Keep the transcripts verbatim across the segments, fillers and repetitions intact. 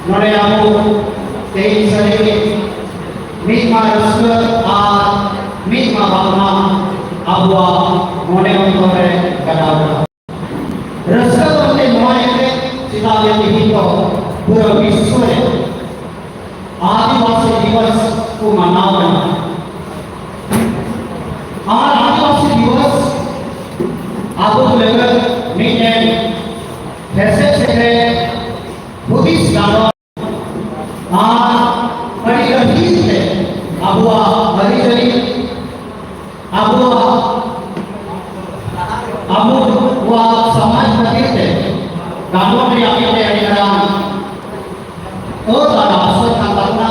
ᱱᱚᱰᱮ ᱟᱵᱚ ᱛᱮᱦᱮᱧ ᱥᱟᱹᱨᱤᱜᱮ ᱢᱤᱫ ᱢᱟ ᱨᱟᱹᱥᱠᱟᱹ ᱟᱨ ᱢᱤᱫ ᱢᱟ ᱵᱷᱟᱵᱽᱱᱟ ᱟᱵᱚᱣᱟᱜ ᱢᱚᱱᱮ ᱚᱱᱛᱚᱨ ᱨᱮ ᱜᱟᱰᱟᱣ ᱠᱟᱱᱟ᱾ ᱨᱟᱹᱥᱠᱟᱹ ᱫᱚ ᱮᱱᱛᱮ ᱱᱚᱣᱟ ᱤᱭᱟᱹᱛᱮ, ᱪᱮᱫᱟᱜ ᱡᱮ ᱛᱮᱦᱮᱧ ᱫᱚ ᱯᱩᱨᱟᱹ ᱵᱤᱥᱥᱚ ᱨᱮ ᱟᱹᱫᱤᱵᱟᱹᱥᱤ ᱫᱤᱵᱚᱥ ᱠᱚ ᱢᱟᱱᱟᱣ ᱠᱟᱱᱟ᱾ ᱟᱨ ᱟᱹᱫᱤᱵᱟᱹᱥᱤ ᱫᱤᱵᱚᱥ ᱟᱵᱚ ᱞᱟᱹᱜᱤᱫ ᱢᱤᱫᱴᱮᱱ ᱦᱮᱥᱮᱡ ᱥᱮᱴᱮᱡ ᱦᱩᱫᱤᱥ ᱜᱟᱱᱚᱜ ᱟᱨ ᱟᱹᱰᱤ ᱜᱟᱹᱦᱤᱨ ᱛᱮ ᱟᱵᱚᱣᱟᱜ ᱟᱹᱨᱤᱪᱟᱹᱞᱤ, ᱟᱵᱚᱣᱟᱜ, ᱟᱵᱚᱣᱟᱜ ᱥᱚᱢᱟᱡᱽ ᱠᱷᱟᱹᱛᱤᱨ ᱛᱮ ᱜᱟᱞᱚᱪ ᱨᱮᱭᱟᱜ ᱢᱤᱫᱴᱮᱱ ᱟᱹᱰᱤ ᱢᱟᱨᱟᱝ ᱟᱹᱛ ᱟᱨ ᱟᱥᱚᱨ ᱠᱟᱱ ᱛᱟᱵᱚᱱᱟ,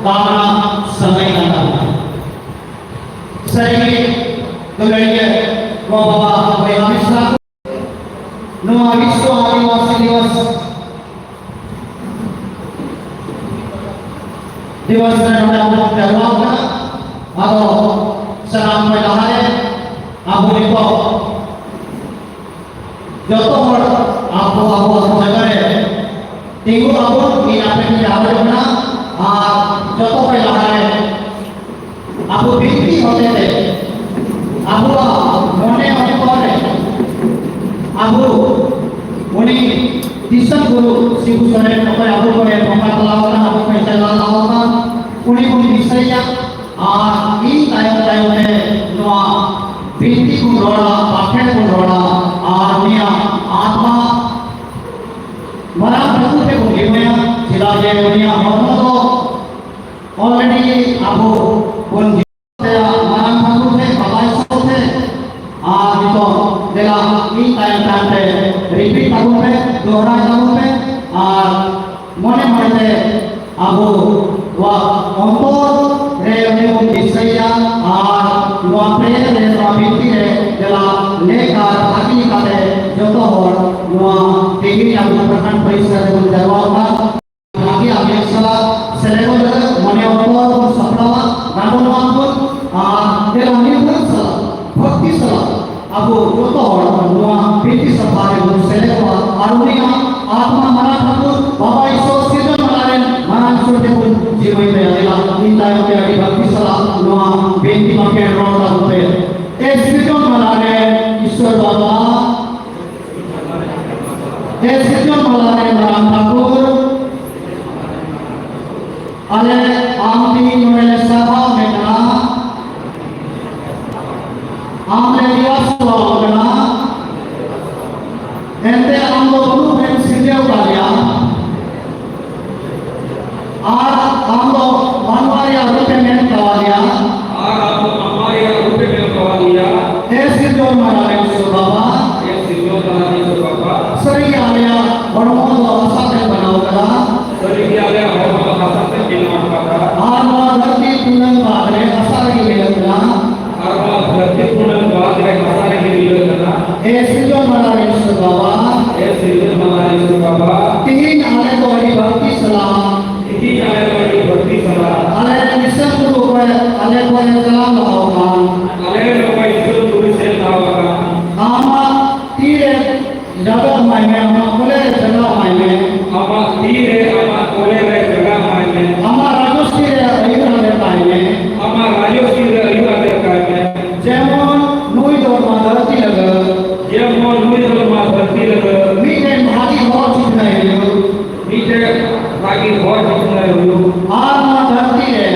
ᱫᱟᱢᱟᱱᱟᱜ ᱥᱟᱹᱜᱟᱹᱭ ᱠᱟᱱ ᱛᱟᱵᱚᱱᱟ᱾ ᱥᱟᱹᱨᱤᱜᱮ ᱫᱩᱞᱟᱹᱲᱤᱭᱟᱹ ᱜᱚ ᱵᱟᱵᱟ ᱵᱚᱭᱦᱟ ᱢᱤᱥᱨᱟ ᱠᱚ, ᱱᱚᱣᱟ ᱵᱤᱥᱥᱚ ᱟᱹᱫᱤᱵᱟᱹᱥᱤ ᱫᱤᱵᱚᱥ ᱫᱤᱵᱚᱥ ᱨᱮ ᱱᱚᱰᱮ ᱟᱵᱚ ᱵᱚᱱ ᱡᱟᱨᱣᱟ ᱟᱠᱟᱱᱟ᱾ ᱟᱫᱚ ᱥᱟᱱᱟᱢ ᱠᱷᱚᱱ ᱞᱟᱦᱟᱨᱮ ᱟᱵᱚ ᱱᱤᱛᱚᱜ ᱡᱚᱛᱚ ᱦᱚᱲ ᱟᱵᱚ ᱟᱵᱚ ᱡᱟᱭᱜᱟ ᱨᱮ ᱛᱤᱸᱜᱩ ᱟᱵᱚᱱ, ᱤᱧ ᱟᱯᱮ ᱴᱷᱮᱱ ᱱᱮᱦᱚᱨᱚᱜ ᱠᱟᱱᱟ᱾ ᱟᱨ ᱡᱚᱛᱚ ᱠᱷᱚᱱ ᱞᱟᱦᱟᱨᱮ ᱟᱵᱚ ᱵᱤᱱᱛᱤ ᱦᱚᱛᱮᱛᱮ ᱟᱵᱚᱣᱟᱜ ᱢᱚᱱᱮ ᱚᱱᱛᱚᱨ ᱨᱮ ᱟᱵᱚ ᱩᱱᱤ ᱫᱤᱥᱚᱢ ᱜᱩᱨᱩ ᱥᱤᱵᱩ ᱥᱚᱨᱮᱱ, ᱚᱠᱚᱭ ᱟᱵᱚ ᱠᱚᱨᱮ ᱵᱚᱸᱜᱟ ᱛᱟᱞᱟ ᱟᱠᱟᱱ, ᱟᱵᱚ ᱠᱚᱨᱮ ᱪᱟᱞᱟᱣ ᱟᱠᱟᱱ, ᱩᱱᱤ ᱵᱚᱱ ᱫᱤᱥᱟᱹᱭᱟ᱾ ᱟᱨ ᱤᱧ ᱛᱟᱭᱚᱢ ᱛᱟᱭᱚᱢ ᱛᱮ ᱱᱚᱣᱟ ᱵᱤᱱᱛᱤ ᱵᱚᱱ ᱨᱚᱲᱟ, ᱵᱟᱠᱷᱮᱬ ᱵᱚᱱ ᱨᱚᱲᱟ, ᱟᱨ ᱩᱱᱤᱭᱟᱜ ᱟᱛᱢᱟ ᱢᱟᱨᱟᱝ ᱴᱷᱟᱹᱠᱩᱨ ᱴᱷᱮᱱ ᱵᱚᱱ ᱡᱤᱢᱟᱹᱭᱟ᱾ ᱪᱮᱫᱟᱜ ᱡᱮ ᱩᱱᱤᱭᱟᱜ ᱦᱚᱲᱢᱚ ᱫᱚ already ᱟᱵᱚ ᱵᱚᱱ ᱡᱤᱢᱟᱹᱭᱟ ᱢᱟᱨᱟᱝ ᱴᱷᱟᱹᱠᱩᱨ ᱴᱷᱮᱱ, ᱵᱟᱵᱟ ᱤᱥᱚᱨ ᱴᱷᱮᱱ᱾ ᱟᱨ ᱱᱤᱛᱚᱜ ᱫᱮᱞᱟ ᱤᱧ ᱛᱟᱭᱚᱢ ᱛᱟᱭᱚᱢ ᱛᱮ repeat ᱛᱟᱵᱚᱱ ᱯᱮ, ᱫᱚᱦᱲᱟᱭ ᱛᱟᱵᱚᱱ ᱯᱮ᱾ ᱟᱨ ᱢᱚᱱᱮ ᱢᱚᱱᱮ ᱛᱮ ᱟᱵᱚᱣᱟᱜ ᱚᱱᱛᱚᱨ ᱨᱮ ᱩᱱᱤ ᱵᱚᱱ ᱫᱤᱥᱟᱹᱭᱟ ᱟᱨ ᱱᱚᱣᱟ prayer ᱨᱮ, ᱱᱚᱣᱟ ᱵᱤᱱᱛᱤ ᱨᱮ ᱫᱮᱞᱟ ᱞᱮᱠ ᱟᱨ ᱵᱷᱟᱹᱜᱤ ᱠᱟᱛᱮ ᱡᱚᱛᱚ ᱦᱚᱲ ᱱᱚᱣᱟ ᱛᱮᱦᱮᱧ ᱟᱵᱚ ᱯᱨᱚᱠᱷᱚᱸᱰ ᱯᱚᱨᱤᱥᱚᱫ ᱨᱮᱵᱚᱱ ᱡᱟᱨᱣᱟ ᱟᱠᱟᱱ ᱵᱷᱟᱹᱜᱤ ᱟᱵᱮᱜ ᱥᱟᱞᱟᱜ ᱥᱮᱞᱮᱫᱚᱜ ᱞᱟᱹᱜᱤᱫ ᱢᱚᱱᱮ ᱚᱱᱛᱚᱨ ᱵᱚᱱ ᱥᱟᱯᱲᱟᱣᱟ, ᱜᱟᱱᱰᱚ ᱱᱚᱣᱟ ᱵᱚᱱ ᱟᱨ ᱫᱮᱞᱟ ᱱᱤᱨᱵᱷᱚᱨ ᱥᱟᱞᱟᱜ, ᱵᱷᱚᱠᱛᱤ ᱥᱟᱞᱟᱜ ᱟᱵᱚ ᱡᱚᱛᱚ ᱦᱚᱲ ᱱᱚᱣᱟ ᱵᱤᱱᱛᱤ ᱥᱟᱵᱷᱟ ᱨᱮᱵᱚᱱ ᱥᱮᱞᱮᱫᱚᱜᱼᱟ ᱟᱨ ᱩᱱᱤᱭᱟᱜ ᱟᱛᱢᱟ ᱢᱟᱨᱟᱝ ᱴᱷᱟᱹᱠᱩᱨ ᱵᱟᱵᱟ ᱤᱥᱚᱨ ᱥᱤᱨᱡᱚᱱ ᱮ ᱥᱤᱨᱡᱚᱱ ᱢᱟᱞᱟ ᱨᱮ ᱢᱟᱨᱟᱝ ᱴᱷᱟᱹᱠᱩᱨ, ᱟᱞᱮ ᱟᱢ ᱛᱮᱜᱮ ᱱᱚᱰᱮ ᱞᱮ ᱥᱟᱨᱦᱟᱣ ᱢᱮ ᱠᱟᱱᱟ, ᱟᱢ ᱞᱮ ᱫᱮᱵᱟ ᱥᱮᱵᱟᱣ ᱠᱟᱱᱟ, ᱮᱱᱛᱮ ᱟᱢ ᱫᱚ ᱵᱟᱹᱱᱩᱜ ᱮᱢ ᱥᱤᱨᱡᱟᱹᱣ ᱠᱟᱫ ᱞᱮᱭᱟ᱾ ᱟᱨ ᱟᱢ ᱫᱚ ᱢᱟᱱᱣᱟ ᱨᱮᱭᱟᱜ ᱨᱩᱯ ᱮᱢ ᱮᱢ ᱠᱟᱣᱟ ᱞᱮᱭᱟ᱾ ᱟᱨ ᱟᱢ ᱫᱚ ᱢᱟᱱᱣᱟ ᱨᱮᱭᱟᱜ ᱨᱩᱯ ᱮᱢ ᱮᱢ ᱠᱟᱣᱟ ᱞᱮᱭᱟ᱾ ᱮ ᱥᱤᱨᱡᱚᱱ ᱢᱟᱨᱟᱝ ᱤᱥᱚᱨ ᱵᱟᱵᱟ᱾ ᱮ ᱥᱤᱨᱡᱚᱱ ᱢᱟᱨᱟᱝ ᱤᱥᱚᱨ ᱵᱟᱵᱟ᱾ ᱥᱟᱹᱨᱤ ᱜᱮ ᱟᱞᱮᱭᱟᱜ ᱦᱚᱲᱢᱚ ᱫᱚ ᱦᱟᱥᱟ ᱛᱮ ᱵᱮᱱᱟᱣ ᱠᱟᱱᱟ᱾ ᱥᱟᱹᱨᱤ ᱜᱮ ᱟᱞᱮᱭᱟᱜ ᱦᱚᱲᱢᱚ ᱫᱚ ᱦᱟᱥᱟ ᱛᱮ ᱵᱮᱱᱟᱣ ᱠᱟᱱᱟ᱾ ᱟᱨ ᱱᱚᱣᱟ ᱫᱷᱟᱹᱨᱛᱤ ᱯᱩᱨᱱᱟᱹᱝ ᱵᱟᱫ ᱨᱮ ᱦᱟᱥᱟ ᱨᱮᱜᱮ ᱢᱤᱞᱟᱹᱜ ᱠᱟᱱᱟ᱾ ᱟᱨ ᱱᱚᱣᱟ ᱫᱷᱟᱹᱨᱛᱤ ᱯᱩᱨᱱᱟᱹᱝ ᱵᱟᱫ ᱨᱮ ᱦᱟᱥᱟ ᱨᱮᱜᱮ ᱢᱤᱞᱟᱹᱜ ᱠᱟᱱᱟ᱾ ᱮ ᱥᱤᱨᱡᱚᱱ ᱢᱟᱨᱟᱝ ᱤᱥᱚᱨ ᱵᱟᱵᱟ᱾ ᱮ ᱥᱤᱨᱡᱚᱱ ᱢᱟᱨᱟᱝ ᱤᱥᱚᱨ ᱵᱟᱵᱟ᱾ ᱛᱤᱦᱤᱧ ᱟᱞᱮ ᱫᱚ ᱟᱹᱰᱤ ᱵᱷᱚᱠᱛᱤ ᱥᱟᱞᱟᱜ᱾ ᱛᱤᱦᱤᱧ ᱟᱞᱮ ᱫᱚ ᱟᱹᱰᱤ ᱵᱷᱚᱠᱛᱤ ᱥᱟᱞᱟᱜ᱾ ᱟᱞᱮ ᱨᱮᱱ ᱫᱤᱥᱚᱢ ᱜᱩᱨᱩ ᱚᱠᱚᱭ ᱟᱞᱮ ᱠᱚᱨᱮ ᱪᱟᱞᱟᱣ ᱞᱟᱦᱟᱣ ᱟᱠᱟᱱ᱾ ᱟᱞᱮ ᱨᱮᱱ ᱚᱠᱚᱭ ᱫᱤᱥᱚᱢ ᱜᱩᱨᱩ ᱥᱮᱱ ᱞᱟᱦᱟᱣ ᱟᱠᱟᱱ᱾ ᱟᱢᱟᱜ ᱛᱤᱨᱮ ᱡᱟᱫᱚᱵ ᱮᱢᱟᱭ ᱢᱮ, ᱟᱢᱟᱜ ᱠᱚᱞᱮ ᱨᱮ ᱡᱟᱜᱟ ᱮᱢᱟᱭ ᱢᱮ᱾ ᱟᱢᱟᱜ ᱛᱤ ᱨᱮ ᱟᱢᱟᱜ ᱠᱚᱞᱮ ᱨᱮ ᱡᱟᱜᱟ ᱮᱢᱟᱭ ᱢᱮ᱾ ᱟᱢᱟᱜ ᱨᱟᱡᱚᱥᱤ ᱨᱮ ᱟᱹᱭᱩᱨ ᱟᱫᱮᱨ ᱠᱟᱭ ᱢᱮ᱾ ᱟᱢᱟᱜ ᱨᱟᱡᱚᱥᱤ ᱨᱮ ᱟᱹᱭᱩᱨ ᱟᱫᱮᱨ ᱠᱟᱭ ᱢᱮ᱾ ᱡᱮᱢᱚᱱ ᱱᱩᱭ ᱫᱚ ᱱᱚᱣᱟ ᱫᱷᱟᱹᱨᱛᱤ ᱞᱟᱹᱜᱤᱫ᱾ ᱡᱮᱢᱚᱱ ᱱᱩᱭ ᱫᱚ ᱱᱚᱣᱟ ᱫᱷᱟᱹᱨᱛᱤ ᱞᱟᱹᱜᱤᱫ᱾ ᱢᱤᱫᱴᱮᱱ ᱵᱷᱟᱹᱜᱤ ᱦᱚᱲ ᱪᱤᱠᱟᱹᱭ ᱦᱩᱭᱩᱜ᱾ ᱢᱤᱫᱴᱮᱱ ᱵᱷᱟᱹᱜᱤ ᱦᱚᱲ ᱪᱤᱠᱟᱹᱭ ᱦᱩᱭᱩᱜ᱾ ᱟᱨ ᱱᱚᱣᱟ ᱫᱷᱟᱹᱨᱛᱤ ᱨᱮ᱾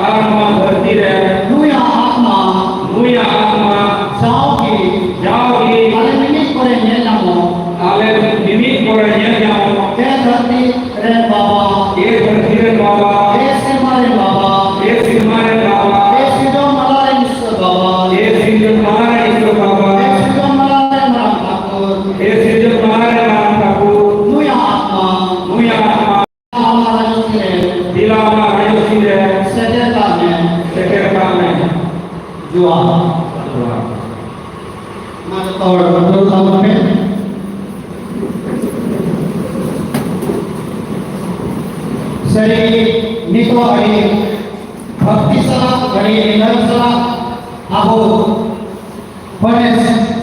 ᱟᱨ ᱱᱚᱣᱟ ᱫᱷᱟᱹᱨᱛᱤ ᱨᱮ᱾ ᱱᱩᱭᱟᱜ ᱟᱛᱢᱟ᱾ ᱱᱩᱭᱟᱜ ᱟᱛᱢᱟ᱾ ᱡᱟᱣᱜᱮ᱾ ᱡᱟᱣᱜᱮ᱾ ᱟᱞᱮ ᱢᱤᱢᱤᱫ ᱠᱚᱨᱮ ᱧᱮᱞ ᱧᱟᱢᱚᱜ᱾ ᱟᱞᱮ ᱢᱤᱢᱤᱫ ᱠᱚᱨᱮ ᱧᱮᱞ ᱧᱟᱢᱚᱜ᱾ ᱮ ᱫᱷᱟᱹᱨᱛᱤ ᱨᱮᱱ ᱵᱟᱵᱟ᱾ ᱮ ᱫᱷᱟᱹᱨᱛᱤ ᱨᱮᱱ ᱵᱟᱵᱟ᱾ ᱮ ᱥᱮᱨᱢᱟ ᱨᱮᱱ ᱵᱟᱵᱟ᱾ ᱮ ᱥᱮᱨᱢᱟ ᱨᱮᱱ ᱵᱟᱵᱟ᱾ ᱮ ᱥᱤᱨᱡᱚᱱ ᱢᱟᱞᱟ ᱨᱮᱱ ᱤᱥᱚᱨ ᱵᱟᱵᱟ᱾ ᱮ ᱥᱤᱨᱡᱚᱱ ᱢᱟᱞᱟ ᱨᱮᱱ ᱤᱥᱚᱨ ᱵᱟᱵᱟ᱾ ᱮ ᱥᱤᱨᱡᱚᱱ ᱢᱟᱞᱟ ᱨᱮᱱ ᱢᱟᱨᱟᱝ ᱴᱷᱟᱹᱠᱩᱨ᱾ ᱮ ᱥᱤᱨᱡᱚᱱ ᱢᱟᱞᱟ ᱨᱮᱱ ᱢᱟᱨᱟᱝ ᱴᱷᱟᱹᱠᱩᱨ᱾ ᱱᱩᱭᱟᱜ ᱟᱛᱢᱟ᱾ ᱱᱩᱭᱟᱜ ᱟᱛᱢᱟ᱾ ᱟᱢᱟᱜ ᱨᱟᱡᱚᱥᱤ ᱨᱮ᱾ ᱫᱮᱞᱟ ᱟᱢᱟᱜ ᱨᱟᱡᱚᱥᱤ ᱨᱮ᱾ ᱥᱮᱴᱮᱨ ᱠᱟᱜ ᱢᱮ᱾ ᱥᱮᱴᱮᱨ ᱠᱟᱜ ᱢᱮ᱾ ᱡᱚᱦᱟᱨ᱾ ᱡᱚᱦᱟᱨ᱾ ᱢᱟ ᱡᱚᱛᱚ ᱦᱚᱲ ᱫᱩᱲᱩᱵ ᱛᱟᱵᱚᱱ ᱯᱮ᱾ ᱥᱟᱹᱨᱤ ᱜᱮ ᱱᱤᱛᱚᱜ ᱟᱹᱰᱤ ᱵᱷᱚᱠᱛᱤ ᱥᱟᱞᱟᱜ, ᱟᱹᱰᱤ ᱨᱤᱞᱟᱹᱢᱟᱞᱟ ᱥᱟᱞᱟᱜ ᱟᱵᱚ ᱵᱚᱱ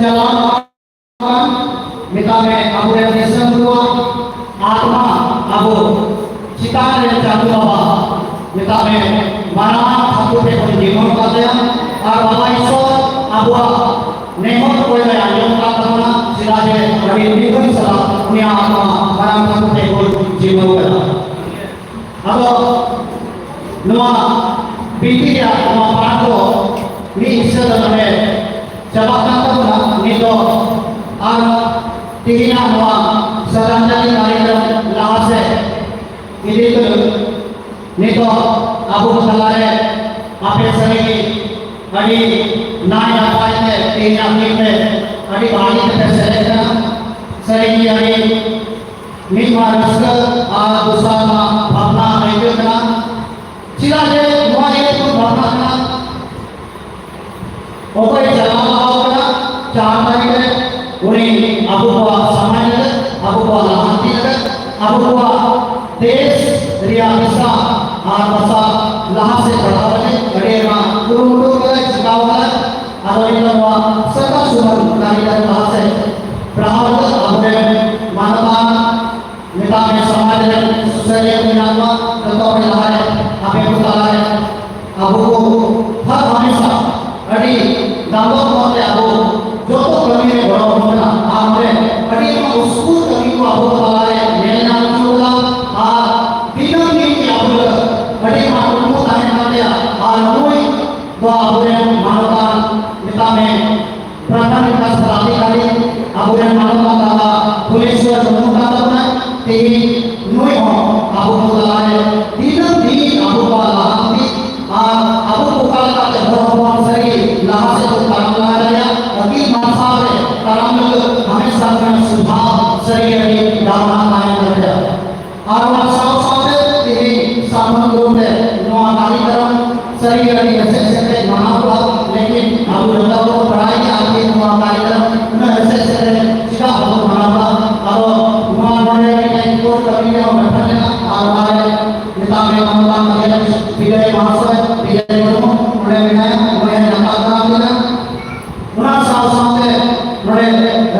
ᱪᱟᱞᱟᱣ ᱢᱮᱛᱟᱜ ᱢᱮ, ᱟᱵᱚᱨᱮᱱ ᱫᱤᱥᱚᱢ ᱜᱩᱨᱩᱣᱟᱜ ᱟᱛᱢᱟ ᱟᱵᱚ ᱪᱮᱛᱟᱱ ᱨᱮ ᱪᱟᱸᱫᱳ ᱵᱟᱵᱟ ᱢᱮᱛᱟᱜ ᱢᱮ, ᱢᱟᱨᱟᱝ ᱴᱷᱟᱹᱠᱩᱨ ᱴᱷᱮᱱ ᱵᱚᱱ ᱱᱮᱦᱚᱨ ᱠᱟᱫᱮᱭᱟ᱾ ᱟᱨ ᱵᱟᱵᱟ ᱤᱥᱚᱨ ᱟᱵᱚᱣᱟᱜ ᱱᱮᱦᱚᱨ ᱠᱚᱭ ᱟᱸᱡᱚᱢ ᱠᱟᱫ ᱛᱟᱵᱚᱱᱟ, ᱪᱮᱫᱟᱜ ᱡᱮ ᱟᱹᱰᱤ ᱱᱤᱨᱵᱷᱚᱨ ᱥᱟᱞᱟᱜ ᱟᱢᱟᱜ ᱢᱟᱨᱟᱝ ᱠᱟᱛᱷᱟ ᱛᱮ ᱵᱚᱱ ᱡᱤᱢᱟᱹᱣ ᱠᱟᱫᱟ᱾ ᱟᱫᱚ ᱱᱚᱣᱟ ᱵᱤᱱᱛᱤ ᱨᱮᱭᱟᱜ ᱱᱚᱣᱟ ᱯᱟᱴ ᱫᱚ ᱢᱤᱫ ᱦᱤᱥᱟᱹ ᱫᱚ ᱱᱚᱰᱮ ᱪᱟᱵᱟᱜ ᱠᱟᱱ ᱛᱟᱵᱚᱱᱟ᱾ ᱱᱤᱛ ᱫᱚ ᱟᱨ ᱛᱮᱦᱮᱧᱟᱜ ᱱᱚᱣᱟ ᱥᱨᱚᱫᱷᱟᱧᱡᱚᱞᱤ ᱠᱟᱨᱭᱚᱠᱨᱚᱢ ᱞᱟᱦᱟ ᱥᱮᱫ ᱤᱫᱤ ᱞᱟᱹᱜᱤᱫ ᱱᱤᱛᱚᱜ ᱟᱵᱚ ᱠᱚ ᱛᱟᱞᱟᱨᱮ ᱟᱯᱮ ᱥᱟᱹᱨᱤ ᱜᱮ ᱟᱹᱰᱤ ᱱᱟᱭ ᱱᱟᱯᱟᱭ ᱛᱮ ᱛᱮᱦᱮᱧᱟᱜ ᱫᱤᱱ ᱨᱮ ᱟᱹᱰᱤ ᱵᱷᱟᱹᱜᱤ ᱛᱮᱯᱮ ᱥᱮᱞᱮᱫ ᱠᱟᱱᱟ᱾ ᱥᱟᱹᱨᱤ ᱜᱮ ᱟᱹᱰᱤ ᱢᱤᱫ ᱢᱟ ᱨᱟᱹᱥᱠᱟᱹ ᱟᱨ ᱫᱚᱥᱟᱨ ᱢᱟ ᱵᱷᱟᱵᱽᱱᱟ ᱟᱹᱭᱠᱟᱹᱜ ᱠᱟᱱᱟ᱾ ᱪᱮᱫᱟᱜ ᱡᱮ ᱱᱚᱣᱟ ᱤᱭᱟᱹ ᱛᱮᱵᱚᱱ ᱵᱷᱟᱵᱽᱱᱟᱜ ᱠᱟᱱᱟ, ᱚᱠᱚᱭ ᱪᱟᱞᱟᱣ ᱞᱟᱦᱟᱣ ᱠᱟᱱᱟ ᱡᱟᱦᱟᱸ ᱛᱟᱭᱚᱢ ᱨᱮ, ᱩᱱᱤ ᱟᱵᱚ ᱠᱚᱣᱟᱜ ᱥᱚᱢᱟᱡᱽ ᱞᱟᱹᱜᱤᱫ, ᱟᱵᱚ ᱠᱚᱣᱟᱜ ᱞᱟᱦᱟᱱᱛᱤ ᱞᱟᱹᱜᱤᱫ, ᱟᱵᱚ ᱠᱚᱣᱟᱜ ᱫᱮᱥ ᱨᱮᱭᱟᱜ ᱫᱤᱥᱟ ᱟᱨ ᱫᱟᱥᱟ ᱞᱟᱦᱟ ᱥᱮᱫ ᱵᱟᱲᱦᱟᱣ ᱞᱟᱹᱜᱤᱫ ᱟᱹᱰᱤ ᱟᱭᱢᱟ ᱠᱩᱨᱩᱢᱩᱴᱩ ᱠᱟᱫᱟᱭ, ᱪᱤᱠᱟᱣ ᱠᱟᱫᱟᱭ᱾ ᱟᱫᱚ ᱤᱧ ᱫᱚ ᱱᱚᱣᱟ ᱥᱟᱠᱟᱢ ᱥᱩᱢᱟᱹᱱ ᱠᱟᱹᱢᱤ ᱞᱟᱦᱟ ᱥᱮᱫ ᱵᱟᱲᱦᱟᱣ ᱞᱟᱹᱜᱤᱫ ᱟᱵᱚᱨᱮᱱ ᱢᱟᱱᱚᱛᱟᱱ ᱱᱮᱛᱟᱨ ᱨᱮ ᱥᱚᱢᱟᱡᱽ ᱨᱮ ᱥᱩᱥᱟᱹᱨᱤᱭᱟᱹ ᱢᱮᱱᱟᱜ ᱠᱚᱣᱟ, ᱡᱚᱛᱚ ᱠᱷᱚᱱ ᱞᱟᱦᱟ ᱨᱮ ᱟᱯᱮ ᱠᱚ ᱛᱟᱞᱟ ᱨᱮ ᱟᱵᱚ ᱠᱚ ᱦᱟᱨ ᱦᱟᱢᱮᱥᱟ ᱟᱹᱰᱤ ᱫᱟᱢᱵᱟ ᱫᱟᱢᱵᱟ ᱛᱮ ᱟᱵᱚ ᱡᱚᱛᱚ ᱠᱟᱹᱢᱤ ᱨᱮ ᱜᱚᱲᱚ ᱟᱵᱚᱱ ᱠᱟᱱᱟ᱾ ᱟᱨ ᱚᱸᱰᱮ ᱟᱹᱰᱤ ᱩᱥᱠᱩᱨ ᱠᱟᱹᱢᱤ ᱠᱚ ᱟᱵᱚ ᱠᱚ ᱛᱟᱞᱟ ᱨᱮ ᱧᱮᱞ ᱧᱟᱢ ᱦᱚᱪᱚ ᱠᱟᱫᱟ᱾ ᱟᱨ ᱫᱤᱱᱟᱹᱢ ᱫᱤᱱ ᱜᱮ ᱟᱵᱚ ᱫᱚ ᱟᱹᱰᱤ ᱢᱟᱨᱟᱝ ᱠᱩᱠᱢᱩ ᱛᱟᱦᱮᱱ ᱠᱟᱱ ᱛᱟᱭᱟ᱾ ᱟᱨ ᱱᱩᱭ ᱫᱚ ᱟᱵᱚᱨᱮᱱ ᱢᱟᱱᱚᱛᱟᱱ, ᱢᱮᱛᱟᱜ ᱢᱮ, ᱯᱨᱚᱫᱷᱟᱱ ᱵᱤᱠᱟᱥ ᱯᱚᱫᱟᱫᱷᱤᱠᱟᱨᱤ, ᱟᱵᱚᱨᱮᱱ ᱢᱟᱱᱚᱛᱟᱱ ᱫᱟᱫᱟ ᱯᱷᱩᱞᱮᱥᱣᱚᱨ ᱢᱩᱨᱢᱩ ᱠᱟᱱ ᱛᱟᱵᱚᱱᱟᱭ᱾ ᱛᱮᱦᱮᱧ ᱱᱩᱭ ᱦᱚᱸ ᱟᱵᱚ ᱠᱚ ᱛᱟᱞᱟᱨᱮ ᱫᱤᱱᱟᱹᱢ ᱫᱤᱱ ᱟᱵᱚ ᱠᱚᱣᱟᱜ ᱞᱟᱦᱟᱱᱛᱤ ᱟᱨ ᱟᱵᱚ ᱠᱚ ᱚᱠᱟ ᱞᱮᱠᱟᱛᱮ ᱦᱚᱲ ᱦᱚᱯᱚᱱ ᱥᱟᱹᱨᱤ ᱞᱟᱦᱟ ᱥᱮᱫ ᱵᱚᱱ ᱛᱟᱲᱟᱢ ᱞᱟᱦᱟ ᱫᱟᱲᱮᱭᱟᱜᱼᱟ, ᱟᱹᱠᱤᱞ ᱢᱟᱨᱥᱟᱞ ᱨᱮ ᱛᱟᱲᱟᱢ ᱞᱟᱹᱜᱤᱫ ᱦᱟᱢᱮᱥᱟ ᱨᱮᱱᱟᱜ ᱥᱩᱵᱷᱟᱣ ᱥᱟᱹᱨᱤ ᱟᱹᱰᱤ ᱫᱟᱣ ᱱᱟᱜ ᱛᱟᱦᱮᱱ ᱛᱟᱵᱚᱱᱟ᱾ ᱟᱨ ᱚᱱᱟ ᱥᱟᱶ ᱥᱟᱶᱛᱮ ᱛᱮᱦᱮᱧ ᱥᱟᱢᱟᱝ ᱨᱩᱯ ᱨᱮ ᱱᱚᱣᱟ ᱠᱟᱨᱭᱚᱠᱨᱚᱢ ᱥᱟᱹᱨᱤ ᱜᱮ ᱟᱹᱰᱤ ᱦᱮᱥᱮᱡ ᱥᱮᱫ ᱛᱮ ᱢᱟᱱᱟᱣ ᱠᱚᱣᱟ, ᱞᱮᱠᱤᱱ ᱟᱵᱚ ᱡᱚᱛᱚ ᱵᱚᱱ ᱵᱟᱲᱟᱭ ᱜᱮᱭᱟ ᱟᱨ ᱱᱚᱣᱟ ᱠᱟᱨᱭᱚᱠᱨᱚᱢ ᱩᱱᱟᱹᱜ ᱦᱮᱥᱮᱡ ᱥᱮᱫ ᱛᱮ ᱪᱮᱫᱟᱜ ᱵᱟᱵᱚᱱ ᱢᱟᱱᱟᱣ ᱠᱚᱣᱟ? ᱟᱫᱚ ᱱᱚᱣᱟ ᱱᱚᱰᱮ ᱢᱤᱫᱴᱮᱱ ᱠᱳᱨ ᱠᱚᱢᱤᱴᱤ ᱦᱚᱸ ᱜᱚᱴᱷᱚᱱ ᱞᱮᱱᱟ ᱟᱨ ᱚᱱᱟᱨᱮ ᱱᱮᱛᱟᱨ ᱨᱮ ᱢᱟᱱᱚᱛᱟᱱ ᱵᱤᱫᱟᱹᱭ ᱢᱚᱦᱟᱥᱚᱭ ᱵᱤᱫᱟᱹᱭ ᱢᱩᱨᱢᱩ ᱱᱚᱰᱮ ᱢᱮᱱᱟᱭᱟ, ᱱᱚᱰᱮ ᱱᱮᱛᱟᱨ ᱠᱟᱱᱟ᱾ ᱚᱱᱟ ᱥᱟᱶ ᱥᱟᱶᱛᱮ ᱱᱚᱰᱮ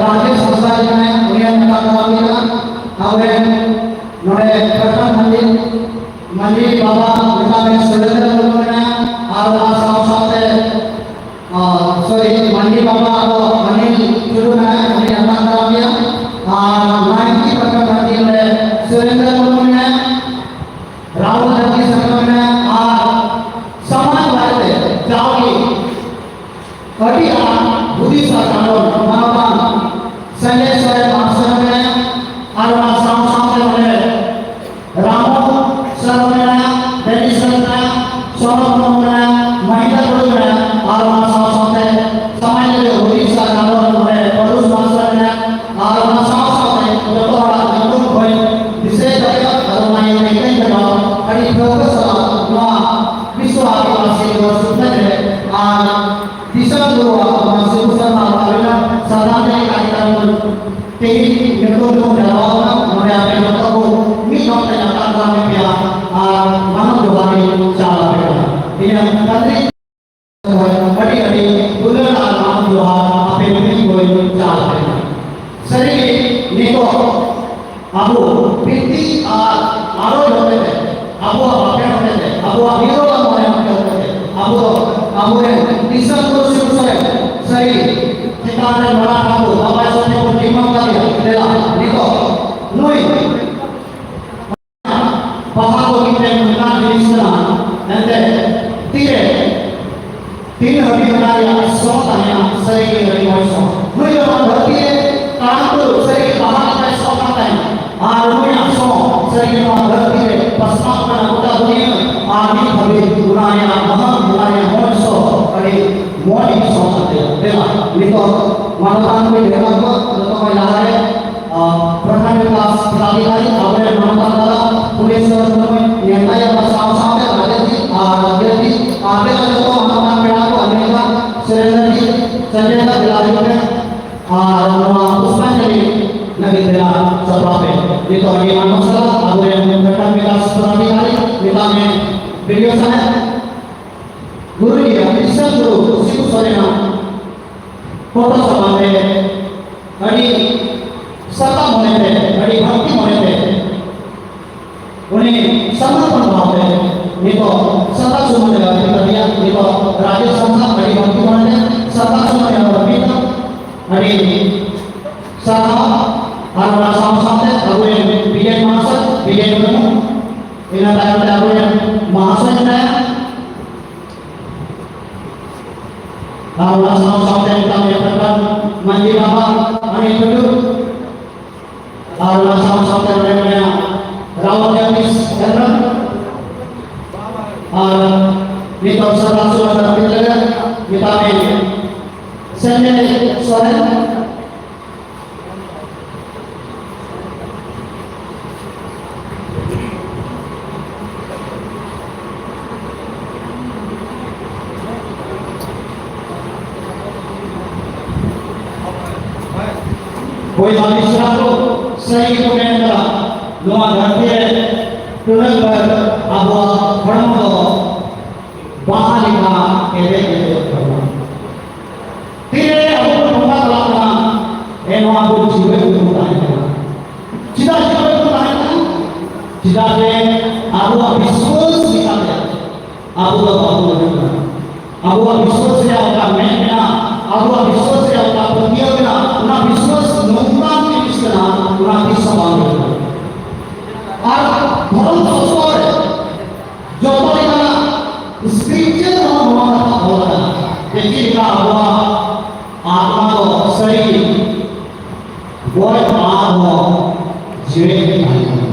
ᱨᱟᱡᱮᱥ ᱦᱟᱸᱥᱫᱟ ᱡᱟᱦᱟᱸᱭ ᱩᱱᱤᱭᱟᱜ ᱠᱟᱛᱷᱟ ᱠᱟᱱᱟ, ᱟᱵᱚᱨᱮᱱ ᱱᱚᱰᱮ ᱯᱨᱚᱫᱷᱟᱱ ᱢᱟᱹᱡᱷᱤ, ᱢᱟᱹᱡᱷᱤ ᱵᱟᱵᱟ ᱢᱮᱛᱟᱢᱮ ᱥᱩᱨᱮᱱᱫᱨᱚ ᱢᱩᱨᱢᱩ ᱢᱮᱱᱟᱭᱟ, ᱟᱨ ᱚᱱᱟ ᱥᱟᱶ ᱥᱟᱶᱛᱮ, ᱟᱨ, ᱥᱚᱨᱤ, ᱢᱟᱹᱡᱷᱤ ᱵᱟᱵᱟ ᱫᱚ ᱚᱱᱤᱞ ᱴᱩᱰᱩ ᱢᱮᱱᱟᱭᱟ, ᱩᱱᱤ ᱟᱛᱟᱝ ᱫᱟᱨᱟᱢ ᱜᱮᱭᱟ, ᱟᱨ ᱱᱟᱭ ᱟᱨ ᱚᱱᱟ ᱥᱟᱶ ᱥᱟᱶᱛᱮ ᱱᱚᱰᱮ ᱨᱟᱢᱚ ᱥᱟᱨ ᱢᱮᱱᱟᱭᱟ, ᱰᱮᱱᱤᱥ ᱥᱟᱨ ᱢᱮᱱᱟᱭᱟ, ᱥᱚᱱᱚᱛ ᱢᱩᱨᱢᱩ ᱢᱮᱱᱟᱭᱟ, ᱢᱟᱦᱤᱱᱫᱟ ᱴᱩᱰᱩ ᱢᱮᱱᱟᱭᱟ, ᱟᱨ ᱚᱱᱟ ᱥᱟᱶ ᱥᱟᱶᱛᱮ ᱥᱟᱢᱟᱡᱽ ᱨᱮ ᱦᱩᱫᱤᱥ ᱟᱨ ᱜᱟᱞᱚᱪ ᱱᱚᱰᱮ ᱯᱟᱹᱞᱩᱥ ᱢᱟᱥᱴᱟᱨ ᱢᱮᱱᱟᱭᱟ, ᱟᱨ ᱚᱱᱟ ᱥᱟᱶ ᱥᱟᱶᱛᱮ ᱡᱚᱛᱚ ᱦᱚᱲᱟᱜ ᱧᱩᱛᱩᱢ ᱠᱚᱧ ᱫᱤᱥᱟᱹᱭ ᱫᱟᱲᱮᱭᱟᱜ, ᱟᱫᱚ ᱚᱱᱟ ᱤᱭᱟᱹᱛᱮ ᱤᱧ ᱫᱚ ᱟᱹᱰᱤ ᱴᱷᱟᱹᱣᱠᱟᱹ ᱥᱟᱞᱟᱜ ᱱᱚᱣᱟ ᱵᱤᱥᱥᱚ ᱟᱹᱫᱤᱵᱟᱹᱥᱤ ᱫᱤᱵᱚᱥ ᱥᱩᱠᱷᱱᱟᱹ ᱨᱮ ᱟᱨ ᱫᱤᱥᱚᱢ ᱜᱩᱨᱩᱣᱟᱜ ᱱᱚᱣᱟ ᱥᱤᱵᱩ ᱥᱟᱨᱱᱟ ᱟᱹᱨᱤ ᱨᱮᱱᱟᱜ ᱥᱟᱨᱱᱟ ᱛᱮ ᱠᱟᱨᱭᱚᱠᱨᱚᱢ ᱛᱮᱦᱮᱧ ᱧᱩᱛᱩᱢ ᱛᱮᱵᱚᱱ ᱡᱟᱨᱣᱟ ᱟᱠᱟᱱᱟ, ᱱᱚᱰᱮ ᱟᱯᱮ ᱡᱚᱛᱚ ᱠᱚ ᱢᱤᱫ ᱦᱚᱲ ᱛᱮ ᱟᱛᱟᱝ ᱫᱟᱨᱟᱢ ᱯᱮᱭᱟ ᱟᱨ ᱢᱟᱱᱚᱛ ᱡᱚᱦᱟᱨ ᱤᱧ ᱪᱟᱞ ᱟᱯᱮ ᱠᱟᱱᱟ᱾ ᱤᱧᱟᱹᱜ ᱠᱷᱟᱹᱛᱤᱨ ᱟᱹᱰᱤ ᱟᱹᱰᱤ ᱫᱩᱞᱟᱹᱲ ᱟᱨ ᱢᱟᱱᱚᱛ ᱡᱚᱦᱟᱨ ᱟᱯᱮ ᱢᱤᱫ ᱠᱚᱧ ᱪᱟᱞ ᱟᱯᱮ ᱠᱟᱱᱟ᱾ ᱥᱟᱹᱨᱤᱜᱮ ᱱᱤᱛᱚᱜ ᱟᱵᱚ ᱵᱤᱱᱛᱤ ᱟᱨ ᱟᱨᱚ ᱦᱚᱛᱮᱛᱮ, ᱟᱵᱚᱣᱟᱜ ᱵᱟᱯᱮ ᱦᱚᱛᱮᱛᱮ, ᱟᱵᱚᱣᱟᱜ ᱱᱤᱨᱚᱲᱟ ᱢᱚᱱᱮ ᱦᱚᱛᱮᱛᱮ, ᱟᱵᱚ ᱫᱚ ᱟᱵᱚᱨᱮᱱ ᱫᱤᱥᱚᱢ ᱜᱩᱨᱩ ᱥᱤᱵᱩ ᱥᱚᱨᱮᱱ ᱥᱟᱹᱨᱤ ᱪᱮᱛᱟᱱ ᱨᱮ ᱢᱟᱨᱟᱝ ᱵᱟᱵᱩ ᱵᱟᱵᱟ ᱥᱚᱨᱮᱱ ᱵᱚᱱ ᱡᱤᱢᱟᱹ ᱠᱟᱫᱮᱭᱟ᱾ ᱫᱮᱞᱟ, ᱱᱤᱛᱚᱜ ᱱᱩᱭ ᱵᱟᱦᱟ ᱫᱚ ᱢᱤᱫᱴᱮᱱ ᱚᱱᱠᱟᱱ ᱡᱤᱱᱤᱥ ᱠᱟᱱᱟ, ᱮᱱᱛᱮ ᱛᱤᱨᱮ ᱛᱤᱱ ᱦᱟᱹᱵᱤᱡ ᱚᱱᱟ ᱨᱮᱭᱟᱜ ᱥᱚ ᱛᱟᱦᱮᱱᱟ, ᱥᱟᱹᱨᱤᱜᱮ ᱟᱹᱰᱤ ᱢᱚᱡᱽ ᱥᱚ᱾ ᱱᱩᱭ ᱫᱚ ᱱᱚᱣᱟ ᱫᱷᱟᱹᱨᱛᱤ ᱨᱮ ᱛᱟᱲᱟᱢ ᱛᱩᱞᱩᱡ ᱥᱟᱹᱨᱤᱜᱮ ᱵᱟᱦᱟ ᱞᱮᱠᱟᱭ ᱥᱚ ᱠᱟᱱ ᱛᱟᱦᱮᱱᱟ᱾ ᱟᱨ ᱱᱩᱭᱟᱜ ᱥᱚ ᱥᱟᱹᱨᱤᱜᱮ ᱱᱚᱣᱟ ᱫᱷᱟᱹᱨᱛᱤ ᱨᱮ ᱯᱟᱥᱱᱟᱣ ᱠᱟᱱᱟ ᱜᱚᱴᱟ ᱫᱩᱱᱤᱭᱟᱹ᱾ ᱟᱨ ᱱᱤᱛ ᱦᱟᱹᱵᱤᱡ ᱚᱱᱟ ᱨᱮᱭᱟᱜ ᱢᱟᱦᱟᱝ, ᱚᱱᱟ ᱨᱮᱭᱟᱜ ᱢᱚᱡᱽ ᱥᱚ ᱟᱹᱰᱤ ᱢᱚᱡᱽ ᱜᱮ ᱥᱚ ᱠᱟᱱ ᱛᱟᱭᱟ᱾ ᱫᱮᱞᱟ, ᱱᱤᱛᱚᱜ ᱢᱟᱱᱚᱛᱟᱱ ᱠᱚ ᱰᱷᱮᱨ ᱠᱚ ᱡᱚᱛᱚ ᱠᱷᱚᱱ ᱞᱟᱦᱟᱨᱮ ᱯᱨᱚᱫᱷᱟᱱ ᱵᱤᱠᱟᱥ ᱯᱚᱫᱟᱫᱷᱤᱠᱟᱨᱤ ᱟᱵᱚᱨᱮᱱ ᱢᱟᱱᱚᱛᱟᱱ ᱫᱟᱫᱟ ᱯᱷᱩᱞᱮᱥᱣᱚᱨ ᱢᱩᱨᱢᱩᱭ ᱱᱮᱣᱛᱟᱭᱟ, ᱚᱱᱟ ᱥᱟᱶ ᱥᱟᱶᱛᱮ ᱨᱟᱡᱮᱥ ᱡᱤ ᱟᱨ ᱨᱟᱡᱮᱥ ᱡᱤ ᱟᱨ ᱡᱚᱛᱚ ᱢᱟᱱᱚᱛᱟᱱ ᱯᱮᱲᱟ ᱠᱚ ᱟᱢᱮᱨᱤᱠᱟ ᱥᱮᱨᱮᱧ ᱞᱟᱹᱜᱤᱫ ᱥᱮᱴᱮᱨ ᱫᱮᱞᱟ ᱦᱤᱡᱩᱜ ᱯᱮ ᱟᱨ ᱱᱚᱣᱟ ᱯᱩᱥᱯᱟᱧᱡᱚᱞᱤ ᱞᱟᱹᱜᱤᱫ ᱛᱮ ᱥᱟᱯᱲᱟᱣ ᱯᱮ᱾ ᱱᱤᱛᱚᱜ ᱟᱹᱰᱤ ᱢᱟᱱᱚᱛ ᱥᱟᱞᱟᱜ ᱟᱵᱚᱨᱮᱱ ᱯᱨᱚᱫᱷᱟᱱ ᱵᱤᱠᱟᱥ ᱯᱚᱫᱟᱫᱷᱤᱠᱟᱨᱤ ᱢᱮᱛᱟᱜ ᱢᱮ ᱵᱤᱰᱤᱳ ᱥᱟᱦᱮᱵᱽ ᱜᱩᱨᱩ ᱡᱤᱭᱟᱜ ᱫᱤᱥᱚᱢ ᱜᱩᱨᱩ ᱥᱤᱵᱩ ᱥᱚᱨᱮᱱᱟᱜ ᱯᱷᱳᱴᱳ ᱥᱟᱢᱟᱝ ᱨᱮ ᱟᱹᱰᱤ ᱥᱟᱨᱦᱟᱣ ᱢᱚᱱᱮᱛᱮ, ᱟᱹᱰᱤ ᱵᱷᱚᱠᱛᱤ ᱢᱚᱱᱮᱛᱮ ᱩᱱᱤ ᱥᱟᱨᱱᱟ ᱵᱷᱟᱣ ᱛᱮ ᱱᱤᱛᱚᱜ ᱥᱟᱨᱱᱟ ᱥᱚᱢᱟᱡᱽ ᱨᱮ ᱟᱹᱰᱤ ᱠᱟᱛᱮᱭᱟ, ᱱᱤᱛᱚᱜ ᱨᱟᱡᱮᱥ ᱥᱟᱨᱱᱟ ᱟᱹᱰᱤ ᱵᱷᱚᱠᱛᱤ ᱢᱚᱱᱮᱛᱮ ᱥᱟᱨᱱᱟ ᱥᱚᱢᱟᱡᱽ ᱨᱮ ᱟᱹᱰᱤ ᱟᱹᱰᱤ ᱥᱟᱨᱦᱟᱣ᱾ ᱟᱨ ᱚᱱᱟ ᱥᱟᱶ ᱥᱟᱶᱛᱮ ᱟᱵᱚᱨᱮᱱ ᱵᱤᱡᱚᱭ ᱢᱟᱦᱟᱥᱚᱭ, ᱵᱤᱡᱚᱭ ᱢᱩᱨᱢᱩ, ᱤᱱᱟᱹ ᱛᱟᱭᱚᱢ ᱛᱮ ᱟᱵᱚᱨᱮᱱ ᱢᱟᱦᱟᱥᱚᱭ ᱢᱮᱱᱟᱭᱟ᱾ ᱟᱨ ᱚᱱᱟ ᱥᱟᱶ ᱥᱟᱶᱛᱮ ᱢᱤᱫᱴᱟᱝ ᱢᱤᱫᱴᱟᱝ ᱟᱨ ᱚᱱᱟ ᱥᱟᱶ ᱥᱟᱶᱛᱮ ᱱᱚᱰᱮ ᱢᱮᱱᱟᱭᱟ ᱨᱟᱣ ᱡᱟᱜᱫᱤᱥ ᱦᱮᱢᱵᱨᱚᱢ᱾ ᱟᱨ ᱱᱤᱛᱚᱜ ᱥᱟᱫᱟ ᱥᱩᱣᱟᱨ ᱫᱟᱨᱟᱢ ᱞᱟᱹᱜᱤᱫ ᱢᱮᱛᱟᱜ ᱢᱮ ᱥᱮᱱᱮ ᱥᱚᱨᱮᱱ᱾ ᱦᱳᱭ, ᱟᱹᱰᱤ ᱥᱟᱨᱦᱟᱣ᱾ ᱥᱟᱹᱨᱤ ᱜᱮᱠᱚ ᱢᱮᱱ ᱠᱟᱫᱟ, ᱱᱚᱣᱟ ᱫᱷᱟᱹᱨᱛᱤ ᱨᱮ ᱴᱩᱰᱟᱹᱝ ᱵᱷᱳᱨ ᱟᱵᱚᱣᱟᱜ ᱦᱚᱲᱢᱚ ᱫᱚ ᱵᱟᱦᱟ ᱞᱮᱠᱟ ᱠᱮᱴᱮᱡ ᱠᱮᱴᱮᱡᱚᱜ ᱛᱟᱵᱚᱱᱟ᱾ ᱛᱤᱨᱮ ᱟᱵᱚ ᱵᱚᱱ ᱵᱚᱸᱜᱟ ᱛᱟᱞᱟᱜ ᱠᱟᱱᱟ, ᱮᱱᱦᱚᱸ ᱟᱵᱚ ᱡᱤᱣᱮᱫ ᱜᱮᱵᱚᱱ ᱛᱟᱦᱮᱸ ᱠᱟᱱᱟ᱾ ᱪᱮᱫᱟᱜ ᱡᱤᱣᱮᱫ ᱵᱚᱱ ᱛᱟᱦᱮᱸ ᱠᱟᱱᱟ? ᱪᱮᱫᱟᱜ ᱡᱮ ᱟᱵᱚᱣᱟᱜ ᱵᱤᱥᱣᱟᱥ ᱞᱮᱠᱟᱛᱮ ᱟᱵᱚ ᱫᱚ ᱵᱟᱵᱚᱱ ᱜᱩᱡᱩᱜ ᱠᱟᱱᱟ᱾ ᱟᱵᱚᱣᱟᱜ ᱵᱤᱥᱣᱟᱥ ᱨᱮᱭᱟᱜ ᱚᱠᱟ ᱢᱮᱫ ᱢᱮᱱᱟᱜᱼᱟ, ᱟᱵᱚᱣᱟᱜ ᱵᱤᱥᱣᱟᱥ ᱨᱮᱭᱟᱜ ᱚᱠᱟ ᱯᱟᱹᱛᱭᱟᱹᱣ ᱢᱮᱱᱟᱜᱼᱟ, ᱚᱱᱟ ᱵᱤᱥᱣᱟᱥ ᱱᱚᱝᱠᱟᱱ ᱡᱤᱱᱤᱥ ᱠᱟᱱᱟ, ᱚᱱᱟ ᱛᱤᱥ ᱦᱚᱸ ᱵᱟᱝ ᱜᱩᱡᱩᱜ ᱠᱟᱱᱟ᱾ ᱟᱨ ᱫᱷᱚᱨᱚᱢ ᱥᱟᱥᱛᱨᱚ ᱨᱮ ᱡᱚᱛᱚ ᱞᱮᱠᱟᱱᱟᱜ scripture ᱨᱮᱦᱚᱸ ᱱᱚᱣᱟ ᱠᱟᱛᱷᱟ ᱚᱞ ᱟᱠᱟᱱᱟ ᱡᱮ ᱪᱮᱫ ᱞᱮᱠᱟ ᱟᱵᱚᱣᱟᱜ ᱟᱛᱢᱟ ᱫᱚ ᱥᱟᱹᱨᱤ ᱜᱮ ᱜᱚᱡ ᱟᱨᱦᱚᱸ ᱡᱤᱣᱮᱫ ᱜᱮ ᱛᱟᱦᱮᱸ ᱠᱟᱱᱟ᱾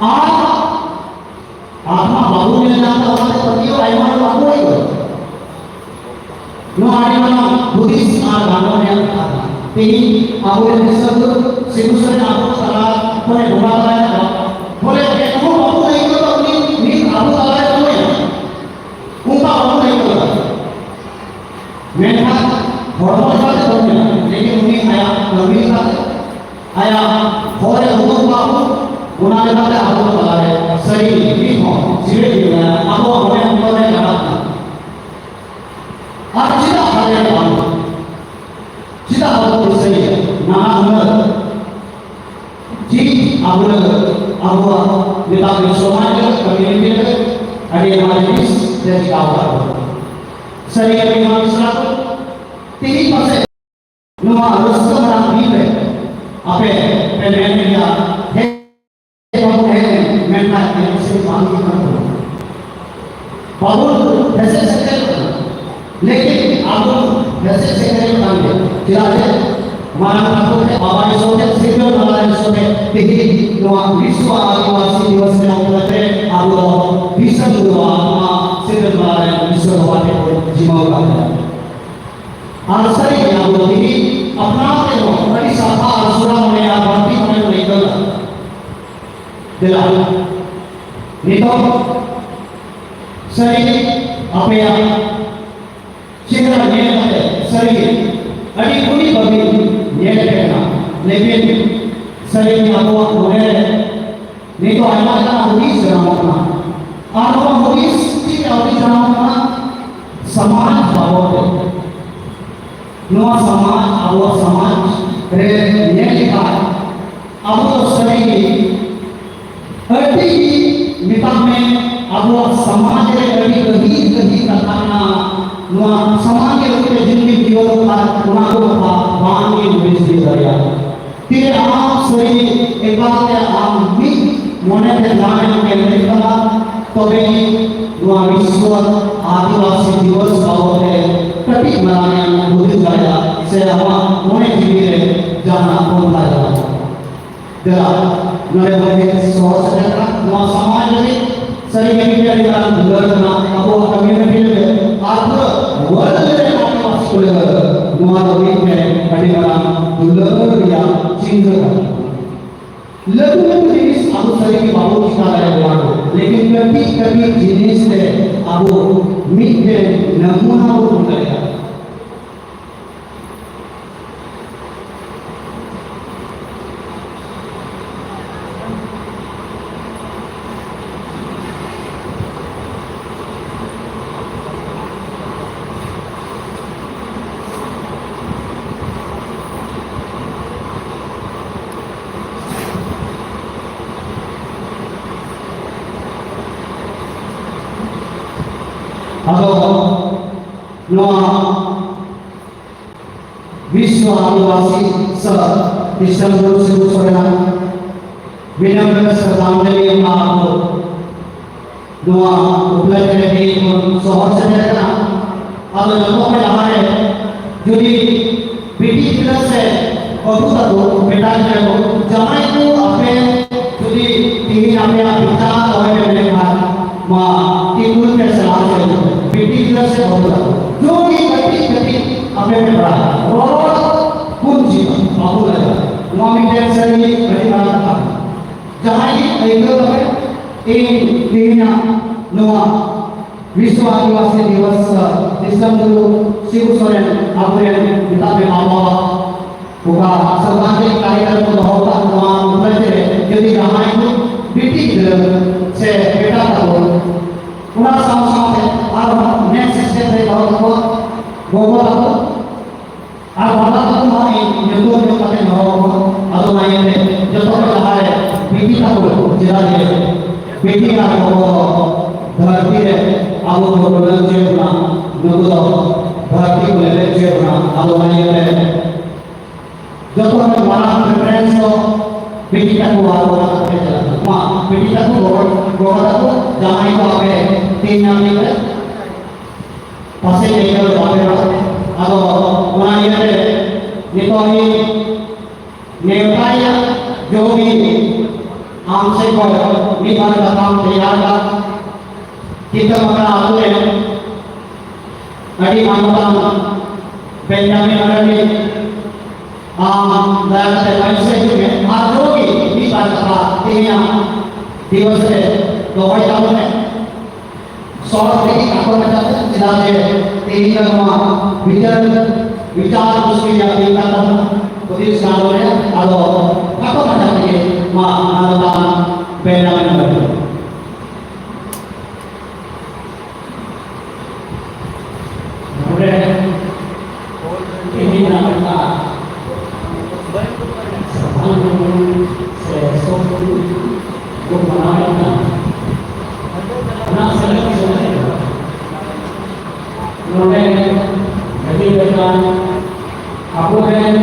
ᱟᱨ ᱟᱛᱢᱟ ᱵᱟᱵᱚᱱ ᱧᱮᱞ ᱧᱟᱢ ᱮᱫᱟ, ᱚᱱᱟᱛᱮ ᱯᱟᱹᱛᱭᱟᱹᱣ ᱟᱭᱢᱟ ᱦᱚᱲ ᱵᱟᱠᱚ ᱦᱩᱭᱩᱜ ᱠᱟᱱᱟ᱾ ᱱᱚᱣᱟ ᱟᱹᱰᱤ ᱢᱟᱨᱟᱝ ᱦᱩᱫᱤᱥ ᱟᱨ ᱜᱟᱱᱚᱱ ᱨᱮᱭᱟᱜ ᱠᱟᱛᱷᱟ ᱠᱟᱱᱟ᱾ ᱛᱮᱦᱮᱧ ᱟᱵᱚᱨᱮᱱ ᱫᱤᱥᱚᱢ ᱫᱚ ᱥᱤᱵᱩ ᱥᱚᱨᱮᱱ ᱟᱵᱚ ᱛᱟᱞᱟ ᱠᱷᱚᱱᱮ ᱵᱚᱸᱜᱟ ᱛᱟᱞᱟᱭᱮᱱᱟ᱾ ᱵᱚᱞᱮ ᱮᱠᱷᱚᱱ ᱵᱟᱵᱚᱱ ᱟᱹᱭᱠᱟᱹᱣ ᱮᱫᱟ ᱩᱱᱤ ᱱᱤᱛ ᱟᱵᱚ ᱛᱟᱞᱟᱨᱮ ᱠᱟᱹᱢᱤᱭᱟ᱾ ᱚᱱᱠᱟ ᱵᱟᱵᱚᱱ ᱟᱹᱭᱠᱟᱹᱣ ᱮᱫᱟ᱾ ᱢᱮᱱᱠᱷᱟᱱ ᱦᱚᱲᱢᱚ ᱞᱮᱠᱟᱛᱮ ᱵᱟᱵᱚᱱ ᱧᱮᱞᱟ, ᱞᱮᱠᱤᱱ ᱩᱱᱤ ᱟᱭᱟᱜ ᱠᱟᱹᱢᱤ ᱞᱮᱠᱟᱛᱮ, ᱟᱭᱟᱜ ᱦᱚᱨ ᱮ ᱩᱫᱩᱜ ᱠᱟᱜ ᱵᱚᱱ, ᱚᱱᱟ ᱞᱮᱠᱟᱛᱮ ᱟᱵᱚ ᱛᱟᱞᱟᱨᱮ ᱥᱟᱹᱨᱤ ᱱᱤᱛ ᱦᱚᱸ ᱡᱤᱣᱮᱫ ᱢᱮᱱᱟᱭᱟ, ᱟᱵᱚᱣᱟᱜ ᱢᱚᱱᱮ ᱚᱱᱛᱚᱨ ᱨᱮ ᱠᱟᱴᱟᱜ ᱠᱟᱱᱟ᱾ ᱟᱨ ᱪᱮᱫᱟᱜ ᱟᱞᱮ ᱵᱟᱝ? ᱪᱮᱫᱟᱜ ᱵᱟᱵᱚᱱ ᱫᱤᱥᱟᱹᱭᱟ? ᱱᱟᱱᱟ ᱦᱩᱱᱟᱹᱨ ᱪᱮᱫ ᱟᱵᱚ ᱞᱟᱹᱜᱤᱫ, ᱟᱵᱚᱣᱟᱜ ᱱᱮᱛᱟᱨ ᱥᱚᱢᱟᱡᱽ ᱞᱟᱹᱜᱤᱫ, community ᱞᱟᱹᱜᱤᱫ ᱟᱹᱰᱤ ᱟᱭᱢᱟ ᱡᱤᱱᱤᱥ ᱨᱮ ᱪᱤᱠᱟᱣ ᱟᱠᱟᱫ ᱵᱚᱱᱟ᱾ ᱥᱟᱹᱨᱤ ᱜᱮ ᱱᱚᱣᱟ ᱢᱤᱥᱨᱟ ᱠᱚ ᱛᱮᱦᱮᱧ ᱯᱟᱥᱮᱡ ᱱᱚᱣᱟ ᱨᱟᱹᱥᱠᱟᱹ ᱢᱟᱨᱟᱝ ᱫᱤᱱ ᱨᱮ ᱟᱯᱮ ᱯᱮ ᱢᱮᱱ ᱜᱮᱭᱟ, ᱦᱮᱡ ᱵᱟᱵᱚᱱ ᱦᱮᱡ ᱞᱮᱱ, ᱢᱮᱱᱠᱷᱟᱱ ᱮᱱᱮᱡ ᱥᱮᱨᱮᱧ ᱵᱟᱝ ᱦᱩᱭᱩᱜ ᱠᱟᱱ ᱛᱟᱵᱚᱱᱟ᱾ ᱵᱟᱵᱚᱱ ᱦᱮᱥᱮᱡ ᱥᱮᱴᱮᱨᱚᱜ ᱠᱟᱱᱟ, ᱞᱮᱠᱤᱱ ᱟᱵᱚ ᱦᱮᱥᱮᱡ ᱥᱮᱴᱮᱨᱚᱜ ᱠᱟᱱ ᱜᱮᱭᱟ᱾ ᱪᱮᱫᱟᱜ ᱡᱮ ᱢᱟᱨᱟᱝ ᱴᱷᱟᱹᱠᱩᱨ ᱴᱷᱮᱱ ᱵᱟᱵᱟᱭ ᱛᱮᱦᱮᱧ ᱱᱚᱣᱟ ᱵᱤᱥᱣᱚ ᱟᱹᱫᱤᱵᱟᱹᱥᱤ ᱫᱤᱵᱚᱥ ᱨᱮ ᱚᱠᱛᱚ ᱨᱮ ᱟᱵᱚ ᱫᱚ ᱫᱤᱥᱚᱢ ᱜᱩᱨᱩᱣᱟᱜ ᱱᱚᱣᱟ ᱥᱮᱴᱮᱨ ᱵᱟᱲᱟ ᱨᱮ ᱵᱤᱥᱣᱚ ᱥᱚᱵᱷᱟ ᱴᱷᱮᱱ ᱵᱚᱱ ᱡᱤᱢᱟᱹᱣ ᱟᱠᱟᱫ ᱵᱚᱱᱟ᱾ ᱟᱨ ᱥᱟᱹᱨᱤ ᱜᱮ ᱟᱵᱚ ᱫᱚ ᱛᱮᱦᱮᱧ ᱟᱯᱱᱟᱨ ᱛᱮᱦᱚᱸ ᱟᱹᱰᱤ ᱥᱟᱯᱷᱟ ᱟᱨ ᱥᱩᱨᱟ ᱢᱚᱱᱮ ᱟᱨ ᱵᱷᱟᱹᱜᱤ ᱢᱚᱱᱮ ᱵᱚᱱ ᱟᱹᱭᱠᱟᱹᱣ ᱮᱫᱟ᱾ ᱫᱮᱞᱟ, ᱱᱤᱛᱚᱜ ᱥᱟᱹᱨᱤ ᱜᱮ ᱟᱯᱮᱭᱟᱜ ᱪᱮᱦᱨᱟ ᱧᱮᱞ ᱠᱟᱛᱮ ᱥᱟᱹᱨᱤ ᱜᱮ ᱟᱹᱰᱤ ᱠᱩᱞᱤ ᱵᱟᱹᱵᱤ ᱧᱮᱞ ᱯᱮ ᱠᱟᱱᱟ᱾ ᱞᱮᱠᱤᱱ ᱥᱟᱹᱨᱤ ᱜᱮ ᱟᱵᱚᱣᱟᱜ ᱢᱚᱱᱮ ᱨᱮ ᱱᱤᱛᱚᱜ ᱟᱭᱢᱟ ᱞᱮᱠᱟᱱᱟᱜ ᱦᱩᱫᱤᱥ ᱡᱟᱱᱟᱢᱚᱜ ᱠᱟᱱᱟ᱾ ᱟᱨ ᱱᱚᱣᱟ ᱦᱩᱫᱤᱥ ᱪᱮᱫ ᱞᱮᱠᱟ ᱦᱩᱫᱤᱥ ᱡᱟᱱᱟᱢᱚᱜ ᱠᱟᱱᱟ? ᱥᱚᱢᱟᱡᱽ ᱵᱟᱵᱚᱫ ᱛᱮ᱾ ᱱᱚᱣᱟ ᱥᱚᱢᱟᱡᱽ, ᱟᱵᱚᱣᱟᱜ ᱥᱚᱢᱟᱡᱽ ᱨᱮ ᱧᱮᱞ ᱞᱮᱠᱷᱟᱱ ᱟᱵᱚ ᱫᱚ ᱥᱟᱹᱨᱤ ᱜᱮ ᱟᱹᱰᱤ, ᱢᱮᱛᱟᱜ ᱢᱮ, ᱟᱵᱚᱣᱟᱜ ᱥᱚᱢᱟᱡᱽ ᱨᱮ ᱟᱹᱰᱤ ᱜᱟᱹᱦᱤᱨ ᱜᱟᱹᱦᱤᱨ ᱠᱟᱛᱷᱟ ᱢᱮᱱᱟᱜᱼᱟ᱾ ᱱᱚᱣᱟ ᱥᱚᱢᱟᱡᱽ ᱨᱮ ᱟᱹᱰᱤ ᱡᱤᱱᱫᱮᱜᱤ ᱡᱤᱭᱚᱱ ᱠᱷᱟᱱ ᱚᱱᱟ ᱠᱚ ᱠᱟᱛᱷᱟ ᱵᱟᱝ ᱜᱮ ᱵᱩᱡᱽ ᱛᱤᱭᱳᱜ ᱫᱟᱲᱮᱭᱟᱜᱼᱟ᱾ ᱛᱤᱨᱮ ᱟᱢ ᱥᱟᱹᱨᱤ ᱮᱠᱟᱞ ᱛᱮ ᱟᱢ ᱢᱤᱫ ᱢᱚᱱᱮ ᱛᱮ ᱫᱟᱱ ᱮᱢ ᱮᱢ ᱠᱟᱱᱟ, ᱛᱚᱵᱮ ᱜᱮ ᱱᱚᱣᱟ ᱵᱤᱥᱣᱚ ᱟᱹᱫᱤᱵᱟᱹᱥᱤ ᱫᱤᱵᱚᱥ ᱵᱟᱵᱚᱫ ᱛᱮ ᱠᱟᱹᱴᱤᱡ ᱢᱟᱨᱟᱝ ᱮᱢ ᱦᱩᱫᱤᱥ ᱫᱟᱲᱮᱭᱟᱜᱼᱟ ᱥᱮ ᱟᱢᱟᱜ ᱢᱚᱱᱮ ᱡᱤᱣᱤ ᱨᱮ ᱡᱟᱦᱟᱱᱟᱜ ᱯᱚᱱᱛᱷᱟ ᱧᱟᱢᱚᱜᱼᱟ᱾ ᱫᱮᱞᱟ, ᱱᱚᱰᱮ ᱵᱚᱱ ᱦᱮᱡ ᱥᱚᱦᱚᱨ ᱥᱮᱴᱮᱨ ᱠᱟᱱᱟ᱾ ᱱᱚᱣᱟ ᱥᱚᱢᱟᱡᱽ ᱞᱟᱹᱜᱤᱫ ᱥᱟᱹᱨᱤ ᱜᱮ ᱢᱤᱫᱴᱮᱱ ᱟᱹᱰᱤ ᱢᱟᱨᱟᱝ ᱫᱩᱞᱟᱹᱲ ᱠᱟᱱᱟ᱾ ᱟᱵᱚᱣᱟᱜ community ᱞᱟᱹᱜᱤᱫ ᱟᱨ ᱯᱩᱨᱟᱹ world ᱨᱮ ᱟᱹᱫᱤᱵᱟᱹᱥᱤ ᱠᱚ ᱞᱟᱹᱜᱤᱫ ᱱᱚᱣᱟ ᱫᱚ ᱢᱤᱫᱴᱮᱱ ᱟᱹᱰᱤ ᱢᱟᱨᱟᱝ ᱫᱩᱞᱟᱹᱲ ᱨᱮᱭᱟᱜ ᱪᱤᱱᱦᱟᱹ ᱠᱟᱱᱟ᱾ ᱞᱟᱹᱴᱩ ᱞᱟᱹᱴᱩ ᱡᱤᱱᱤᱥ ᱟᱵᱚ ᱥᱟᱹᱨᱤ ᱜᱮ ᱵᱟᱵᱚ ᱪᱤᱠᱟ ᱫᱟᱲᱮᱭᱟᱜᱼᱟ, ᱞᱮᱠᱤᱱ ᱠᱟᱹᱴᱤᱡ ᱠᱟᱹᱴᱤᱡ ᱡᱤᱱᱤᱥ ᱨᱮ ᱟᱵᱚ ᱢᱤᱫᱴᱮᱱ ᱱᱟᱢᱩᱱᱟ ᱵᱚᱱ ᱦᱩᱭ ᱫᱟᱲᱮᱭᱟᱜᱼᱟ᱾ ᱟᱫᱚ ᱱᱚᱣᱟ ᱵᱤᱥᱣᱚ ᱟᱹᱫᱤᱵᱟᱹᱥᱤ ᱥᱟᱨ ᱠᱨᱤᱥᱱᱚ ᱥᱤᱵᱩ ᱥᱚᱨᱮᱱᱟᱜ ᱵᱤᱱᱚᱢᱨᱮ ᱥᱨᱚᱫᱷᱟᱧᱡᱚᱞᱤ ᱮᱢᱟ ᱟᱵᱚ ᱱᱚᱣᱟ ᱩᱯᱞᱟᱹᱭ ᱨᱮ ᱛᱮᱦᱮᱧ ᱵᱚᱱ ᱥᱚᱦᱚᱨ ᱥᱮᱴᱮᱨ ᱠᱟᱱᱟ᱾ ᱟᱫᱚ ᱡᱚᱛᱚ ᱠᱷᱚᱱ ᱞᱟᱦᱟᱨᱮ ᱡᱩᱫᱤ ᱵᱤᱴᱤ ᱜᱤᱫᱽᱨᱟᱹ ᱥᱮ ᱵᱟᱹᱵᱩ ᱛᱟᱠᱚ ᱵᱮᱴᱟ ᱜᱤᱫᱽᱨᱟᱹ ᱠᱚ ᱡᱟᱦᱟᱸᱭ ᱠᱚ ᱟᱯᱮ ᱡᱩᱫᱤ ᱛᱮᱦᱮᱧ ᱟᱯᱮᱭᱟᱜ ᱵᱮᱴᱟ ᱫᱚᱦᱚᱭ ᱯᱮ ᱢᱮᱱᱠᱷᱟᱱ, ᱢᱟ ᱛᱤᱸᱜᱩᱱ ᱯᱮ ᱥᱮ ᱞᱟᱦᱟ ᱥᱮᱫ, ᱵᱤᱴᱤ ᱜᱤᱫᱽᱨᱟᱹ ᱥᱮ ᱵᱟᱹᱦᱩ ᱛᱟᱠᱚ, ᱡᱩᱫᱤ ᱠᱟᱹᱴᱤᱡ ᱠᱟᱹᱴᱤᱡ ᱟᱯᱮ ᱯᱮ ᱯᱟᱲᱦᱟᱜᱼᱟ, ᱨᱚᱲ ᱠᱚ ᱪᱮᱫ ᱵᱟᱠᱚ ᱞᱟᱡᱟᱜᱼᱟ᱾ ᱱᱚᱣᱟ ᱢᱤᱫᱴᱮᱱ ᱥᱟᱹᱨᱤ ᱟᱹᱰᱤ ᱢᱟᱨᱟᱝ ᱠᱟᱛᱷᱟ ᱠᱟᱱᱟ᱾ ᱡᱟᱦᱟᱸᱭ ᱜᱮ ᱟᱹᱭᱠᱟᱹᱣ ᱠᱟᱛᱮ ᱤᱧ ᱛᱮᱦᱮᱧᱟᱜ ᱱᱚᱣᱟ ᱵᱤᱥᱣ ᱟᱹᱫᱤᱵᱟᱹᱥᱤ ᱫᱤᱵᱚᱥ, ᱫᱤᱥᱚᱢ ᱜᱩᱨᱩ ᱥᱤᱵᱩ ᱥᱚᱨᱮᱱ ᱟᱵᱚᱨᱮᱱ ᱢᱮᱛᱟᱜ ᱢᱮ ᱵᱟᱵᱟ ᱚᱠᱟ ᱥᱚᱨᱠᱟᱨᱤ ᱠᱟᱹᱨᱤᱜᱚᱞ ᱠᱚ ᱫᱚᱦᱚ ᱠᱟᱜ ᱱᱚᱣᱟ ᱩᱯᱨᱟᱡᱽ ᱨᱮ ᱡᱩᱫᱤ ᱡᱟᱦᱟᱸᱭ ᱠᱚ ᱵᱤᱴᱤ ᱜᱤᱫᱽᱨᱟᱹ ᱥᱮ ᱵᱮᱴᱟ ᱛᱟᱠᱚ, ᱚᱱᱟ ᱥᱟᱶ ᱥᱟᱶᱛᱮ ᱟᱨᱦᱚᱸ next step ᱨᱮ ᱫᱚᱦᱚ ᱠᱟᱠᱚᱣᱟ ᱜᱚᱜᱚ ᱛᱟᱠᱚ ᱟᱨ ᱵᱟᱵᱟ ᱛᱟᱠᱚ ᱦᱚᱸ ᱤᱧ ᱧᱩᱛᱩᱢ ᱧᱩᱛᱩᱢ ᱠᱟᱛᱮ ᱦᱚᱦᱚ ᱠᱚᱣᱟ᱾ ᱟᱫᱚ ᱚᱱᱟ ᱤᱭᱟᱹᱛᱮ ᱡᱚᱛᱚ ᱠᱚ ᱡᱟᱦᱟᱸᱭ ᱵᱤᱴᱤ ᱛᱟᱠᱚ, ᱪᱮᱫᱟᱜ ᱡᱮ ᱵᱤᱴᱤ ᱟᱨ ᱜᱚᱜᱚ ᱫᱚ ᱫᱷᱟᱹᱨᱛᱤ ᱨᱮ ᱟᱵᱚ ᱠᱚ ᱵᱚᱫᱚᱞ ᱦᱚᱪᱚᱭᱮᱫ ᱵᱚᱱᱟ, ᱱᱩᱠᱩ ᱫᱚ ᱫᱷᱟᱹᱨᱛᱤ ᱠᱚ ᱞᱮᱵᱮᱫ ᱦᱚᱪᱚᱭᱮᱫ ᱵᱚᱱᱟ᱾ ᱟᱫᱚ ᱚᱱᱟ ᱤᱭᱟᱹᱛᱮ ᱡᱚᱛᱚ ᱠᱷᱚᱱ ᱢᱟᱨᱟᱝ preference ᱫᱚ ᱵᱤᱴᱤ ᱛᱟᱠᱚ ᱟᱨ ᱜᱚᱜᱚ ᱛᱟᱠᱚ ᱴᱷᱮᱱ ᱪᱟᱞᱟᱜ ᱠᱟᱱᱟ᱾ ᱢᱟ, ᱵᱤᱴᱤ ᱛᱟᱠᱚ, ᱜᱚᱜᱚ, ᱜᱚᱜᱚ ᱛᱟᱠᱚ, ᱡᱟᱶᱟᱭ ᱠᱚ ᱟᱯᱮ ᱛᱮᱦᱮᱧ ᱧᱟᱢ ᱞᱮᱯᱮ, ᱯᱟᱥᱮᱡ ᱡᱟᱭᱜᱟ ᱨᱮ ᱵᱟᱯᱮ ᱨᱚᱲᱟ᱾ ᱟᱫᱚ ᱚᱱᱟ ᱤᱭᱟᱹᱛᱮ ᱱᱤᱛᱚᱜ ᱤᱧ ᱱᱮᱣᱛᱟᱭᱟ, ᱡᱩᱫᱤ ᱟᱢ ᱥᱮᱫ ᱠᱷᱚᱱ ᱢᱤᱫ ᱵᱟᱨ ᱠᱟᱛᱷᱟᱢ ᱛᱮᱭᱟᱨ ᱠᱟᱜ, ᱠᱤᱛᱟᱹ ᱢᱟᱠᱟ ᱟᱛᱳ ᱨᱮ ᱟᱹᱰᱤ ᱢᱟᱱᱚᱛᱟᱱ ᱵᱮᱧᱡᱟᱢᱤᱱ ᱢᱟᱨᱟᱱᱰᱤ, ᱟᱢ ᱫᱟᱭᱟ ᱠᱟᱛᱮ ᱢᱟᱹᱭ ᱥᱮ ᱦᱤᱡᱩᱜ ᱢᱮ᱾ ᱟᱨ ᱡᱚᱛᱚ ᱜᱮ ᱢᱤᱫ ᱵᱟᱨ ᱠᱟᱛᱷᱟ ᱛᱮᱦᱮᱧᱟᱜ ᱫᱤᱵᱚᱥ ᱨᱮ ᱫᱚᱦᱚᱭ ᱛᱟᱵᱚᱱ ᱢᱮ᱾ ᱥᱚᱦᱚᱡ ᱛᱮᱜᱮ ᱠᱟᱛᱷᱟ ᱢᱮᱛᱟ ᱛᱮ, ᱪᱮᱫᱟᱜ ᱡᱮ ᱛᱮᱦᱮᱧ ᱫᱚ ᱱᱚᱣᱟ ᱵᱤᱪᱟᱹᱨ, ᱵᱤᱪᱟᱨ ᱜᱳᱥᱴᱤ ᱨᱮᱭᱟᱜ ᱫᱤᱱ ᱠᱟᱱ ᱛᱟᱵᱚᱱᱟ᱾ ᱦᱩᱫᱤᱥ ᱜᱟᱞᱚᱪ ᱨᱮᱭᱟᱜ ᱟᱫᱚ ᱠᱷᱟᱴᱚ ᱢᱟᱪᱷᱟ ᱛᱮᱜᱮ ᱢᱟ ᱢᱟᱱᱚᱛᱟᱱ ᱵᱮᱧᱡᱟᱢᱤᱱ ᱢᱟᱨᱟᱱᱰᱤ᱾ ᱱᱚᱰᱮ ᱛᱮᱦᱮᱧ ᱱᱟᱜ ᱥᱟᱫᱷᱟᱨᱚᱱ ᱥᱮ ᱥᱚᱵ ᱠᱚ ᱢᱟᱱᱟᱣᱮᱫ ᱠᱟᱱ ᱚᱱᱟ ᱥᱮᱞᱮᱫ ᱥᱚᱢᱚᱭ ᱱᱚᱰᱮ ᱟᱹᱰᱤ ᱞᱮᱠᱟᱱ ᱟᱵᱚᱨᱮᱱ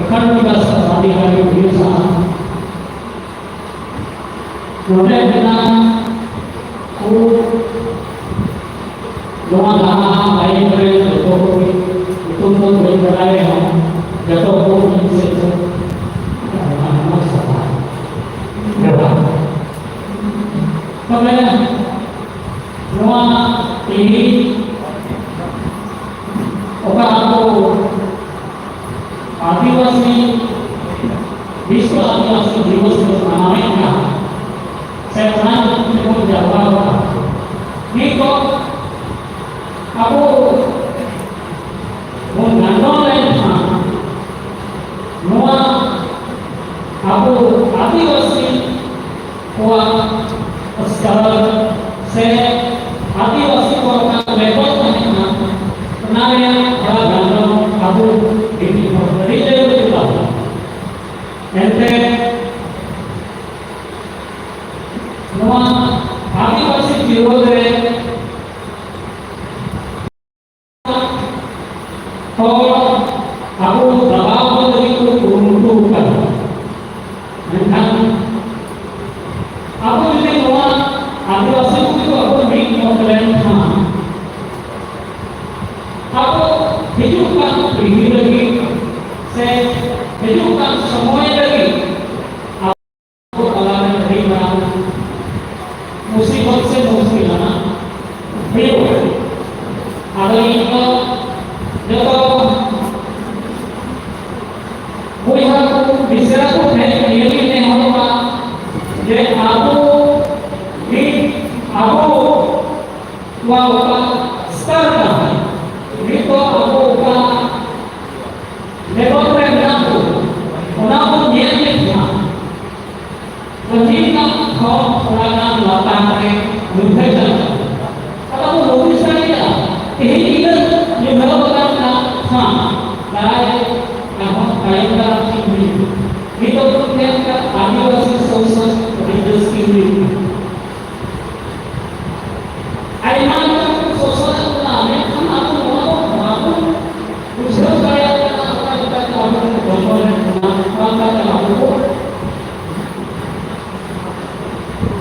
ᱮᱠᱟᱰᱮᱢᱤ ᱥᱟᱶᱛᱟ ᱟᱹᱰᱤ ᱜᱟᱱ ᱦᱩᱭᱩᱜᱼᱟ᱾ ᱱᱚᱰᱮ ᱢᱮᱱᱟᱜ ᱠᱚ ᱱᱚᱣᱟ ᱞᱟᱦᱟ ᱞᱟᱭᱤᱱ ᱨᱮ ᱡᱚᱛᱚ ᱠᱚ ᱧᱩᱛᱩᱢ ᱫᱚ ᱵᱟᱹᱧ ᱵᱟᱲᱟᱭ ᱨᱮᱦᱚᱸ ᱡᱚᱛᱚ ᱠᱚ ᱤᱧ ᱥᱮᱫ ᱠᱷᱚᱱ ᱱᱚᱣᱟ ᱛᱮᱦᱮᱧ ᱚᱠᱟ ᱟᱵᱚ ᱟᱹᱫᱤᱵᱟᱹᱥᱤ, ᱵᱤᱥᱣᱚ ᱟᱹᱫᱤᱵᱟᱹᱥᱤ ᱫᱤᱵᱚᱥ ᱵᱚᱱ ᱢᱟᱱᱟᱣᱮᱫ ᱠᱟᱱ, ᱥᱮ ᱚᱱᱟ ᱧᱩᱛᱩᱢ ᱛᱮᱵᱚᱱ ᱡᱟᱣᱨᱟ ᱟᱠᱟᱱ, ᱱᱤᱛᱚᱜ ᱟᱵᱚ ᱵᱚᱱ ᱜᱟᱱᱰᱚ ᱞᱮᱱᱠᱷᱟᱱ, ᱱᱚᱣᱟ ᱟᱵᱚ ᱟᱹᱫᱤᱵᱟᱹᱥᱤ ᱠᱚᱣᱟᱜ ᱥᱠᱟᱨ ᱥᱮ ᱟᱹᱫᱤᱵᱟᱹᱥᱤ ᱠᱚᱣᱟᱜ ᱞᱮᱵᱚᱞ ᱛᱟᱦᱮᱸ ᱠᱟᱱᱟ, ᱚᱱᱟ ᱨᱮᱭᱟᱜ ᱛᱷᱚᱲᱟ ᱜᱟᱱᱰᱚ ᱟᱵᱚ ᱢᱤᱫ ᱦᱚᱲ ᱟᱹᱰᱤ ᱡᱟᱹᱨᱩᱲ ᱜᱮ ᱛᱟᱵᱚᱱᱟ᱾ ᱮᱱᱛᱮ ᱱᱚᱣᱟ ᱟᱹᱫᱤᱵᱟᱹᱥᱤ ᱵᱤᱨᱳᱫᱷ ᱨᱮ ᱦᱚᱲ ᱟᱵᱚ ᱫᱟᱵᱟᱣ ᱠᱚ ᱞᱟᱹᱜᱤᱫ ᱠᱚ ᱠᱩᱨᱩᱢᱩᱴᱩ ᱟᱠᱟᱫᱟ᱾ ᱢᱮᱱᱠᱷᱟᱱ ᱟᱵᱚ ᱡᱩᱫᱤ ᱱᱚᱣᱟ ᱟᱹᱫᱤᱵᱟᱹᱥᱤ ᱠᱚ ᱡᱩᱫᱤ ᱵᱟᱵᱚᱱ ᱢᱤᱫ ᱠᱚ ᱞᱮᱱᱠᱷᱟᱱ, ᱟᱵᱚ ᱦᱤᱡᱩᱜ ᱠᱟᱱ ᱯᱤᱲᱦᱤ ᱞᱟᱹᱜᱤᱫ ᱥᱮ ᱦᱤᱡᱩᱜ ᱠᱟᱱ ᱥᱚᱢᱚᱭ ᱞᱟᱹᱜᱤᱫ ᱟᱵᱚ ᱛᱟᱞᱟᱨᱮ ᱟᱹᱰᱤ ᱢᱟᱨᱟᱝ ᱢᱩᱥᱤᱵᱚᱛ ᱥᱮ ᱢᱩᱥᱠᱤᱞ ᱟᱱᱟᱜ ᱦᱩᱭᱩᱜᱼᱟ᱾ ᱟᱫᱚ ᱤᱧ ᱫᱚ ᱡᱚᱛᱚ ᱵᱚᱭᱦᱟ ᱠᱚ, ᱢᱤᱥᱨᱟ ᱠᱚ ᱴᱷᱮᱱ ᱱᱤᱭᱟᱹᱜᱤᱧ ᱱᱮᱦᱚᱨᱚᱜᱼᱟ ᱡᱮ ᱟᱵᱚ ᱢᱤᱫ, ᱟᱵᱚ ᱱᱚᱣᱟ ᱚᱠᱟ ᱥᱛᱚᱨ ᱠᱟᱱᱟ, ᱱᱤᱛᱚᱜ ᱟᱵᱚ ᱚᱠᱟ ᱞᱮᱵᱮᱞ ᱨᱮ ᱢᱮᱱᱟᱜ ᱵᱚᱱ, ᱚᱱᱟ ᱵᱚᱱ ᱧᱮᱞ ᱞᱮᱠᱷᱟᱱ ᱯᱟᱹᱦᱤᱞ ᱨᱮᱱᱟᱜ ᱦᱚᱲ ᱛᱷᱚᱲᱟ ᱜᱟᱱ ᱞᱟᱛᱟᱨ ᱨᱮ ᱧᱩᱨᱦᱟᱹ ᱪᱟᱞᱟᱜ ᱠᱟᱱᱟ᱾ ᱟᱫᱚ ᱵᱚᱱ ᱦᱩᱫᱤᱥ ᱫᱟᱲᱮᱭᱟᱜᱼᱟ, ᱛᱮᱦᱮᱧ ᱤᱱᱟᱹᱜ ᱧᱩᱨᱦᱟᱹ ᱟᱠᱟᱱ ᱠᱷᱟᱱ ᱫᱟᱨᱟᱭ ᱟᱨᱦᱚᱸ ᱛᱟᱭᱚᱢ ᱫᱟᱨᱟᱢ ᱪᱮᱫ ᱦᱩᱭᱩᱜᱼᱟ? ᱱᱤᱛᱚᱜ ᱵᱚᱱ ᱧᱮᱞ ᱠᱟᱜ ᱟᱹᱫᱤᱵᱟᱹᱥᱤ ᱥᱚᱝᱥᱚᱫ ᱟᱹᱰᱤ ᱡᱟᱹᱥᱛᱤ ᱦᱩᱭᱩᱜ ᱠᱟᱱᱟ᱾ ᱟᱭᱢᱟ ᱞᱮᱠᱟᱱ ᱠᱚ ᱥᱚᱥᱚᱨᱚᱜ ᱠᱟᱱᱟ, ᱢᱮᱱᱠᱷᱟᱱ ᱟᱵᱚ ᱱᱚᱣᱟ ᱫᱚ ᱵᱟᱵᱚᱱ ᱵᱩᱡᱷᱟᱹᱣ ᱫᱟᱲᱮᱭᱟᱜ ᱠᱟᱱᱟ, ᱚᱠᱟ ᱞᱮᱠᱟᱛᱮ ᱟᱵᱚ ᱵᱚᱱ ᱵᱚᱫᱚᱞᱮᱫ ᱠᱟᱱᱟ, ᱚᱠᱟ ᱞᱮᱠᱟᱛᱮ ᱟᱵᱚ ᱵᱚ,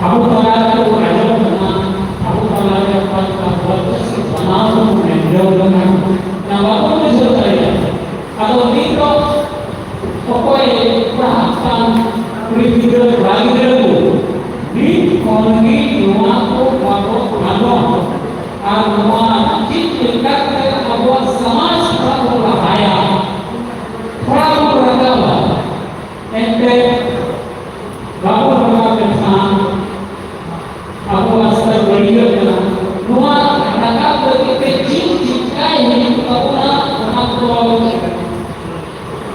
ᱟᱵᱚ ᱛᱟᱞᱟ ᱨᱮ ᱵᱚ ᱟᱸᱡᱚᱢ ᱠᱟᱱᱟ, ᱟᱵᱚ ᱛᱟᱞᱟ ᱨᱮ ᱚᱠᱟ ᱞᱮᱠᱟ ᱵᱚᱫᱚᱞ ᱥᱮ ᱵᱟᱱᱟᱣ ᱵᱚᱱ ᱮᱱᱡᱚᱭ ᱠᱟᱱᱟ, ᱚᱱᱟ ᱵᱟᱵᱚᱱ ᱵᱩᱡᱷᱟᱹᱣ ᱫᱟᱲᱮᱭᱟᱜ ᱠᱟᱱᱟ᱾ ᱟᱫᱚ ᱱᱤᱛ ᱫᱚ ᱚᱠᱚᱭ ᱯᱟᱲᱦᱟᱜ ᱠᱟᱱ ᱠᱩᱲᱤ ᱜᱤᱫᱽᱨᱟᱹ, ᱠᱚᱲᱟ ᱜᱤᱫᱽᱨᱟᱹ ᱠᱚ, ᱱᱤᱛ ᱠᱷᱚᱱ ᱜᱮ ᱱᱚᱣᱟ ᱠᱚ ᱵᱟᱵᱚ ᱟᱫᱚᱜ ᱟᱨ ᱱᱚᱣᱟ ᱪᱮᱫ ᱞᱮᱠᱟᱛᱮ ᱟᱵᱚᱣᱟᱜ ᱥᱚᱢᱟᱡᱽ ᱛᱷᱚᱲᱟ ᱵᱚ ᱞᱟᱦᱟᱭᱟ, ᱛᱷᱚᱲᱟ ᱵᱚ ᱨᱟᱠᱟᱵᱟ᱾ ᱮᱱᱛᱮ ᱵᱟᱵᱚ ᱨᱟᱠᱟᱵ ᱞᱮᱠᱷᱟᱱ ᱟᱵᱚ ᱨᱟᱥᱛᱟ ᱵᱟᱹᱲᱤᱡᱚᱜ ᱠᱟᱱᱟ᱾ ᱱᱚᱣᱟ ᱨᱟᱠᱟᱵ ᱞᱟᱹᱜᱤᱫ ᱛᱮ ᱪᱮᱫ ᱪᱤᱠᱟᱭ ᱦᱩᱭᱩᱜ ᱛᱟᱵᱚᱱᱟ, ᱚᱱᱟ ᱠᱚ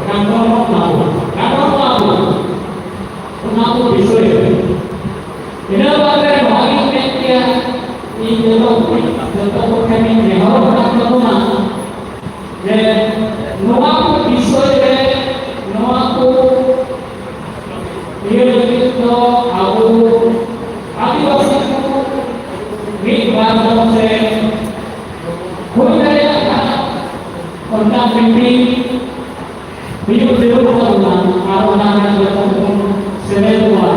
ᱜᱟᱱᱰᱚ ᱢᱟ ᱵᱚ, ᱜᱟᱱᱰᱚ ᱢᱟ ᱵᱚ, ᱚᱱᱟ ᱠᱚ ᱵᱤᱥᱚᱭ ᱨᱮ᱾ ᱤᱱᱟᱹ ᱵᱟᱫ ᱨᱮ ᱱᱚᱣᱟ ᱜᱤᱧ ᱢᱮᱱ ᱠᱮᱭᱟ, ᱤᱧ ᱡᱚᱛᱚ ᱠᱚ, ᱡᱚᱛᱚ ᱠᱚ ᱴᱷᱮᱱ ᱤᱧ ᱱᱮᱦᱚᱨᱚᱜ ᱠᱟᱱ ᱛᱟᱵᱚᱱᱟ ᱡᱮ ᱱᱚᱣᱟ ᱠᱚ ᱵᱤᱥᱚᱭ ᱨᱮ, ᱱᱚᱣᱟ ᱠᱚ ᱤᱭᱟᱹ ᱞᱟᱹᱜᱤᱫ ᱫᱚ ᱟᱵᱚ ᱟᱹᱫᱤᱵᱟᱹᱥᱤ ᱠᱚ ᱢᱤᱫ ᱵᱟᱨ ᱦᱚᱲ ᱥᱮ ᱦᱩᱭ ᱫᱟᱲᱮᱭᱟᱜ ᱠᱷᱟᱱ ᱚᱱᱠᱟ meeting ᱦᱩᱭᱩᱜ ᱡᱟᱹᱨᱩᱲ ᱛᱟᱵᱚᱱᱟ ᱟᱨ ᱚᱱᱟ ᱨᱮ ᱡᱚᱛᱚ ᱵᱚᱱ ᱥᱮᱞᱮᱫᱚᱜᱼᱟ᱾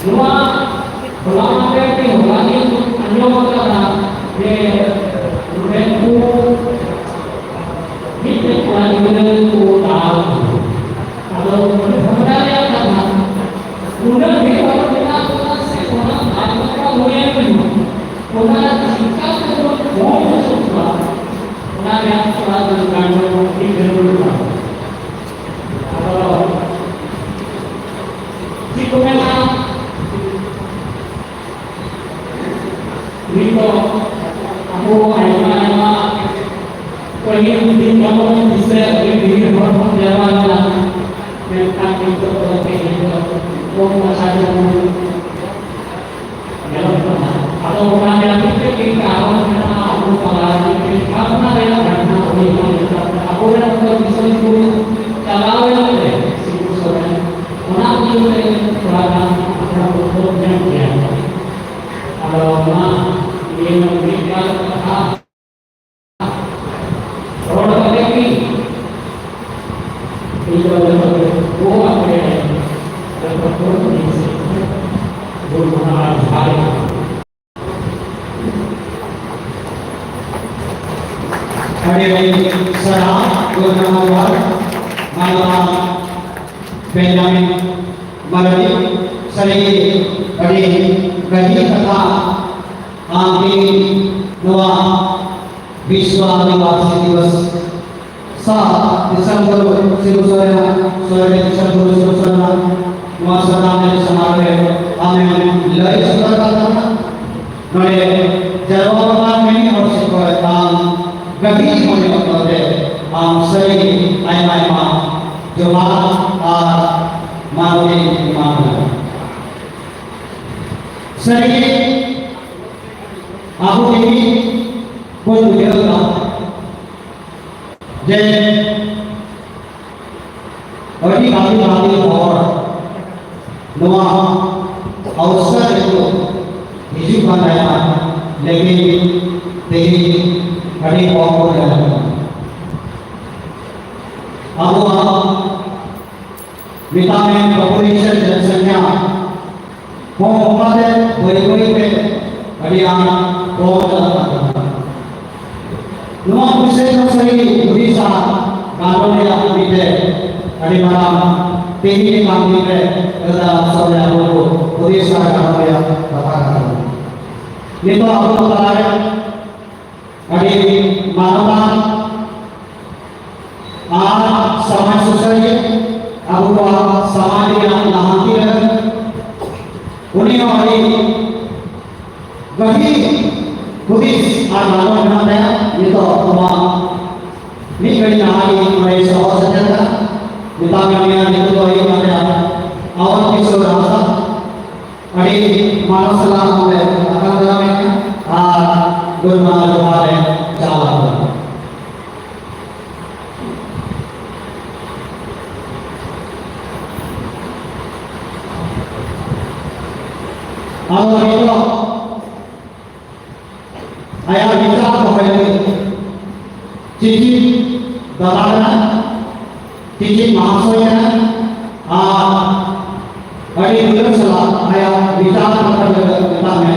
ᱱᱚᱣᱟ ᱦᱚᱞᱟ ᱢᱟᱦᱫᱮᱨ ᱜᱮ ᱦᱚᱞᱟ ᱜᱤᱧ ᱟᱸᱡᱚᱢ ᱟᱠᱟᱫᱟ ᱡᱮ ᱱᱚᱰᱮ ᱠᱚ ᱢᱤᱫᱴᱮᱱ ᱠᱚᱲᱟ ᱜᱤᱫᱽᱨᱟᱹ ᱠᱚ ᱫᱟᱞ ᱠᱮᱫᱮᱭᱟ᱾ ᱟᱫᱚ ᱱᱚᱰᱮ ᱵᱷᱟᱵᱽᱱᱟ ᱨᱮᱭᱟᱜ ᱠᱟᱛᱷᱟ, ᱩᱱᱟᱹᱜ ᱰᱷᱮᱨ ᱦᱚᱲ ᱢᱮᱱᱟᱜ ᱵᱚᱱᱟ ᱥᱮ ᱚᱱᱟ ᱫᱟᱞ ᱞᱮᱠᱟ ᱦᱩᱭᱮᱱ ᱨᱮᱦᱚᱸ, ᱚᱱᱟ ᱪᱤᱠᱟ ᱛᱮᱵᱚᱱ ᱠᱚᱢ ᱦᱚᱪᱚ ᱠᱚᱣᱟ, ᱚᱱᱟ ᱨᱮᱭᱟᱜ ᱛᱷᱚᱲᱟ ᱜᱟᱱ ᱜᱟᱱᱚᱜ ᱟᱹᱰᱤ ᱡᱟᱹᱨᱩᱲ ᱠᱟᱱᱟ᱾ ᱟᱫᱚ ᱪᱮᱫ ᱠᱚ ᱢᱮᱱᱟ, ᱱᱤᱛᱚᱜ ᱟᱵᱚ ᱟᱭᱢᱟ ᱟᱭᱢᱟ ᱯᱟᱹᱦᱤᱞ ᱫᱤᱱ ᱛᱟᱵᱚᱱ ᱫᱤᱥᱟᱹ ᱟᱹᱰᱤ ᱰᱷᱮᱨ ᱦᱚᱲ ᱵᱚᱱ ᱡᱟᱣᱨᱟ ᱞᱮᱱᱟ, ᱢᱮᱱᱠᱷᱟᱱ ᱱᱤᱛᱚᱜ ᱫᱚ ᱛᱮᱦᱮᱧ ᱫᱚ ᱠᱚᱢ ᱢᱟᱪᱷᱟ ᱜᱮᱵᱚᱱ ᱧᱮᱞᱚᱜ ᱠᱟᱱᱟ᱾ ᱟᱫᱚ ᱚᱱᱟ ᱡᱟᱹᱯᱤᱫ ᱛᱮ ᱪᱮᱫ ᱠᱟᱨᱚᱱ ᱢᱮᱱᱟᱜᱼᱟ, ᱟᱵᱚ ᱛᱟᱞᱟ ᱨᱮ ᱢᱤᱫᱴᱮᱱ ᱵᱷᱟᱵᱽᱱᱟ ᱨᱮᱭᱟᱜ ᱜᱷᱟᱴᱱᱟ ᱦᱩᱭ ᱟᱠᱟᱱ ᱞᱮᱠᱟᱛᱮ ᱟᱵᱚᱨᱮᱱ ᱚᱠᱚᱭ ᱫᱤᱥᱚᱢ ᱠᱚ ᱪᱟᱞᱟᱣ ᱮᱱ ᱛᱮ ᱥᱤᱵᱩ ᱥᱚᱨᱮᱱ, ᱚᱱᱟ ᱤᱫᱤ ᱠᱟᱛᱮ ᱛᱷᱚᱲᱟ ᱜᱟᱱ ᱟᱵᱚ ᱵᱚᱱ ᱧᱟᱢ ᱜᱮᱭᱟ᱾ ᱟᱫᱚ ᱚᱱᱟ ᱤᱭᱟᱹ ᱢᱤᱫ ᱵᱟᱨ ᱠᱟᱛᱷᱟ ᱨᱚᱲ ᱠᱟᱛᱮ ᱜᱮ ᱤᱧ ᱫᱚ ᱡᱚᱛᱚ ᱜᱮ ᱜᱚᱜ ᱟᱯᱮ ᱡᱚᱛᱚ ᱠᱚ ᱜᱩᱨᱩ ᱢᱟᱦᱟ ᱡᱚᱦᱟᱨ᱾ ᱟᱹᱰᱤ ᱟᱹᱰᱤ ᱥᱟᱨᱦᱟᱣ ᱜᱩᱨᱩ ᱢᱟᱦᱟ ᱡᱚᱦᱟᱨ ᱢᱟᱱᱚᱛᱟᱱ ᱵᱮᱧᱡᱟᱢᱤᱱ ᱢᱟᱨᱰᱤ, ᱥᱟᱹᱨᱤᱜᱮ ᱟᱹᱰᱤ ᱜᱟᱹᱦᱤᱨ ᱠᱟᱛᱷᱟ ᱟᱢ ᱛᱮᱦᱮᱧ ᱱᱚᱣᱟ ᱵᱤᱥᱣᱟ ᱟᱹᱫᱤᱵᱟᱹᱥᱤ ᱫᱤᱵᱚᱥ ᱥᱟᱶ ᱫᱤᱥᱚᱢ ᱜᱩᱨᱩ ᱥᱤᱵᱩ ᱥᱚᱨᱮᱱ, ᱥᱚᱨᱮᱱ ᱫᱤᱥᱚᱢ ᱜᱩᱨᱩ ᱥᱤᱵᱩ ᱥᱚᱨᱮᱱ ᱱᱚᱣᱟ ᱥᱟᱱᱟᱢ ᱥᱚᱢᱟᱡᱽ ᱨᱮ ᱟᱢᱮᱢ ᱞᱟᱹᱭ ᱥᱚᱫᱚᱨ ᱠᱟᱫ ᱛᱟᱵᱚᱱᱟ᱾ ᱱᱚᱰᱮ ᱡᱟᱨᱣᱟ ᱟᱠᱟᱱ ᱢᱤᱢᱤᱫ ᱦᱚᱲ ᱥᱮᱫ ᱠᱷᱚᱱ ᱟᱢ ᱜᱟᱹᱦᱤᱨ ᱢᱚᱱᱮ ᱦᱚᱛᱮᱛᱮ ᱟᱢ ᱥᱟᱹᱨᱤ ᱟᱭᱢᱟ ᱟᱭᱢᱟ ᱡᱚᱦᱟᱨ ᱟᱨ ᱢᱟᱱᱚᱛ ᱤᱧ ᱮᱢᱟᱢ ᱠᱟᱱᱟ᱾ ᱥᱟᱹᱨᱤᱜᱮ ᱟᱵᱚ ᱛᱮᱦᱮᱧ ᱵᱚᱱ ᱵᱩᱡᱷᱟᱹᱣ ᱮᱫᱟ ᱡᱮ ᱟᱹᱰᱤ ᱵᱷᱟᱜᱮ ᱵᱷᱟᱜᱮ ᱦᱚᱲ ᱱᱚᱣᱟ ᱚᱵᱚᱥᱛᱟ ᱨᱮᱠᱚ ᱦᱤᱡᱩᱜ ᱠᱟᱱ ᱛᱟᱦᱮᱸᱱᱟ, ᱞᱮᱠᱤᱱ ᱛᱮᱦᱮᱧ ᱟᱹᱰᱤ ᱠᱚᱢ ᱠᱚ ᱧᱮᱞᱚᱜ ᱠᱟᱱᱟ᱾ ᱟᱵᱚᱣᱟᱜ ᱢᱮᱛᱟᱜ ᱢᱮ population, ᱡᱚᱱᱥᱚᱝᱠᱷᱟ ᱦᱚᱸ ᱚᱱᱠᱟᱛᱮ ᱵᱟᱹᱭ ᱵᱟᱹᱭ ᱛᱮ ᱟᱹᱰᱤ ᱟᱸᱴ ᱠᱚᱢ ᱪᱟᱞᱟᱜ ᱠᱟᱱ ᱛᱟᱵᱚᱱᱟ᱾ ᱱᱚᱣᱟ ᱵᱤᱥᱚᱭ ᱫᱚ ᱥᱟᱹᱨᱤ ᱦᱩᱫᱤᱥ ᱟᱨ ᱜᱟᱱᱚᱱ ᱨᱮᱭᱟᱜ ᱢᱤᱫᱴᱮᱱ ᱟᱹᱰᱤ ᱢᱟᱨᱟᱝ ᱛᱮᱦᱮᱧ ᱞᱮᱠᱟᱱ ᱫᱤᱱ ᱨᱮ ᱟᱞᱟᱫᱟ ᱚᱯᱥᱚᱨ ᱨᱮ ᱟᱵᱚ ᱠᱚ ᱦᱩᱫᱤᱥ ᱟᱨ ᱜᱟᱱᱚᱱ ᱨᱮᱭᱟᱜ ᱠᱟᱛᱷᱟ ᱠᱟᱱᱟ᱾ ᱱᱤᱛᱚᱜ ᱟᱵᱚ ᱛᱟᱞᱟᱨᱮ ᱟᱹᱰᱤ ᱢᱟᱱᱚᱛᱟᱱ ᱟᱨ ᱥᱚᱢᱟᱡᱽ ᱥᱩᱥᱟᱹᱨᱤᱭᱟᱹ, ᱟᱵᱚ ᱠᱚᱣᱟᱜ ᱥᱚᱢᱟᱡᱽ ᱨᱮᱭᱟᱜ ᱞᱟᱦᱟᱱᱛᱤ ᱞᱟᱹᱜᱤᱫ ᱩᱱᱤ ᱦᱚᱸ ᱟᱹᱰᱤ ᱜᱟᱹᱦᱤᱨ ᱦᱩᱫᱤᱥ ᱟᱨ ᱞᱟᱞᱚᱱ ᱢᱮᱱᱟᱜ ᱛᱟᱭᱟ᱾ ᱱᱤᱛᱚᱜ ᱱᱚᱣᱟ ᱢᱤᱫ ᱜᱷᱟᱹᱲᱤ ᱞᱟᱦᱟ ᱜᱮ ᱱᱚᱰᱮ ᱥᱚᱦᱚᱨ ᱥᱮᱴᱮᱨ ᱠᱟᱱᱟ᱾ ᱢᱮᱛᱟᱜ ᱢᱮ ᱩᱱᱤᱭᱟᱜ ᱧᱩᱛᱩᱢ ᱫᱚ ᱦᱩᱭᱩᱜ ᱠᱟᱱ ᱛᱟᱭᱟ ᱟᱣᱟᱡ ᱠᱤᱥᱳᱨ ᱦᱟᱸᱥᱫᱟ᱾ ᱟᱹᱰᱤ ᱢᱟᱱᱚᱛ ᱥᱟᱞᱟᱜ ᱱᱚᱰᱮ ᱟᱛᱟᱝ ᱫᱟᱨᱟᱢ ᱮᱱᱟ ᱟᱨ ᱜᱩᱱᱢᱟᱱᱟᱣ ᱡᱚᱦᱟᱨ ᱮ ᱪᱟᱞ ᱟᱠᱟᱫᱟ᱾ ᱟᱫᱚ ᱱᱤᱛᱚᱜ ᱟᱭᱟᱜ ᱵᱤᱪᱟᱨ ᱫᱚᱦᱚᱭ ᱞᱟᱹᱜᱤᱫ ᱪᱤᱪᱤᱛ ᱫᱟᱫᱟ ᱠᱟᱱᱟ, ᱪᱤᱪᱤᱛ ᱢᱟᱦᱟᱥᱚᱭ ᱠᱟᱱᱟ, ᱟᱨ ᱟᱹᱰᱤ ᱫᱩᱞᱟᱹᱲ ᱥᱟᱞᱟᱜ ᱟᱭᱟᱜ ᱵᱤᱪᱟᱨ ᱨᱟᱠᱟᱵ ᱞᱟᱹᱜᱤᱫ ᱢᱮᱛᱟᱜ ᱢᱮ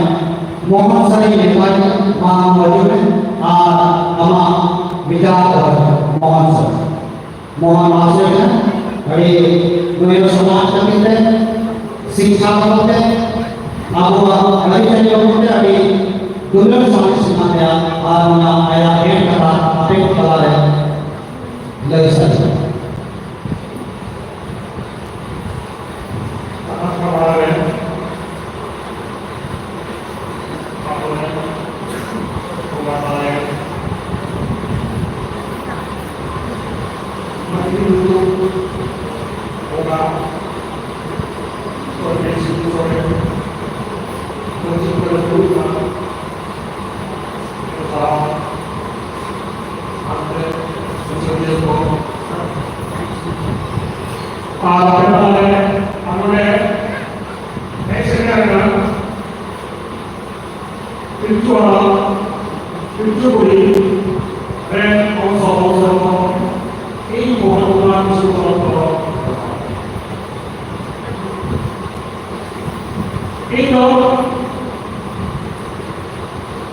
ᱢᱳᱦᱚᱱ ᱥᱟᱹᱨᱤ ᱢᱮᱛᱟᱭ ᱢᱟ ᱢᱚᱡᱩᱫ ᱢᱮ ᱟᱨ ᱟᱢᱟᱜ ᱵᱤᱪᱟᱨ ᱫᱚᱦᱚᱭ ᱢᱮ ᱢᱳᱦᱚᱱ ᱥᱟᱹᱨᱤ᱾ ᱢᱳᱦᱚᱱ ᱢᱟᱦᱟᱥᱚᱭ ᱠᱟᱱᱟ, ᱟᱹᱰᱤ ᱜᱚᱭᱚ ᱥᱚᱢᱟᱡᱽ ᱞᱟᱹᱜᱤᱫ ᱛᱮ, ᱥᱤᱠᱠᱷᱟ ᱵᱟᱵᱚᱫ ᱛᱮ, ᱟᱵᱚᱣᱟᱜ ᱟᱹᱨᱤᱪᱟᱹᱞᱤ ᱵᱟᱵᱚᱫ ᱛᱮ ᱟᱹᱰᱤ ᱜᱩᱱᱟᱹᱱ ᱥᱟᱬᱮᱥ ᱢᱮᱱᱟᱜ ᱛᱟᱭᱟ᱾ ᱟᱨ ᱚᱱᱟ ᱟᱭᱟᱜ ᱮᱱᱮᱢ ᱠᱟᱛᱷᱟ ᱟᱯᱮ ᱠᱚ ᱛᱟᱞᱟᱨᱮ ᱞᱟᱹᱭ ᱥᱟᱰᱮ᱾ ᱥᱟᱢᱟᱝ ᱨᱮ ᱟᱵᱚᱨᱮᱱ ᱵᱚᱸᱜᱟ ᱛᱟᱞᱟᱭᱮᱱ ᱢᱟᱹᱡᱷᱤ ᱵᱩᱨᱩ ᱵᱚᱸᱜᱟ ᱥᱚᱨᱮᱱ ᱥᱤᱵᱩ ᱥᱚᱨᱮᱱ ᱢᱟᱹᱡᱷᱤ ᱠᱚᱨᱮ ᱫᱩᱲᱩᱵ ᱠᱟᱱᱟ᱾ ᱥᱟᱶ ᱦᱟᱱᱛᱮ ᱥᱩᱥᱟᱹᱨᱤᱭᱟᱹ ᱠᱚ ᱟᱨ ᱟᱯᱮ ᱛᱟᱞᱟᱨᱮ ᱟᱨ ᱱᱚᱰᱮ ᱦᱮᱡ ᱥᱮᱴᱮᱨ ᱟᱠᱟᱱ ᱯᱤᱞᱪᱩ ᱦᱟᱲᱟᱢ, ᱯᱤᱞᱪᱩ ᱵᱩᱲᱦᱤ ᱨᱮᱱ ᱚᱝᱥᱚ ᱵᱚᱝᱥᱚ ᱠᱚ, ᱤᱧ ᱵᱚᱦᱚᱱ ᱠᱚᱣᱟ ᱠᱤᱪᱷᱩ ᱠᱚ ᱤᱧ ᱫᱚ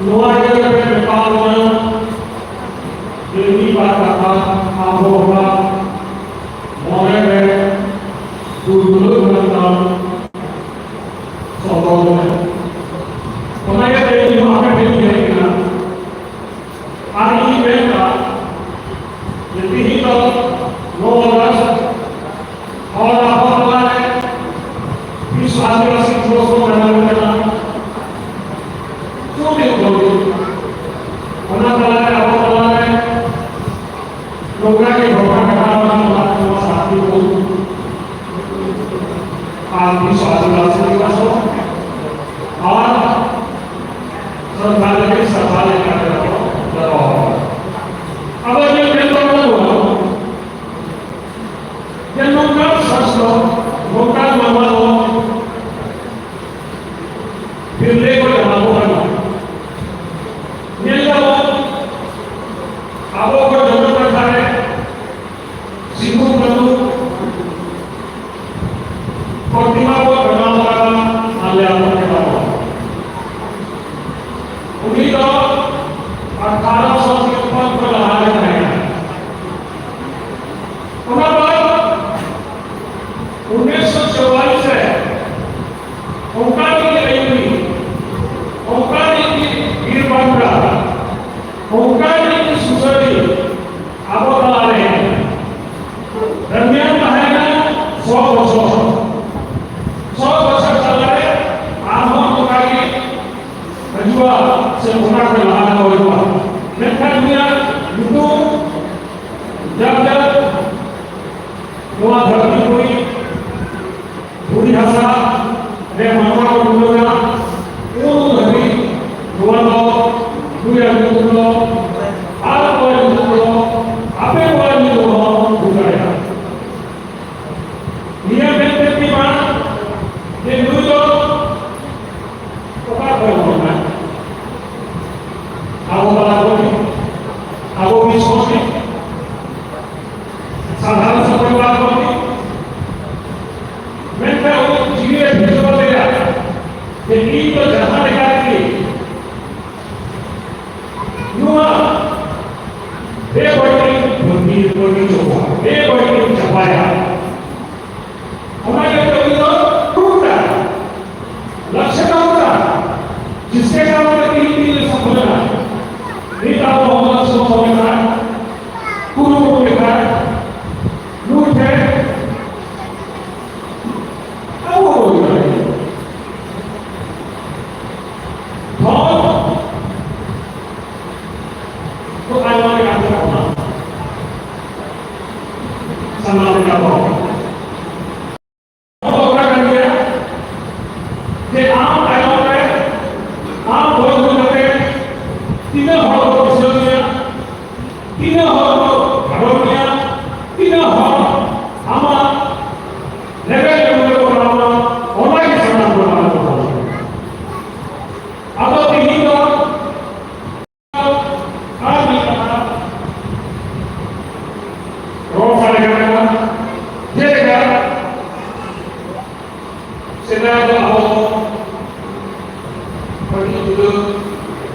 ᱱᱚᱣᱟ ᱤᱭᱟᱹ ᱨᱮ ᱢᱮᱛᱟ ᱵᱚᱱᱟ ᱡᱮ ᱢᱤᱫ ᱵᱟᱨ ᱠᱟᱛᱷᱟ ᱟᱵᱚ ᱦᱚᱲᱟᱜ ᱢᱚᱱᱮ ᱨᱮ ᱫᱩᱨᱜᱩᱞᱟᱹ ᱢᱮᱱᱟᱜ ᱠᱷᱟᱱ ᱥᱚᱫᱚᱨ ᱢᱮ᱾ ᱚᱱᱟ ᱤᱭᱟᱹᱛᱮ ᱤᱧ ᱦᱚᱸ ᱟᱯᱮ ᱴᱷᱮᱱ ᱤᱧ ᱦᱮᱡ ᱠᱟᱱᱟ᱾ ᱟᱨ ᱤᱧ ᱢᱮᱱ ᱠᱟᱜ ᱡᱮ ᱛᱤᱦᱤᱧ ᱫᱚ ᱱᱚ ᱟᱜᱚᱥᱴ ᱦᱚᱲ ᱟᱵᱚ ᱛᱟᱞᱟᱨᱮ ᱵᱤᱥᱥᱚ ᱟᱹᱫᱤᱵᱟᱹᱥᱤ ᱫᱤᱵᱚᱥ ᱵᱚᱱ ᱢᱟᱱᱟᱣ ᱠᱟᱱᱟ᱾ ᱪᱷᱩᱴᱤ ᱩᱰᱩᱠ ᱚᱱᱟ ᱛᱟᱞᱟᱨᱮ ᱟᱵᱚ ᱛᱟᱞᱟᱨᱮ ᱱᱚᱝᱠᱟ ᱜᱮ ᱜᱷᱚᱴᱚᱱᱟ ᱜᱷᱚᱴᱟᱣ ᱟᱠᱟᱱᱟ, ᱚᱱᱟ ᱠᱚ ᱥᱟᱹᱠᱷᱤ ᱵᱚᱱ ᱟᱨ ᱵᱤᱥᱥᱚ ᱟᱹᱫᱤᱵᱟᱹᱥᱤ ᱫᱤᱵᱚᱥ ᱦᱚᱸ ᱟᱨ ᱥᱚᱨᱠᱟᱨ ᱞᱟᱹᱜᱤᱫ ᱥᱟᱯᱷᱟ ᱞᱮᱠᱟᱛᱮ ᱟᱵᱚ ᱵᱮᱵᱚᱦᱟᱨ᱾ ᱟᱵᱚ ᱡᱮ ᱢᱮᱱ ᱛᱟᱵᱚᱱᱟ ᱡᱮ ᱱᱚᱝᱠᱟᱱ ᱥᱟᱥᱚᱱ, ᱱᱚᱝᱠᱟᱱ ᱢᱟᱱᱣᱟ ᱫᱚ ᱛᱤᱨᱞᱟᱹ ᱠᱚ ᱮᱢᱟ ᱠᱚ ᱠᱟᱱᱟ᱾ ᱧᱮᱞ ᱫᱟᱵᱚᱱ ᱟᱵᱚ ᱠᱚ ᱡᱚᱱᱚᱜ ᱠᱟᱛᱷᱟ ᱨᱮ ᱥᱤᱫᱩ ᱠᱟᱹᱱᱦᱩ ᱯᱨᱚᱛᱤᱢᱟ ᱵᱚ ᱵᱮᱱᱟᱣ ᱟᱠᱟᱫᱟ ᱟᱞᱮ ᱟᱵᱚ ᱴᱚᱴᱷᱟ ᱨᱮ᱾ ᱩᱱᱤ ᱫᱚ ᱫᱚᱨᱢᱤᱭᱟᱱ ᱛᱟᱦᱮᱸ ᱠᱟᱱᱟ ᱥᱚ ᱵᱚᱪᱷᱚᱨ᱾ ᱥᱚ ᱵᱚᱪᱷᱚᱨ ᱛᱟᱞᱟᱨᱮ ᱟᱨᱦᱚᱸ ᱚᱱᱠᱟ ᱜᱮ ᱦᱤᱡᱩᱜᱼᱟ ᱥᱮ ᱚᱱᱟ ᱠᱷᱚᱱ ᱞᱟᱦᱟ ᱠᱚ ᱦᱤᱡᱩᱜᱼᱟ᱾ ᱢᱮᱱᱠᱷᱟᱱ ᱩᱱᱤᱭᱟᱜ ᱧᱩᱛᱩᱢ ᱡᱟᱠ ᱡᱟᱠ ᱱᱚᱣᱟ ᱫᱷᱟᱹᱨᱛᱤ ᱯᱩᱨᱤ ᱫᱷᱩᱲᱤ ᱦᱟᱥᱟ ᱨᱮ ᱢᱟᱱᱣᱟ ᱠᱚ ᱰᱩᱰᱟᱹᱣ ᱮᱱᱟ, ᱩᱱ ᱫᱷᱟᱹᱵᱤᱡ ᱱᱚᱣᱟ ᱫᱚ ᱱᱩᱭᱟᱜ ᱧᱩᱛᱩᱢ ᱫᱚ ᱟᱨ ᱚᱠᱚᱭᱟᱜ ᱧᱩᱛᱩᱢ ᱫᱚ ᱟᱯᱮ ᱠᱚᱣᱟᱜ ᱧᱩᱛᱩᱢ ᱦᱚᱸ ᱦᱩᱭ ᱫᱟᱲᱮᱭᱟᱜᱼᱟ᱾ ᱱᱤᱭᱟᱹ ᱢᱮᱱ ᱞᱟᱹᱠᱛᱤ ᱢᱟ ᱡᱮ ᱱᱩᱭ ᱫᱚ ᱚᱠᱟ ᱠᱷᱚᱱ ᱦᱚᱲ ᱠᱟᱱᱟᱭ? ᱟᱵᱚ ᱛᱟᱞᱟ ᱠᱷᱚᱱ ᱜᱮ, ᱟᱵᱚ ᱵᱤᱪ ᱠᱷᱚᱱ ᱜᱮ, ᱥᱟᱫᱷᱟᱨᱚᱱ ᱥᱚᱢᱟᱡᱽ ᱛᱟᱞᱟ ᱠᱷᱚᱱ ᱜᱮ᱾ ᱢᱮᱱᱠᱷᱟᱱ ᱩᱱᱤ ᱡᱤᱣᱤ ᱮ ᱯᱷᱮᱨᱟᱣ ᱞᱮᱭᱟ ᱡᱮ ᱤᱧ ᱫᱚ ᱡᱟᱦᱟᱸ ᱞᱮᱠᱟ ᱛᱮᱜᱮ ᱱᱚᱣᱟ ᱵᱮᱵᱟᱹᱲᱤᱡ ᱵᱟᱹᱜᱤ, ᱵᱟᱹᱜᱤ ᱪᱟᱵᱟ, ᱵᱮᱵᱟᱹᱲᱤᱡ ᱪᱟᱵᱟᱭᱟ᱾ ᱚᱱᱟ ᱤᱭᱟᱹᱛᱮ ᱩᱱᱤ ᱫᱚ ᱠᱩᱨᱩᱢᱩᱴᱩ ᱞᱟᱠᱥᱚ ᱠᱟᱱᱟ, ᱪᱮᱥᱴᱟ ᱠᱟᱱᱟ, ᱛᱤᱱ ᱫᱤᱱ ᱨᱮ ᱥᱚᱢᱵᱷᱚᱵ ᱠᱟᱱᱟ᱾ ᱱᱤᱛ ᱟᱵᱚ ᱦᱚᱲ ᱥᱚᱢᱵᱷᱚᱵ ᱠᱟᱱᱟ, ᱠᱩᱨᱩᱢᱩᱴᱩ ᱞᱮᱠᱷᱟᱱ ᱱᱩᱭ ᱴᱷᱮᱱ ᱟᱵᱚ ᱦᱚᱸ ᱦᱩᱭ ᱫᱟᱲᱮᱭᱟᱜᱼᱟ᱾ ᱫᱷᱚᱱ ᱫᱚ ᱟᱭᱢᱟ ᱞᱮᱠᱟᱱ ᱢᱮᱱᱟᱜᱼᱟ᱾ ᱥᱟᱱᱟᱢ ᱞᱮᱠᱟ ᱫᱷᱚᱱ ᱫᱚ ᱚᱱᱟ ᱠᱟᱱ ᱜᱮᱭᱟ ᱡᱮ ᱟᱢ ᱛᱟᱭᱚᱢ ᱨᱮ, ᱟᱢ ᱵᱚᱭᱚᱥ ᱦᱩᱭ ᱠᱟᱛᱮ ᱛᱤᱱᱟᱹᱜ ᱦᱚᱲ ᱠᱚ ᱠᱩᱥᱤᱭᱟᱹᱣ ᱢᱮᱭᱟ, ᱛᱤᱱᱟᱹᱜ ᱦᱚᱲ ᱠᱚ ᱵᱷᱟᱜᱚᱨ ᱢᱮᱭᱟ, ᱛᱤᱱᱟᱹᱜ ᱦᱚᱲ ᱟᱢᱟᱜ ᱞᱮᱵᱮᱞ ᱨᱮ ᱢᱚᱱᱮ ᱠᱚ ᱵᱟᱲᱟᱣ ᱟᱢᱟ, ᱚᱱᱟ ᱜᱮ ᱥᱟᱱᱟᱢ ᱠᱚ ᱵᱟᱲᱟᱣ ᱟᱢᱟ᱾ ᱟᱫᱚ ᱛᱮᱦᱮᱧ ᱫᱚ ᱟᱨ ᱢᱤᱫ ᱠᱟᱛᱷᱟ ᱨᱚᱲ ᱥᱟᱰᱮ ᱠᱟᱱᱟ, ᱡᱮᱞᱮᱠᱟ ᱥᱮᱫᱟᱭ ᱫᱚ ᱟᱵᱚ ᱫᱚ ᱠᱟᱹᱴᱤᱡ ᱪᱩᱞᱟᱹ,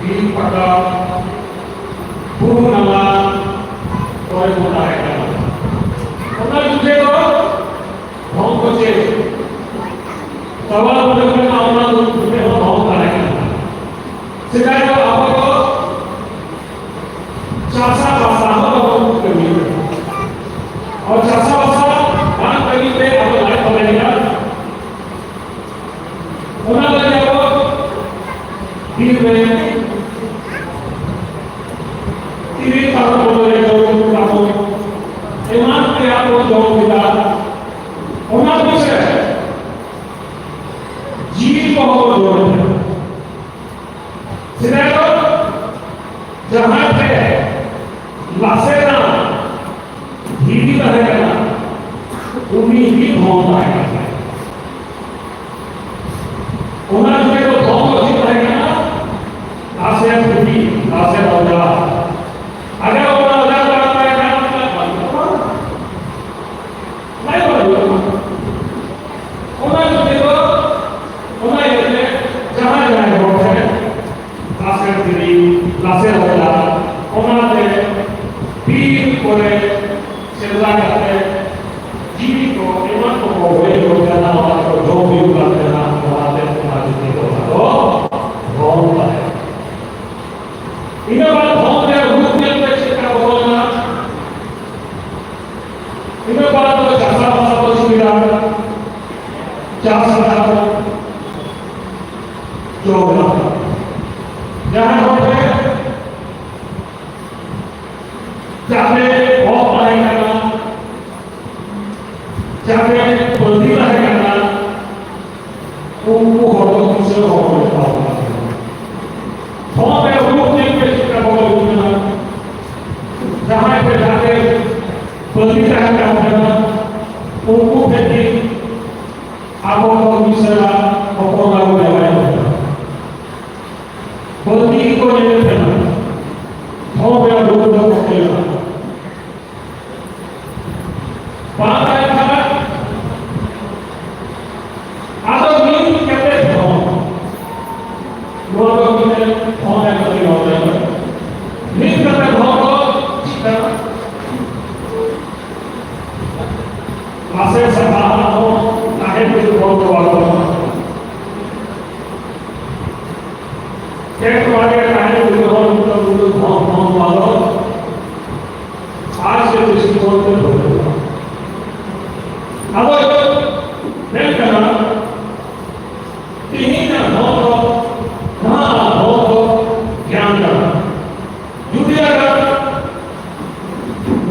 ᱵᱤᱨ ᱯᱟᱠᱟᱲ, ᱵᱩᱨᱩ ᱱᱟᱞᱟ ᱠᱚᱨᱮ ᱵᱚᱱ ᱛᱟᱦᱮᱸ ᱠᱟᱱᱟ᱾ ᱚᱱᱟ ᱡᱩᱜᱮ ᱫᱚ ᱫᱷᱚᱱ ᱠᱚ ᱪᱮᱫ? ᱪᱟᱵᱟ ᱩᱛᱟᱹᱨ ᱠᱟᱱᱟ, ᱚᱱᱟ ᱫᱚ ᱡᱩᱜᱮ ᱦᱚᱸ ᱫᱷᱚᱱ ᱛᱟᱦᱮᱸ ᱠᱟᱱᱟ᱾ ᱥᱮᱫᱟᱭ ᱫᱚ ᱟᱵᱚ ᱫᱚ ᱪᱟᱥᱟᱵᱟᱥᱟ ᱦᱚᱸ ᱵᱟᱵᱚᱱ ᱠᱟᱹᱢᱤᱭᱮᱫᱟ᱾ ᱟᱨ ᱪᱟᱥᱟᱵᱟᱥᱟ ᱡᱟᱦᱟᱸᱭ ᱴᱷᱮᱱ ᱞᱟᱥᱮᱨᱟᱱ ᱫᱷᱤᱨᱤ ᱛᱟᱦᱮᱸ ᱠᱟᱱᱟ, ᱩᱱᱤ ᱜᱮ ᱫᱷᱚᱱ ᱛᱟᱦᱮᱸ ᱠᱟᱱᱟ᱾ ᱚᱱᱟ ᱡᱩᱜᱽ ᱨᱮᱫᱚ ᱫᱷᱚᱱ ᱫᱚ ᱪᱮᱫ ᱛᱟᱦᱮᱸ ᱠᱟᱱᱟ? ᱞᱟᱥᱮᱨ ᱫᱷᱤᱨᱤ, ᱞᱟᱥᱮᱨ ᱚᱡᱽᱨᱟ᱾ ᱟᱜᱟᱨ ᱚᱱᱟ ᱚᱡᱽᱨᱟ ᱵᱟᱝ ᱛᱟᱦᱮᱸ ᱠᱟᱱᱟ, ᱚᱱᱟ ᱵᱟᱝ ᱦᱩᱭᱩᱜᱼᱟ᱾ ᱵᱟᱭ ᱵᱟᱲᱟᱭᱟ᱾ ᱚᱱᱟ ᱤᱭᱟᱹᱛᱮ ᱫᱚ, ᱚᱱᱟ ᱤᱭᱟᱹᱛᱮ ᱡᱟᱦᱟᱸᱭ ᱡᱟᱦᱟᱸᱭ ᱦᱚᱲ ᱴᱷᱮᱱ ᱞᱟᱥᱮᱨ ᱫᱷᱤᱨᱤ, ᱞᱟᱥᱮᱨ ᱚᱡᱽᱨᱟ, ᱚᱱᱟᱛᱮ ᱵᱤᱨ ᱠᱚᱨᱮ ᱥᱮᱸᱫᱽᱨᱟ ᱠᱟᱛᱮ ᱡᱤᱣᱤ ᱠᱚ ᱮᱢᱟᱱ ᱠᱚᱠᱚ ᱦᱩᱭ ᱠᱚ ᱛᱟᱦᱮᱱᱟ, ᱚᱱᱟ ᱠᱚ ᱡᱚᱢ ᱦᱩᱭᱩᱜ ᱠᱟᱱ ᱛᱟᱦᱮᱱᱟ, ᱚᱱᱟᱛᱮ ᱚᱱᱟ ᱡᱩᱫᱤ ᱫᱚ ᱚᱱᱟ ᱫᱚ ᱫᱷᱚᱱ ᱛᱟᱦᱮᱸ᱾ ᱤᱱᱟᱹ ᱵᱟᱫ ᱫᱷᱚᱱ ᱨᱮᱭᱟᱜ ᱨᱩᱯ ᱧᱮᱞ ᱯᱮ ᱪᱮᱫ ᱞᱮᱠᱟ ᱵᱚᱫᱚᱞ ᱮᱱᱟ᱾ ᱤᱱᱟᱹ ᱵᱟᱫ ᱫᱚ ᱪᱟᱥᱟᱵᱟᱥᱟ ᱫᱚ ᱪᱮᱫ ᱞᱮᱠᱟ? ᱪᱟᱥ ᱞᱮᱠᱟ ᱠᱚ ᱡᱚᱢ ᱮᱫᱟ᱾ ᱡᱟᱦᱟᱸ ᱦᱚᱲ ᱨᱮ ᱡᱟᱦᱟᱸ ᱨᱮ ᱚᱛ ᱛᱟᱦᱮᱸ ᱠᱟᱱᱟ, ᱡᱟᱦᱟᱸ ᱨᱮ ᱵᱟᱹᱞᱤ ᱛᱟᱦᱮᱸ ᱠᱟᱱᱟ, ᱩᱱᱠᱩ ᱦᱚᱲ ᱫᱚ ᱠᱤᱥᱟᱹᱬ ᱦᱚᱲ ᱠᱚ ᱢᱮᱛᱟ ᱠᱚ ᱠᱟᱱᱟ᱾ ᱦᱚᱲ ᱨᱮ ᱨᱩᱯ ᱧᱮᱞ ᱯᱮ ᱪᱮᱫ ᱞᱮᱠᱟ ᱵᱚᱫᱚᱞ ᱦᱩᱭᱩᱜ ᱠᱟᱱᱟ᱾ ᱡᱟᱦᱟᱸᱭ ᱯᱮ ᱡᱟᱦᱟᱸ ᱨᱮ ᱵᱟᱹᱞᱤ ᱛᱟᱦᱮᱸ ᱠᱟᱱ ᱛᱟᱦᱮᱱᱟ, ᱩᱱᱠᱩ ᱴᱷᱮᱱ ᱜᱮ ᱟᱵᱚ ᱫᱚ ᱠᱤᱥᱟᱹᱬ ᱦᱚᱯᱚᱱ ᱵᱟᱵᱚ ᱡᱟᱶᱟᱭ ᱠᱚ ᱠᱟᱱᱟ᱾ ᱵᱟᱹᱞᱤ ᱜᱮᱠᱚ ᱧᱮᱞᱮᱫ ᱛᱟᱦᱮᱱᱟ᱾ ᱦᱚᱲ ᱨᱮ ᱨᱩᱯ ᱫᱚ ᱵᱚᱫᱚᱞ ᱮᱱᱟ᱾ ᱵᱟᱝ ᱛᱟᱦᱮᱸ ᱠᱟᱱᱟ᱾ ᱟᱫᱚ ᱢᱤᱫ ᱠᱟᱛᱮ ᱫᱷᱚᱱ᱾ ᱱᱚᱣᱟ ᱫᱚ ᱢᱤᱫᱴᱮᱱ ᱫᱷᱚᱱ ᱨᱮᱭᱟᱜ ᱠᱟᱹᱢᱤ ᱦᱚᱨᱟ ᱠᱟᱱᱟ᱾ ᱢᱤᱫ ᱠᱟᱛᱮ ᱫᱷᱚᱱ ᱫᱚ ᱪᱮᱫ ᱠᱟᱱᱟ? ᱢᱟᱥᱮ ᱥᱮ ᱵᱟᱦᱟ ᱦᱚᱸ ᱛᱟᱦᱮᱸ ᱛᱮᱜᱮ ᱫᱷᱚᱱ ᱫᱚ ᱵᱟᱝ ᱠᱟᱱᱟ᱾ ᱠᱷᱮᱛ ᱵᱟᱲᱜᱮ ᱨᱮ ᱛᱟᱦᱮᱸ ᱛᱮᱜᱮ ᱫᱷᱚᱱ ᱫᱚ ᱫᱷᱚᱱ, ᱫᱷᱚᱱ ᱫᱚ ᱵᱟᱝ ᱠᱟᱱᱟ᱾ ᱟᱨ ᱥᱮ ᱵᱮᱥᱤ ᱫᱷᱚᱱ ᱫᱚ ᱵᱟᱝ ᱠᱟᱱᱟ᱾ ᱟᱫᱚ ᱢᱮᱱ ᱠᱟᱱᱟ, ᱛᱮᱦᱮᱧᱟᱜ ᱫᱷᱚᱱ ᱫᱚ, ᱱᱟᱦᱟᱜ ᱫᱷᱚᱱ ᱫᱚ ᱜᱮᱭᱟᱱ ᱠᱟᱱᱟ᱾ ᱡᱩᱫᱤ ᱟᱜᱟᱨ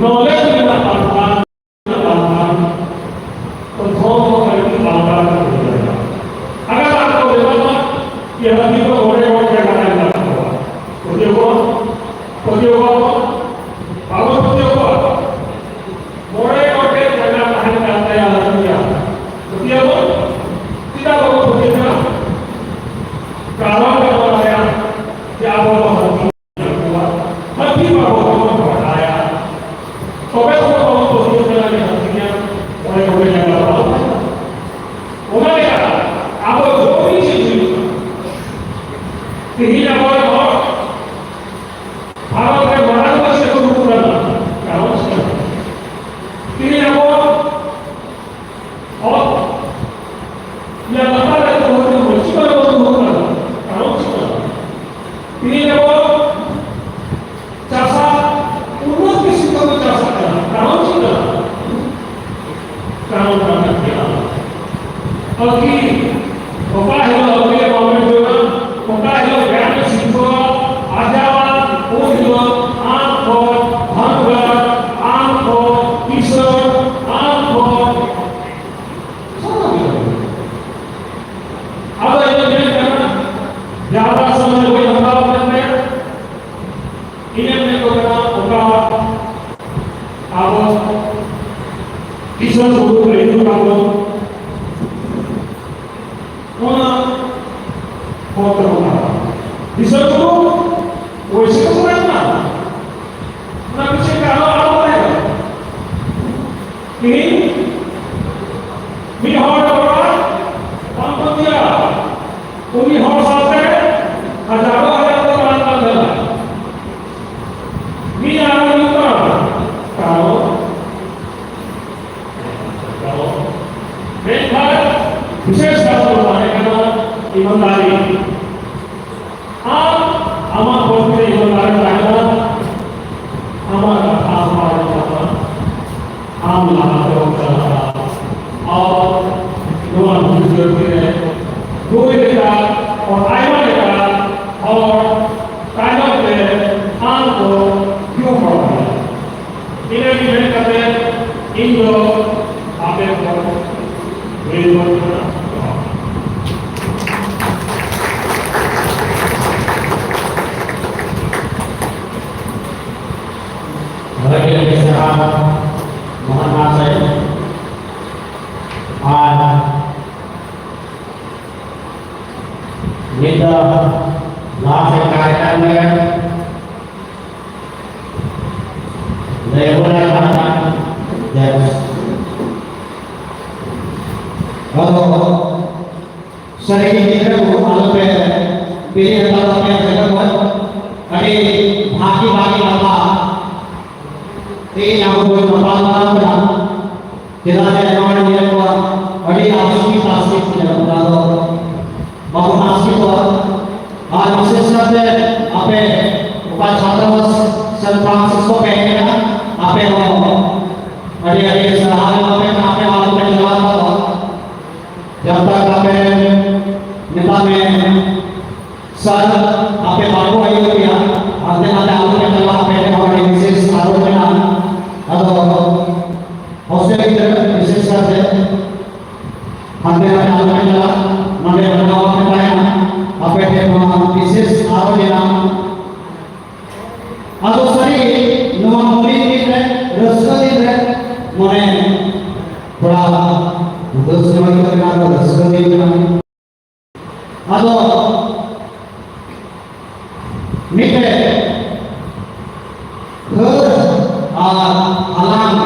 knowledge ᱢᱮᱱᱟᱜ ᱛᱟᱢ ᱠᱷᱟᱱ, ᱢᱮᱱᱟᱜ ᱛᱟᱢ ᱠᱷᱟᱱ, ᱛᱚ ᱫᱷᱚᱱ ᱫᱚ ᱟᱹᱰᱤ ᱟᱞᱜᱟ ᱛᱮ ᱦᱩᱭ ᱫᱟᱲᱮᱭᱟᱜᱼᱟ᱾ ᱟᱜᱟᱨ ᱟᱢ ᱠᱚ ᱵᱮᱯᱟᱨ ᱢᱟ, ᱠᱤ ᱦᱟᱹᱛᱤ ᱠᱚ ᱢᱚᱬᱮ ᱦᱚᱲ ᱡᱟᱭᱜᱟ ᱨᱮ ᱢᱮᱱᱟᱜ ᱠᱚᱣᱟ, ᱩᱱᱠᱩ ᱠᱚ ᱟᱞᱮᱭᱟᱜ ᱞᱟᱹᱠᱛᱤ ᱠᱟᱱᱟ᱾ ᱯᱟᱹᱛᱭᱟᱹᱣ ᱫᱚ ᱪᱮᱫᱟᱜ ᱵᱟᱵᱚᱱ ᱯᱟᱹᱛᱭᱟᱹᱜ ᱠᱟᱱᱟ? ᱠᱟᱨᱚᱱ ᱫᱚ ᱱᱚᱣᱟ ᱨᱮᱭᱟᱜ ᱡᱮ ᱟᱵᱚ ᱫᱚ ᱦᱟᱹᱛᱤ ᱠᱟᱱᱟ, ᱦᱟᱹᱛᱤ ᱵᱟᱵᱚᱱ ᱵᱟᱰᱟᱭᱟ᱾ ᱛᱚᱵᱮ ᱛᱚ ᱵᱟᱵᱚᱱ ᱯᱟᱹᱛᱭᱟᱹᱜ ᱠᱟᱱᱟ ᱡᱮ ᱦᱟᱹᱛᱤ ᱜᱮ ᱢᱚᱬᱮ ᱜᱚᱴᱮᱡ ᱡᱟᱸᱜᱟ ᱵᱟᱵᱚᱱ ᱛᱟᱦᱮᱱᱟ᱾ ᱚᱱᱟ ᱞᱮᱠᱟ ᱟᱵᱚ ᱡᱚᱢ ᱧᱩ ᱪᱮᱫ ᱦᱩᱭᱩᱜ ᱠᱟᱱᱟ? ᱛᱮᱦᱮᱧ ᱟᱵᱚ ᱦᱚᱲ ᱵᱷᱟᱨᱚᱛ ᱨᱮ ᱢᱟᱨᱟᱝ ᱵᱟᱥ ᱨᱮᱠᱚ ᱫᱩᱲᱩᱵ ᱠᱟᱱᱟ, ᱠᱟᱨᱚᱱ ᱪᱮᱫ ᱠᱟᱱᱟ? ᱛᱮᱦᱮᱧ ᱟᱵᱚ ᱚᱛ ᱨᱮᱭᱟᱜ ᱞᱟᱛᱟᱨ ᱨᱮ ᱫᱚᱦᱚ ᱠᱟᱛᱮ ᱢᱟᱹᱪᱤ ᱠᱚᱨᱮ ᱵᱚᱱ ᱫᱚᱦᱚ ᱠᱟᱜ ᱠᱟᱱᱟ᱾ ᱠᱟᱨᱚᱱ ᱪᱮᱫ ᱠᱟᱱᱟ? ᱛᱮᱦᱮᱧ ᱟᱵᱚ ᱪᱟᱥᱟ, ᱩᱱᱱᱚᱛ ᱠᱤᱥᱤ ᱛᱮᱵᱚᱱ ᱪᱟᱥ ᱠᱟᱱᱟ᱾ ᱠᱟᱨᱚᱱ ᱪᱮᱫ ᱠᱟᱱᱟ? ᱠᱟᱨᱚᱱ ᱠᱟᱱᱟ ᱜᱮᱭᱟ᱾ ᱟᱹᱠᱤᱞ, ᱚᱠᱟ ᱦᱤᱞᱳᱜ ᱟᱹᱠᱤᱞ ᱮ ᱯᱟᱢᱮᱴ ᱡᱚᱝᱟ, ᱚᱠᱟ ᱦᱤᱞᱳᱜ ᱜᱮᱭᱟᱱ ᱮ ᱥᱤᱨᱡᱟᱹᱣᱟ, ᱟᱨᱡᱟᱣᱟ, ᱩᱱ ᱦᱤᱞᱳᱜ ᱟᱢ ᱠᱷᱚᱱ ᱵᱷᱟᱹᱜᱟᱹᱨ, ᱟᱢ ᱠᱷᱚᱱ ᱠᱤᱥᱟᱹᱬ, ᱟᱢ ᱠᱷᱚᱱ ᱥᱟᱱᱟᱢ ᱜᱮ᱾ ᱟᱫᱚ ᱤᱧ ᱢᱮᱱ ᱠᱟᱱᱟ, ᱡᱟᱦᱟᱸ ᱥᱚᱢᱚᱭ ᱵᱟᱹᱧ ᱦᱟᱛᱟᱣ ᱠᱟᱱ ᱛᱟᱭᱟ, ᱤᱧᱟᱹᱜ ᱢᱮᱱ ᱫᱚ ᱠᱟᱱᱟ, ᱚᱠᱟ ᱟᱵᱚ ᱠᱤᱥᱟᱹᱬ ᱵᱟᱹᱵᱩ ᱞᱟᱹᱭ ᱦᱚᱴᱚ ᱠᱟᱜ ᱵᱚᱱ, ᱚᱱᱟ ᱦᱚᱨ ᱛᱮᱵᱚᱱ ᱛᱟᱲᱟᱢᱟ᱾ ᱠᱤᱥᱟᱹᱬ ᱵᱟᱹᱵᱩ ᱯᱚᱭᱥᱟ ᱠᱚ ᱵᱟᱭ ᱮᱢᱟ, ᱚᱱᱟ ᱯᱤᱪᱷᱮ ᱠᱟᱨᱚᱱ ᱟᱨᱚ ᱛᱟᱦᱮᱸ ᱠᱟᱱᱟ᱾ ᱛᱮᱦᱮᱧ ᱢᱤᱫ ᱦᱚᱲ ᱦᱚᱲᱟᱜ ᱵᱟᱝ ᱯᱟᱹᱛᱭᱟᱹᱣ, ᱩᱱᱤ ᱦᱚᱲ ᱥᱟᱶᱛᱮ ᱦᱟᱡᱟᱨᱚ ᱦᱟᱡᱟᱨ ᱠᱚ ᱛᱟᱲᱟᱢ ᱠᱟᱱ ᱛᱟᱦᱮᱱᱟ᱾ ᱢᱤᱫ ᱟᱨ ᱢᱤᱫ ᱠᱟᱨᱚᱱ, ᱠᱟᱨᱚᱱ, ᱠᱟᱨᱚᱱ, ᱢᱮᱱᱠᱷᱟᱱ ᱵᱤᱥᱮᱥ ᱠᱟᱨᱚᱱ ᱫᱚ ᱛᱟᱦᱮᱸ ᱠᱟᱱᱟ ᱤᱢᱟᱱᱫᱟᱨᱤ᱾ ᱟᱢ ᱟᱢᱟᱜ ᱯᱚᱫᱷᱤ ᱨᱮ ᱤᱢᱟᱱᱫᱟᱨ ᱮᱢ ᱛᱟᱦᱮᱱᱟ, ᱟᱢᱟᱜ ᱠᱟᱛᱷᱟ ᱟᱢ ᱵᱟᱭ ᱟᱸᱡᱚᱢ ᱛᱟᱢᱟ, ᱟᱢ ᱞᱟᱦᱟ ᱛᱮᱢ ᱪᱟᱞᱟᱜᱼᱟ᱾ ᱟᱨ ᱱᱚᱣᱟ ᱫᱷᱩᱲᱤ ᱫᱷᱟᱹᱨᱛᱤ ᱨᱮ ᱱᱩᱭ ᱞᱮᱠᱟ ᱟᱨ ᱟᱭᱢᱟ ᱞᱮᱠᱟ ᱦᱚᱲ ᱛᱟᱭᱱᱚᱢ ᱛᱮ ᱟᱢ ᱠᱚ ᱧᱩᱢ ᱦᱚᱲ ᱠᱟᱱᱟ᱾ ᱤᱱᱟᱹ ᱜᱮ ᱢᱮᱱ ᱠᱟᱛᱮ ᱤᱧ ᱫᱚ ᱟᱯᱮ ᱠᱚ ᱞᱟᱹᱭ ᱨᱩᱣᱟᱹᱲ ᱠᱟᱱᱟ᱾ ᱱᱤᱛ ᱫᱚ ᱞᱟᱦᱟ ᱥᱮᱫ ᱠᱟᱭ ᱠᱟᱱ ᱞᱮᱠᱟ ᱞᱟᱹᱭ ᱵᱟᱲᱟ ᱠᱟᱜᱼᱟ᱾ ᱡᱟᱭᱦᱳᱠ᱾ ᱟᱫᱚ ᱥᱟᱹᱨᱤ ᱜᱮ ᱜᱤᱫᱽᱨᱟᱹ ᱠᱚ ᱟᱞᱚᱯᱮ ᱵᱮᱨᱮᱫ ᱦᱟᱛᱟᱲ ᱛᱟᱯᱮᱭᱟ ᱡᱟᱭᱜᱟ ᱠᱷᱚᱱ᱾ ᱟᱹᱰᱤ ᱵᱷᱟᱹᱜᱤ ᱵᱷᱟᱹᱜᱤ ᱠᱟᱛᱷᱟ ᱛᱮᱦᱮᱧ ᱟᱵᱚ ᱵᱚᱱ ᱜᱟᱯᱟᱞ ᱢᱟᱨᱟᱣ ᱠᱟᱱᱟ᱾ ᱪᱮᱫᱟᱜ ᱡᱮ ᱱᱚᱣᱟ ᱧᱮᱞ ᱠᱚᱣᱟ ᱟᱹᱰᱤ ᱟᱥᱠᱮᱛ ᱟᱥᱠᱮᱛ ᱧᱮᱞᱚᱜ ᱠᱟᱱᱟ᱾ ᱟᱫᱚ ᱵᱟᱵᱚᱱ ᱟᱥᱠᱮᱛᱚᱜᱼᱟ᱾ ᱟᱨ ᱵᱤᱥᱮᱥ ᱠᱟᱛᱮ ᱟᱯᱮ ᱚᱠᱟ ᱪᱷᱟᱛᱨᱟᱵᱟᱥ ᱥᱮᱱ ᱯᱷᱨᱟᱱᱥᱤᱥᱠᱳ ᱯᱮ ᱦᱮᱡ ᱮᱱᱟ, ᱟᱯᱮ ᱦᱚᱸ ᱟᱹᱰᱤ ᱟᱹᱰᱤ ᱥᱟᱨᱦᱟᱣ ᱮᱢᱟ ᱯᱮ ᱠᱟᱱᱟ, ᱟᱯᱮ ᱦᱚᱸ ᱟᱞᱚ ᱯᱮ ᱪᱟᱞᱟᱣ ᱠᱚᱜᱼᱟ᱾ ᱡᱟᱦᱟᱸ ᱛᱟᱠ ᱟᱯᱮ ᱢᱮᱛᱟᱜ ᱢᱮ ᱥᱟᱨ, ᱟᱯᱮ ᱵᱟᱠᱚ ᱟᱹᱭᱩᱨ ᱯᱮᱭᱟ, ᱦᱟᱱᱛᱮ ᱱᱟᱛᱮ ᱟᱞᱚ ᱯᱮ ᱪᱟᱞᱟᱜᱼᱟ, ᱟᱯᱮ ᱴᱷᱮᱱ ᱦᱚᱸ ᱟᱹᱰᱤ ᱵᱤᱥᱮᱥ ᱟᱨᱚᱡᱽ ᱢᱮᱱᱟᱜᱼᱟ᱾ ᱟᱫᱚ ᱦᱳᱥᱴᱮᱞ ᱜᱤᱫᱽᱨᱟᱹ ᱵᱤᱥᱮᱥ ᱠᱟᱛᱮ ᱦᱟᱱᱛᱮ ᱱᱟᱛᱮ ᱟᱞᱚ ᱯᱮ ᱪᱟᱞᱟᱜᱼᱟ, ᱱᱚᱰᱮ ᱵᱮᱱᱟᱣ ᱯᱮ ᱛᱟᱦᱮᱱᱟ, ᱟᱯᱮ ᱴᱷᱮᱱ ᱱᱚᱣᱟ ᱵᱤᱥᱮᱥ ᱟᱨᱚᱡᱽ ᱢᱮᱱᱟᱜᱼᱟ᱾ ᱟᱫᱚ ᱥᱟᱹᱨᱤ ᱜᱮ ᱱᱚᱣᱟ ᱢᱩᱞᱤ ᱫᱤᱱ ᱨᱮ, ᱨᱟᱹᱥᱠᱟᱹ ᱫᱤᱱ ᱨᱮ ᱢᱚᱱᱮ ᱛᱷᱚᱲᱟ ᱩᱫᱟᱹᱥ ᱧᱚᱜ ᱟᱹᱭᱠᱟᱹᱜ ᱠᱟᱱᱟ, ᱟᱫᱚ ᱨᱟᱹᱥᱠᱟᱹ ᱫᱤᱱ ᱠᱟᱱᱟ᱾ ᱟᱫᱚ ᱢᱤᱫᱴᱮᱡ ᱦᱟᱹᱨ ᱟᱨ ᱦᱟᱞᱟᱝ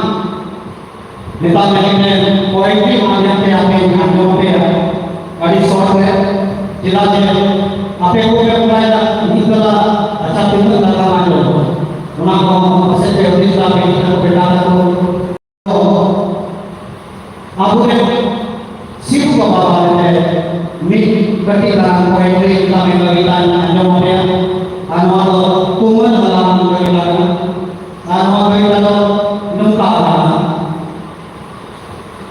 ᱢᱮᱛᱟᱜ ᱢᱮ ᱢᱤᱫᱴᱮᱱ poetry ᱢᱟᱫᱷᱭᱚᱢ ᱛᱮ ᱟᱯᱮᱧ ᱟᱸᱡᱚᱢ ᱟᱯᱮᱭᱟ ᱟᱹᱰᱤ short ᱨᱮ᱾ ᱪᱮᱫᱟᱜ ᱡᱮ ᱟᱯᱮ ᱠᱚᱯᱮ ᱵᱟᱲᱟᱭᱟ ᱢᱤᱫ ᱛᱟᱞᱟ, ᱟᱪᱪᱷᱟ, ᱛᱤᱱᱟᱹᱜ ᱫᱟᱠᱟ ᱟᱸᱡᱚᱢ, ᱚᱱᱟ ᱠᱚ ᱯᱟᱥᱮᱡ ᱯᱮ ᱦᱩᱫᱤᱥ ᱠᱟᱜ ᱯᱮ ᱜᱤᱫᱽᱨᱟᱹ ᱠᱚ ᱵᱮᱴᱟ ᱛᱟᱠᱚ᱾ ᱟᱵᱚᱨᱮᱱ ᱥᱤᱵᱩ ᱵᱟᱵᱟ ᱵᱟᱨᱮᱛᱮ ᱢᱤᱫ ᱠᱟᱹᱴᱤᱡ ᱫᱷᱟᱨᱟ poetry ᱠᱟᱹᱢᱤ ᱠᱟᱹᱢᱤ ᱛᱟᱭ ᱟᱸᱡᱚᱢ ᱟᱯᱮᱭᱟ᱾ ᱟᱨ ᱱᱚᱣᱟ ᱫᱚ ᱛᱩᱢᱟᱹᱞ ᱦᱟᱞᱟᱝ ᱠᱟᱹᱢᱤ ᱠᱟᱱᱟ᱾ ᱟᱨ ᱱᱚᱣᱟ ᱠᱟᱹᱢᱤ ᱫᱚ ᱱᱚᱝᱠᱟ ᱠᱟᱱᱟ᱾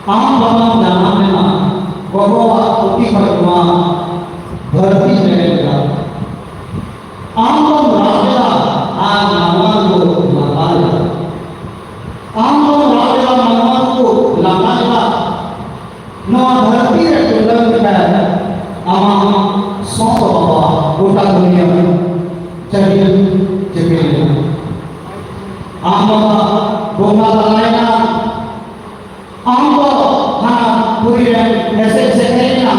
ᱟᱢ ᱵᱟᱵᱟᱢ ᱡᱟᱱᱟᱢ ᱞᱮᱱᱟ, ᱜᱚᱜᱚᱣᱟᱜ ᱯᱩᱛᱷᱤ ᱠᱷᱚᱱ ᱱᱚᱣᱟ ᱫᱷᱟᱹᱨᱛᱤ ᱡᱮᱜᱮᱫ ᱞᱮᱫᱟ᱾ ᱟᱢ ᱫᱚᱢ ᱨᱟᱜ ᱞᱮᱫᱟ ᱟᱨ ᱢᱟᱱᱣᱟ ᱫᱚᱠᱚ ᱞᱟᱸᱫᱟ ᱞᱮᱫᱟ᱾ ᱟᱢ ᱫᱚᱢ ᱨᱟᱜ ᱞᱮᱫᱟ, ᱢᱟᱱᱣᱟ ᱫᱚᱠᱚ ᱞᱟᱸᱫᱟ ᱞᱮᱫᱟ᱾ ᱱᱚᱣᱟ ᱫᱷᱟᱹᱨᱛᱤ ᱨᱮ ᱴᱩᱰᱟᱹᱝ ᱞᱮᱠᱟ ᱟᱢᱟᱜ ᱥᱚᱸᱜ ᱵᱟᱵᱟ ᱜᱚᱴᱟ ᱫᱩᱱᱤᱭᱟᱹ ᱪᱟᱹᱦᱤᱞ ᱪᱮᱯᱮᱞ ᱞᱮᱱᱟ᱾ ᱟᱢ ᱵᱟᱵᱟ ᱵᱚᱸᱜᱟ ᱛᱟᱞᱟᱭᱮᱱᱟ᱾ ᱟᱢ ᱫᱚ ᱦᱟᱱᱟ ᱯᱩᱨᱤ ᱨᱮᱢ ᱮᱥᱮᱫ ᱥᱮᱴᱮᱨᱮᱱᱟ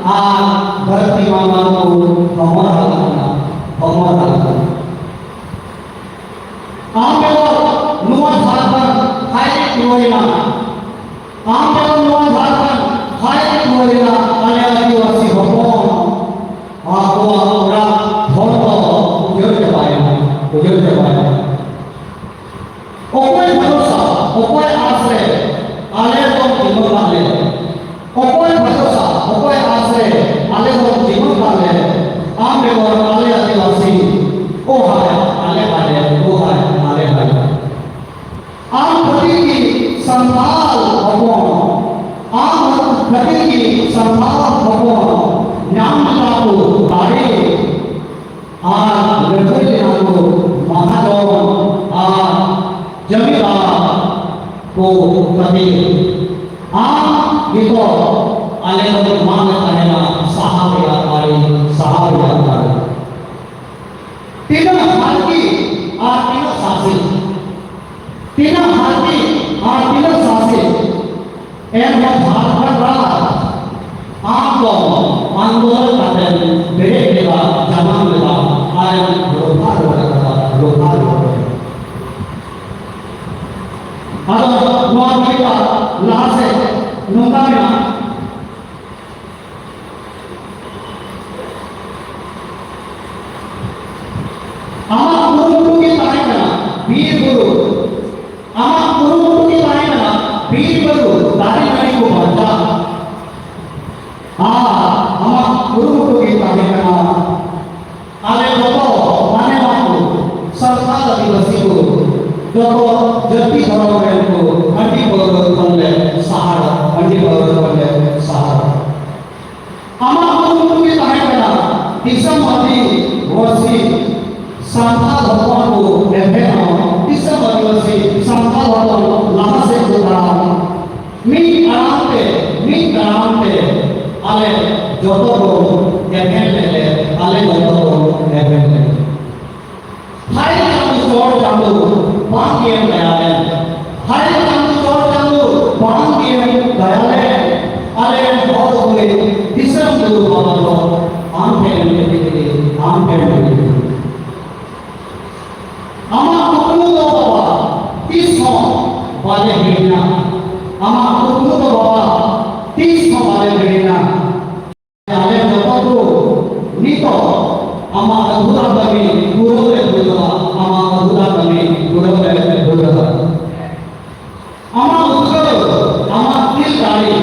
ᱟᱨ ᱫᱷᱟᱹᱨᱛᱤ ᱢᱟᱱᱣᱟ ᱠᱚ ᱦᱚᱢᱚᱨ ᱦᱟᱞᱟᱝ ᱠᱟᱱᱟ, ᱦᱚᱢᱚᱨ ᱦᱟᱞᱟᱝ ᱠᱟᱱᱟ᱾ ᱟᱢ ᱵᱮᱜᱚᱨ ᱱᱚᱣᱟ ᱡᱷᱟᱲᱠᱷᱚᱸᱰ ᱦᱟᱭ ᱨᱮ ᱨᱩᱣᱟᱹᱲ ᱮᱱᱟ᱾ ᱟᱢ ᱵᱮᱜᱚᱨ ᱱᱚᱣᱟ ᱡᱷᱟᱲᱠᱷᱚᱸᱰ ᱦᱟᱭ ᱨᱮ ᱨᱩᱣᱟᱹᱲ ᱮᱱᱟ᱾ ᱟᱞᱮ ᱟᱹᱫᱤᱵᱟᱹᱥᱤ ᱦᱚᱯᱚᱱ ᱟᱠᱚᱣᱟᱜ ᱚᱲᱟᱜ ᱦᱚᱲ ᱫᱚ ᱩᱡᱟᱹᱲ ᱪᱟᱵᱟᱭᱮᱱᱟ, ᱩᱡᱟᱹᱲ ᱪᱟᱵᱟᱭᱮᱱᱟ᱾ ᱚᱠᱚᱭ ᱵᱷᱚᱨᱥᱟ, ᱚᱠᱚᱭ ᱟᱥ ᱨᱮ ᱟᱞᱮ ᱫᱚ ᱡᱤᱵᱚᱱ ᱟᱞᱮ? ᱚᱠᱚᱭ ᱵᱷᱚᱨᱥᱟ, ᱚᱠᱚᱭ ᱟᱥ ᱨᱮ ᱟᱞᱮ ᱫᱚ ᱡᱤᱵᱚᱱ ᱟᱞᱮ? ᱟᱢ ᱵᱮᱜᱚᱨ ᱟᱞᱮ ᱟᱹᱫᱤᱵᱟᱹᱥᱤ, ᱚ ᱦᱟᱭ ᱟᱞᱮ ᱦᱟᱭ, ᱚ ᱦᱟᱭ ᱟᱞᱮ ᱦᱟᱭ᱾ ᱟᱢ ᱠᱷᱟᱹᱛᱤᱨ ᱜᱮ ᱥᱟᱱᱛᱟᱲ ᱦᱚᱯᱚᱱ, ᱟᱢ ᱠᱷᱟᱹᱛᱤᱨ ᱜᱮ ᱥᱟᱱᱛᱟᱲ ᱦᱚᱯᱚᱱ ᱧᱟᱢ ᱞᱮᱫᱟ ᱠᱚ ᱫᱟᱲᱮ᱾ ᱟᱨ ᱞᱟᱹᱲᱦᱟᱹᱭ ᱞᱮᱱᱟ ᱠᱚ ᱢᱟᱦᱟᱡᱚᱱ ᱟᱨ ᱡᱟᱢᱤᱫᱟᱨ ᱠᱚ ᱠᱷᱟᱹᱛᱤᱨ᱾ ᱟᱢ ᱱᱤᱛᱚᱜ ᱟᱞᱮ ᱫᱚ ᱮᱢᱟ ᱞᱮ ᱛᱟᱦᱮᱱᱟ ᱥᱟᱦᱟ ᱨᱮᱭᱟᱜ ᱫᱟᱲᱮ, ᱥᱟᱦᱟ ᱨᱮᱭᱟᱜ ᱫᱟᱲᱮ᱾ ᱛᱤᱱᱟᱹᱜ ᱦᱟᱨᱠᱤ ᱟᱨ ᱛᱤᱱᱟᱹᱜ ᱥᱟᱥᱮᱛ, ᱛᱤᱱᱟᱹᱜ ᱦᱟᱨᱠᱤ ᱟᱨ ᱛᱤᱱᱟᱹᱜ ᱥᱟᱥᱮᱛ, ᱮᱱᱦᱚᱸ ᱡᱷᱟᱲᱠᱷᱚᱸᱰ ᱨᱟᱡᱽ ᱟᱢ ᱫᱚ ᱟᱱᱫᱳᱞᱚᱱ ᱠᱟᱛᱮᱢ ᱵᱮᱨᱮᱫ ᱞᱮᱫᱟ, ᱡᱟᱱᱟᱢ ᱞᱮᱫᱟ, ᱟᱨᱮᱢ ᱨᱚᱯᱷᱟ ᱨᱩᱣᱟᱹᱲ ᱟᱠᱟᱫᱟ, ᱨᱚᱯᱷᱟ ᱨᱩᱣᱟᱹᱲ ᱟᱠᱟᱫᱟ᱾ ᱟᱫᱚ ᱱᱚᱣᱟ ᱠᱚᱵᱤᱛᱟ ᱞᱟᱦᱟ ᱥᱮᱫ ᱱᱚᱝᱠᱟ ᱢᱮᱱᱟᱜᱼᱟ, ᱟᱢᱟᱜ ᱠᱩᱨᱩᱢᱩᱴᱩ ᱜᱮ ᱛᱟᱦᱮᱸ ᱠᱟᱱᱟ ᱵᱤᱨ ᱵᱩᱨᱩ, ᱟᱢᱟᱜ ᱠᱩᱨᱩᱢᱩᱴᱩ ᱜᱮ ᱛᱟᱦᱮᱸ ᱠᱟᱱᱟ ᱵᱤᱨ ᱵᱩᱨᱩ ᱫᱟᱨᱮ ᱱᱟᱹᱲᱤ ᱠᱚ ᱵᱟᱧᱪᱟᱜ, ᱟᱨ ᱟᱢᱟᱜ ᱠᱩᱨᱩᱢᱩᱴᱩ ᱜᱮ ᱛᱟᱦᱮᱸ ᱠᱟᱱᱟ ᱟᱞᱮ ᱡᱚᱛᱚ ᱢᱟᱱᱮ ᱢᱟᱱᱣᱟ ᱠᱚ, ᱥᱟᱱᱛᱟᱲ ᱟᱹᱫᱤᱵᱟᱹᱥᱤ ᱠᱚ, ᱡᱚᱛᱚ ᱡᱟᱹᱛᱤ ᱫᱷᱚᱨᱚᱢ ᱨᱮᱱ ᱠᱚ ᱦᱟᱺᱰᱤ ᱯᱟᱹᱣᱨᱟᱹ ᱠᱷᱚᱱ ᱞᱮ ᱥᱟᱦᱟᱨᱟ, ᱦᱟᱺᱰᱤ ᱯᱟᱹᱣᱨᱟᱹ ᱠᱷᱚᱱ ᱞᱮ ᱥᱟᱦᱟᱨᱟ᱾ ᱟᱢᱟᱜ ᱠᱩᱨᱩᱢᱩᱴᱩ ᱜᱮ ᱛᱟᱦᱮᱸ ᱠᱟᱱᱟ ᱫᱤᱥᱚᱢ ᱟᱹᱫᱤᱵᱟᱹᱥᱤ ᱥᱟᱱᱛᱟᱲ ᱦᱚᱯᱚᱱ ᱠᱚ ᱮᱵᱷᱮᱱᱚᱜ, ᱫᱤᱥᱚᱢ ᱟᱹᱫᱤᱵᱟᱹᱥᱤ ᱥᱟᱱᱛᱟᱲ ᱦᱚᱯᱚᱱ ᱞᱟᱦᱟ ᱥᱮᱫ ᱠᱚ ᱛᱟᱲᱟᱢ᱾ ᱢᱤᱫ ᱟᱲᱟᱝ ᱛᱮ, ᱢᱤᱫ ᱟᱲᱟᱝ ᱛᱮ ᱟᱞᱮ ᱡᱚᱛᱚ ᱵᱚᱱ ᱮᱵᱷᱮᱱ ᱞᱮᱫ, ᱟᱞᱮ ᱡᱚᱛᱚ ᱵᱚᱱ ᱮᱵᱷᱮᱱ ᱞᱮᱫ᱾ ᱦᱟᱭ ᱪᱟᱸᱫᱚ ᱪᱚᱴ ᱪᱟᱸᱫᱚ ᱵᱟᱝ ᱜᱮᱢ ᱫᱟᱭᱟ ᱞᱮᱱ, ᱦᱟᱭ ᱪᱟᱸᱫᱚ ᱪᱚᱴ ᱪᱟᱸᱫᱚ ᱵᱟᱝ ᱜᱮᱢ ᱫᱟᱭᱟ ᱞᱮᱱ, ᱟᱞᱮ ᱨᱮᱱ ᱦᱚᱲ ᱠᱚᱜᱮ ᱫᱤᱥᱚᱢ ᱜᱩᱨᱩ ᱵᱟᱵᱟ ᱫᱚ ᱩᱱᱠᱩ ᱫᱚ ᱵᱟᱵᱟ ᱛᱤᱥ ᱦᱚᱸ ᱵᱟᱞᱮ ᱦᱤᱲᱤᱧᱟ᱾ ᱟᱞᱮ ᱡᱚᱛᱚ ᱠᱚ ᱱᱤᱛᱚᱜ ᱟᱢᱟᱜ ᱟᱹᱫᱷᱩᱨᱟ ᱠᱟᱹᱢᱤ ᱯᱩᱨᱟᱹᱣ ᱞᱮ ᱫᱷᱩᱨᱟᱹᱣᱟ, ᱟᱢᱟᱜ ᱟᱹᱫᱷᱩᱨᱟ ᱠᱟᱹᱢᱤ ᱯᱩᱨᱟᱹᱣ ᱞᱮ ᱫᱷᱩᱨᱟᱹᱣᱟ᱾ ᱟᱢᱟᱜ ᱩᱫᱽᱜᱟᱹᱣ, ᱟᱢᱟᱜ ᱛᱤ ᱫᱟᱲᱮ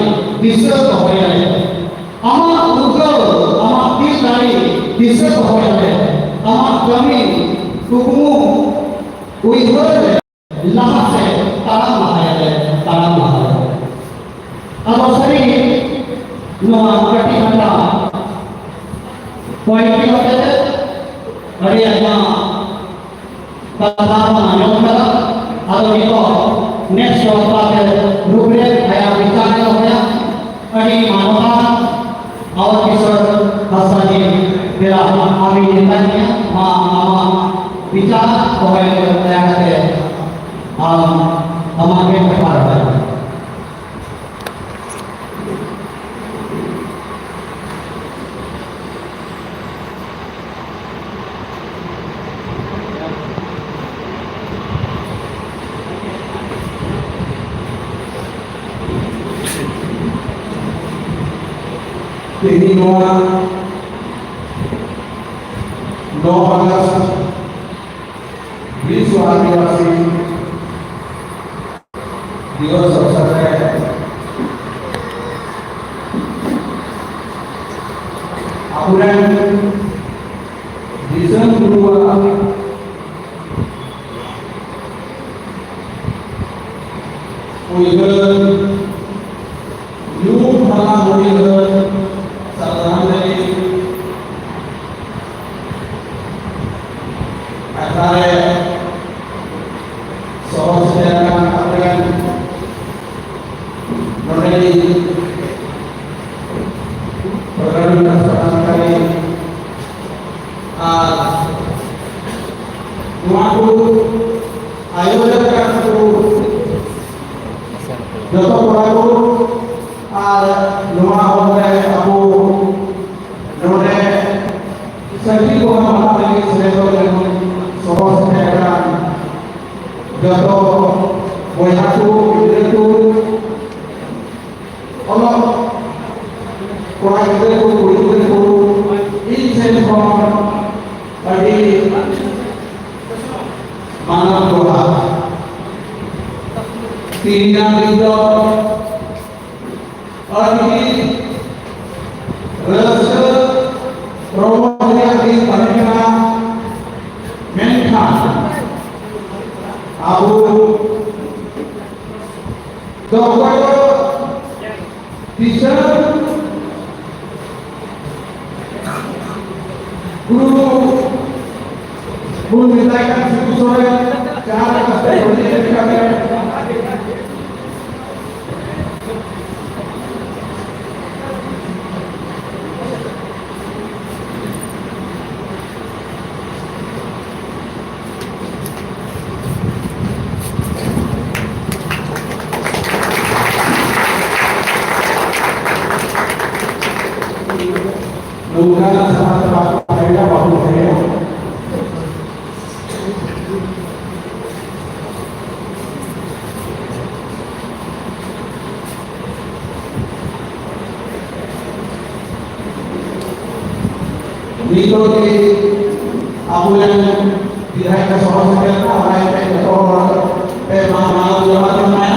ᱫᱤᱥᱟᱹ ᱫᱚᱦᱚᱭᱟᱞᱮ᱾ ᱟᱢᱟᱜ ᱩᱫᱽᱜᱟᱹᱣ, ᱟᱢᱟᱜ ᱛᱤ ᱫᱟᱲᱮ ᱫᱤᱥᱟᱹ ᱫᱚᱦᱚᱭᱟᱞᱮ᱾ ᱟᱢᱟᱜ ᱠᱟᱹᱢᱤ, ᱠᱩᱠᱢᱩ, ᱩᱭᱦᱟᱹᱨ ᱞᱟᱦᱟ ᱥᱮᱫ ᱛᱟᱲᱟᱢ ᱞᱟᱦᱟᱭᱟᱞᱮ, ᱛᱟᱲᱟᱢ ᱞᱟᱦᱟᱭᱟᱞᱮ᱾ ᱟᱫᱚ ᱥᱟᱹᱨᱤ ᱜᱮ ᱱᱚᱣᱟ ᱠᱟᱹᱴᱤᱡ ᱢᱟᱪᱷᱟ ᱯᱚᱭᱮᱱᱴ ᱠᱟᱛᱮ ᱟᱹᱰᱤ ᱟᱭᱢᱟ ᱠᱟᱛᱷᱟ ᱵᱚᱱ ᱟᱸᱡᱚᱢ ᱠᱟᱫᱟ᱾ ᱟᱫᱚ ᱱᱤᱛᱚᱜ ᱱᱮᱠᱥᱴ ᱵᱟᱠᱷᱨᱟ ᱛᱮ ᱨᱩᱯᱨᱮᱠᱷ ᱟᱭᱟᱜ ᱵᱤᱪᱟᱨ ᱮ ᱫᱚᱦᱚᱭᱟ᱾ ᱟᱹᱰᱤ ᱢᱟᱱᱚᱛᱟᱱ ᱟᱣᱟᱨ ᱠᱤᱥᱳᱨ ᱦᱟᱸᱥᱫᱟ ᱡᱤ, ᱛᱮᱨᱟ ᱟᱢᱤᱧ ᱢᱮᱛᱟᱭ ᱠᱟᱱᱟ, ᱢᱟ ᱟᱢᱟᱜ ᱵᱤᱪᱟᱨ ᱫᱚᱦᱚᱭ ᱢᱮ, ᱫᱟᱭᱟ ᱠᱟᱛᱮ ᱟᱢ ᱟᱢᱟᱜ ᱜᱮ ᱵᱮᱯᱟᱨ ᱫᱚ᱾ ᱛᱮᱦᱮᱧ ᱱᱚᱣᱟ ᱱᱚ ᱟᱜᱚᱥᱴ ᱵᱤᱥᱣ ᱟᱹᱫᱤᱵᱟᱹᱥᱤ ᱫᱤᱵᱚᱥ ᱚᱵᱥᱚᱨ ᱨᱮ ᱟᱵᱚᱨᱮᱱ ᱫᱤᱥᱚᱢ ᱜᱩᱨᱩᱣᱟᱜ ᱩᱭᱦᱟᱹᱨ ᱧᱩᱢ ᱦᱟᱞᱟᱝ ᱩᱭᱦᱟᱹᱨ ᱥᱟᱨᱫᱷᱟᱢ ᱞᱟᱹᱜᱤᱫ ᱟᱠᱷᱲᱟ ᱨᱮ ᱥᱚᱦᱚᱨ ᱥᱮᱴᱮᱨ ᱟᱠᱟᱱ ᱟᱵᱚᱨᱮᱱ ᱱᱚᱰᱮᱱᱤᱡ ᱯᱨᱚᱜᱨᱟᱢ ᱨᱮᱱᱟᱜ ᱥᱟᱯᱲᱟᱣᱠᱟᱨᱤ ᱟᱨ ᱱᱚᱣᱟ ᱠᱚ ᱟᱭᱳᱡᱚᱠ ᱠᱟᱱ ᱠᱚ ᱡᱚᱛᱚ ᱠᱚᱲᱟ ᱠᱚ ᱟᱨ ᱱᱚᱣᱟ ᱦᱚᱲ ᱨᱮ ᱟᱵᱚ ᱱᱚᱰᱮ ᱥᱟᱹᱠᱷᱤ ᱠᱚ ᱢᱟᱱᱟᱣ ᱞᱟᱹᱜᱤᱫ ᱥᱮᱞᱮᱫᱚᱜ ᱞᱟᱹᱜᱤᱫ ᱥᱚᱦᱚᱨ ᱥᱮᱴᱮᱨ ᱟᱠᱟᱱ ᱡᱚᱛᱚ ᱵᱚᱭᱦᱟ ᱠᱚ, ᱜᱤᱫᱽᱨᱟᱹ ᱠᱚ, ᱚᱞᱚᱜ ᱠᱚᱲᱟ ᱜᱤᱫᱽᱨᱟᱹ ᱠᱚ, ᱠᱩᱲᱤ ᱜᱤᱫᱽᱨᱟᱹ ᱠᱚ, ᱤᱧ ᱥᱮᱱ ᱠᱷᱚᱱ ᱟᱹᱰᱤ ᱢᱟᱱᱟᱣ ᱡᱚᱦᱟᱨ᱾ ᱛᱮᱦᱮᱧᱟᱜ ᱫᱤᱱ ᱫᱚ ᱟᱹᱰᱤ ᱨᱟᱹᱥᱠᱟᱹ ᱨᱚᱢᱚᱡᱽ ᱨᱮᱭᱟᱜ ᱫᱤᱱ ᱛᱟᱦᱮᱸ ᱠᱟᱱᱟ, ᱢᱮᱱᱠᱷᱟᱱ ᱟᱵᱚ ᱫᱚ ᱚᱠᱚᱭ ᱫᱚ ᱫᱤᱥᱚᱢ ᱜᱩᱨᱩ ᱵᱚᱱ ᱢᱮᱛᱟᱭ ᱠᱟᱱ ᱥᱤᱵᱩ ᱥᱚᱨᱮᱱ, ᱡᱟᱦᱟᱸ ᱞᱮᱠᱟ ᱥᱮ ᱵᱷᱟᱹᱜᱤ ᱞᱮᱠᱟ ᱛᱮ ᱱᱚᱝᱠᱟᱱᱟᱜ ᱥᱟᱦᱟ ᱛᱮ ᱵᱟᱠᱚ ᱛᱟᱦᱮᱸᱱᱟ, ᱵᱟᱵᱚᱱ ᱛᱟᱦᱮᱸᱱᱟ᱾ ᱱᱤᱛᱚᱜ ᱜᱮ ᱟᱵᱚᱨᱮᱱ ᱵᱤᱫᱷᱟᱭᱚᱠ ᱥᱚᱵᱷᱟ ᱥᱮᱴᱮᱨ ᱮᱱᱟ, ᱚᱱᱟ ᱤᱭᱟᱹᱛᱮ ᱡᱚᱛᱚ ᱦᱚᱲ ᱯᱮ ᱢᱟ ᱢᱟᱱᱟᱣ ᱡᱚᱦᱟᱨ ᱡᱚᱝ ᱢᱟ᱾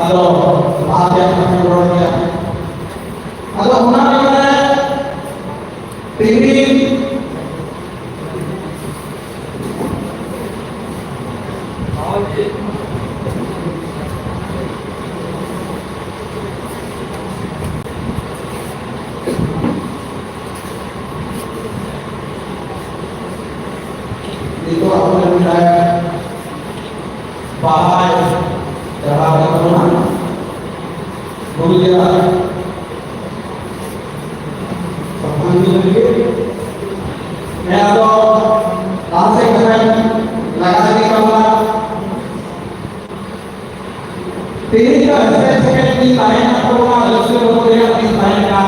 ᱟᱫᱚ ᱞᱟᱦᱟ ᱛᱮᱭᱟᱜ ᱠᱟᱛᱷᱟᱧ ᱨᱚᱲ ᱜᱮᱭᱟ᱾ ᱟᱫᱚ ᱚᱱᱟ ᱞᱮᱠᱟᱛᱮ ᱛᱮᱦᱮᱧ ᱱᱤᱛᱚᱜ ᱟᱵᱚ ᱨᱮᱱ ᱢᱤᱫᱴᱟᱝ ᱵᱟᱦᱟᱭ ᱪᱟᱞᱟᱣ ᱠᱟᱱ ᱛᱟᱵᱚᱱᱟ᱾ ᱜᱩᱨᱩ ᱡᱤᱭᱟᱜ ᱥᱟᱢᱟᱝ ᱨᱮ ᱦᱮᱸ, ᱟᱫᱚ ᱞᱟᱦᱟ ᱥᱮᱫ ᱠᱟᱛᱷᱟᱧ ᱞᱟᱜᱟ ᱤᱫᱤ ᱛᱟᱵᱚᱱᱟ᱾ ᱛᱮᱦᱮᱧ ᱫᱚ ᱦᱮᱥᱮᱡ ᱥᱮᱠᱮᱡ ᱫᱤᱱ ᱛᱟᱦᱮᱸ ᱠᱟᱱ ᱛᱟᱵᱚᱱᱟ, ᱨᱟᱹᱥᱠᱟᱹ ᱨᱚᱢᱚᱡᱽ ᱨᱮᱭᱟᱜ ᱫᱤᱱ ᱛᱟᱦᱮᱸ ᱠᱟᱱᱟ,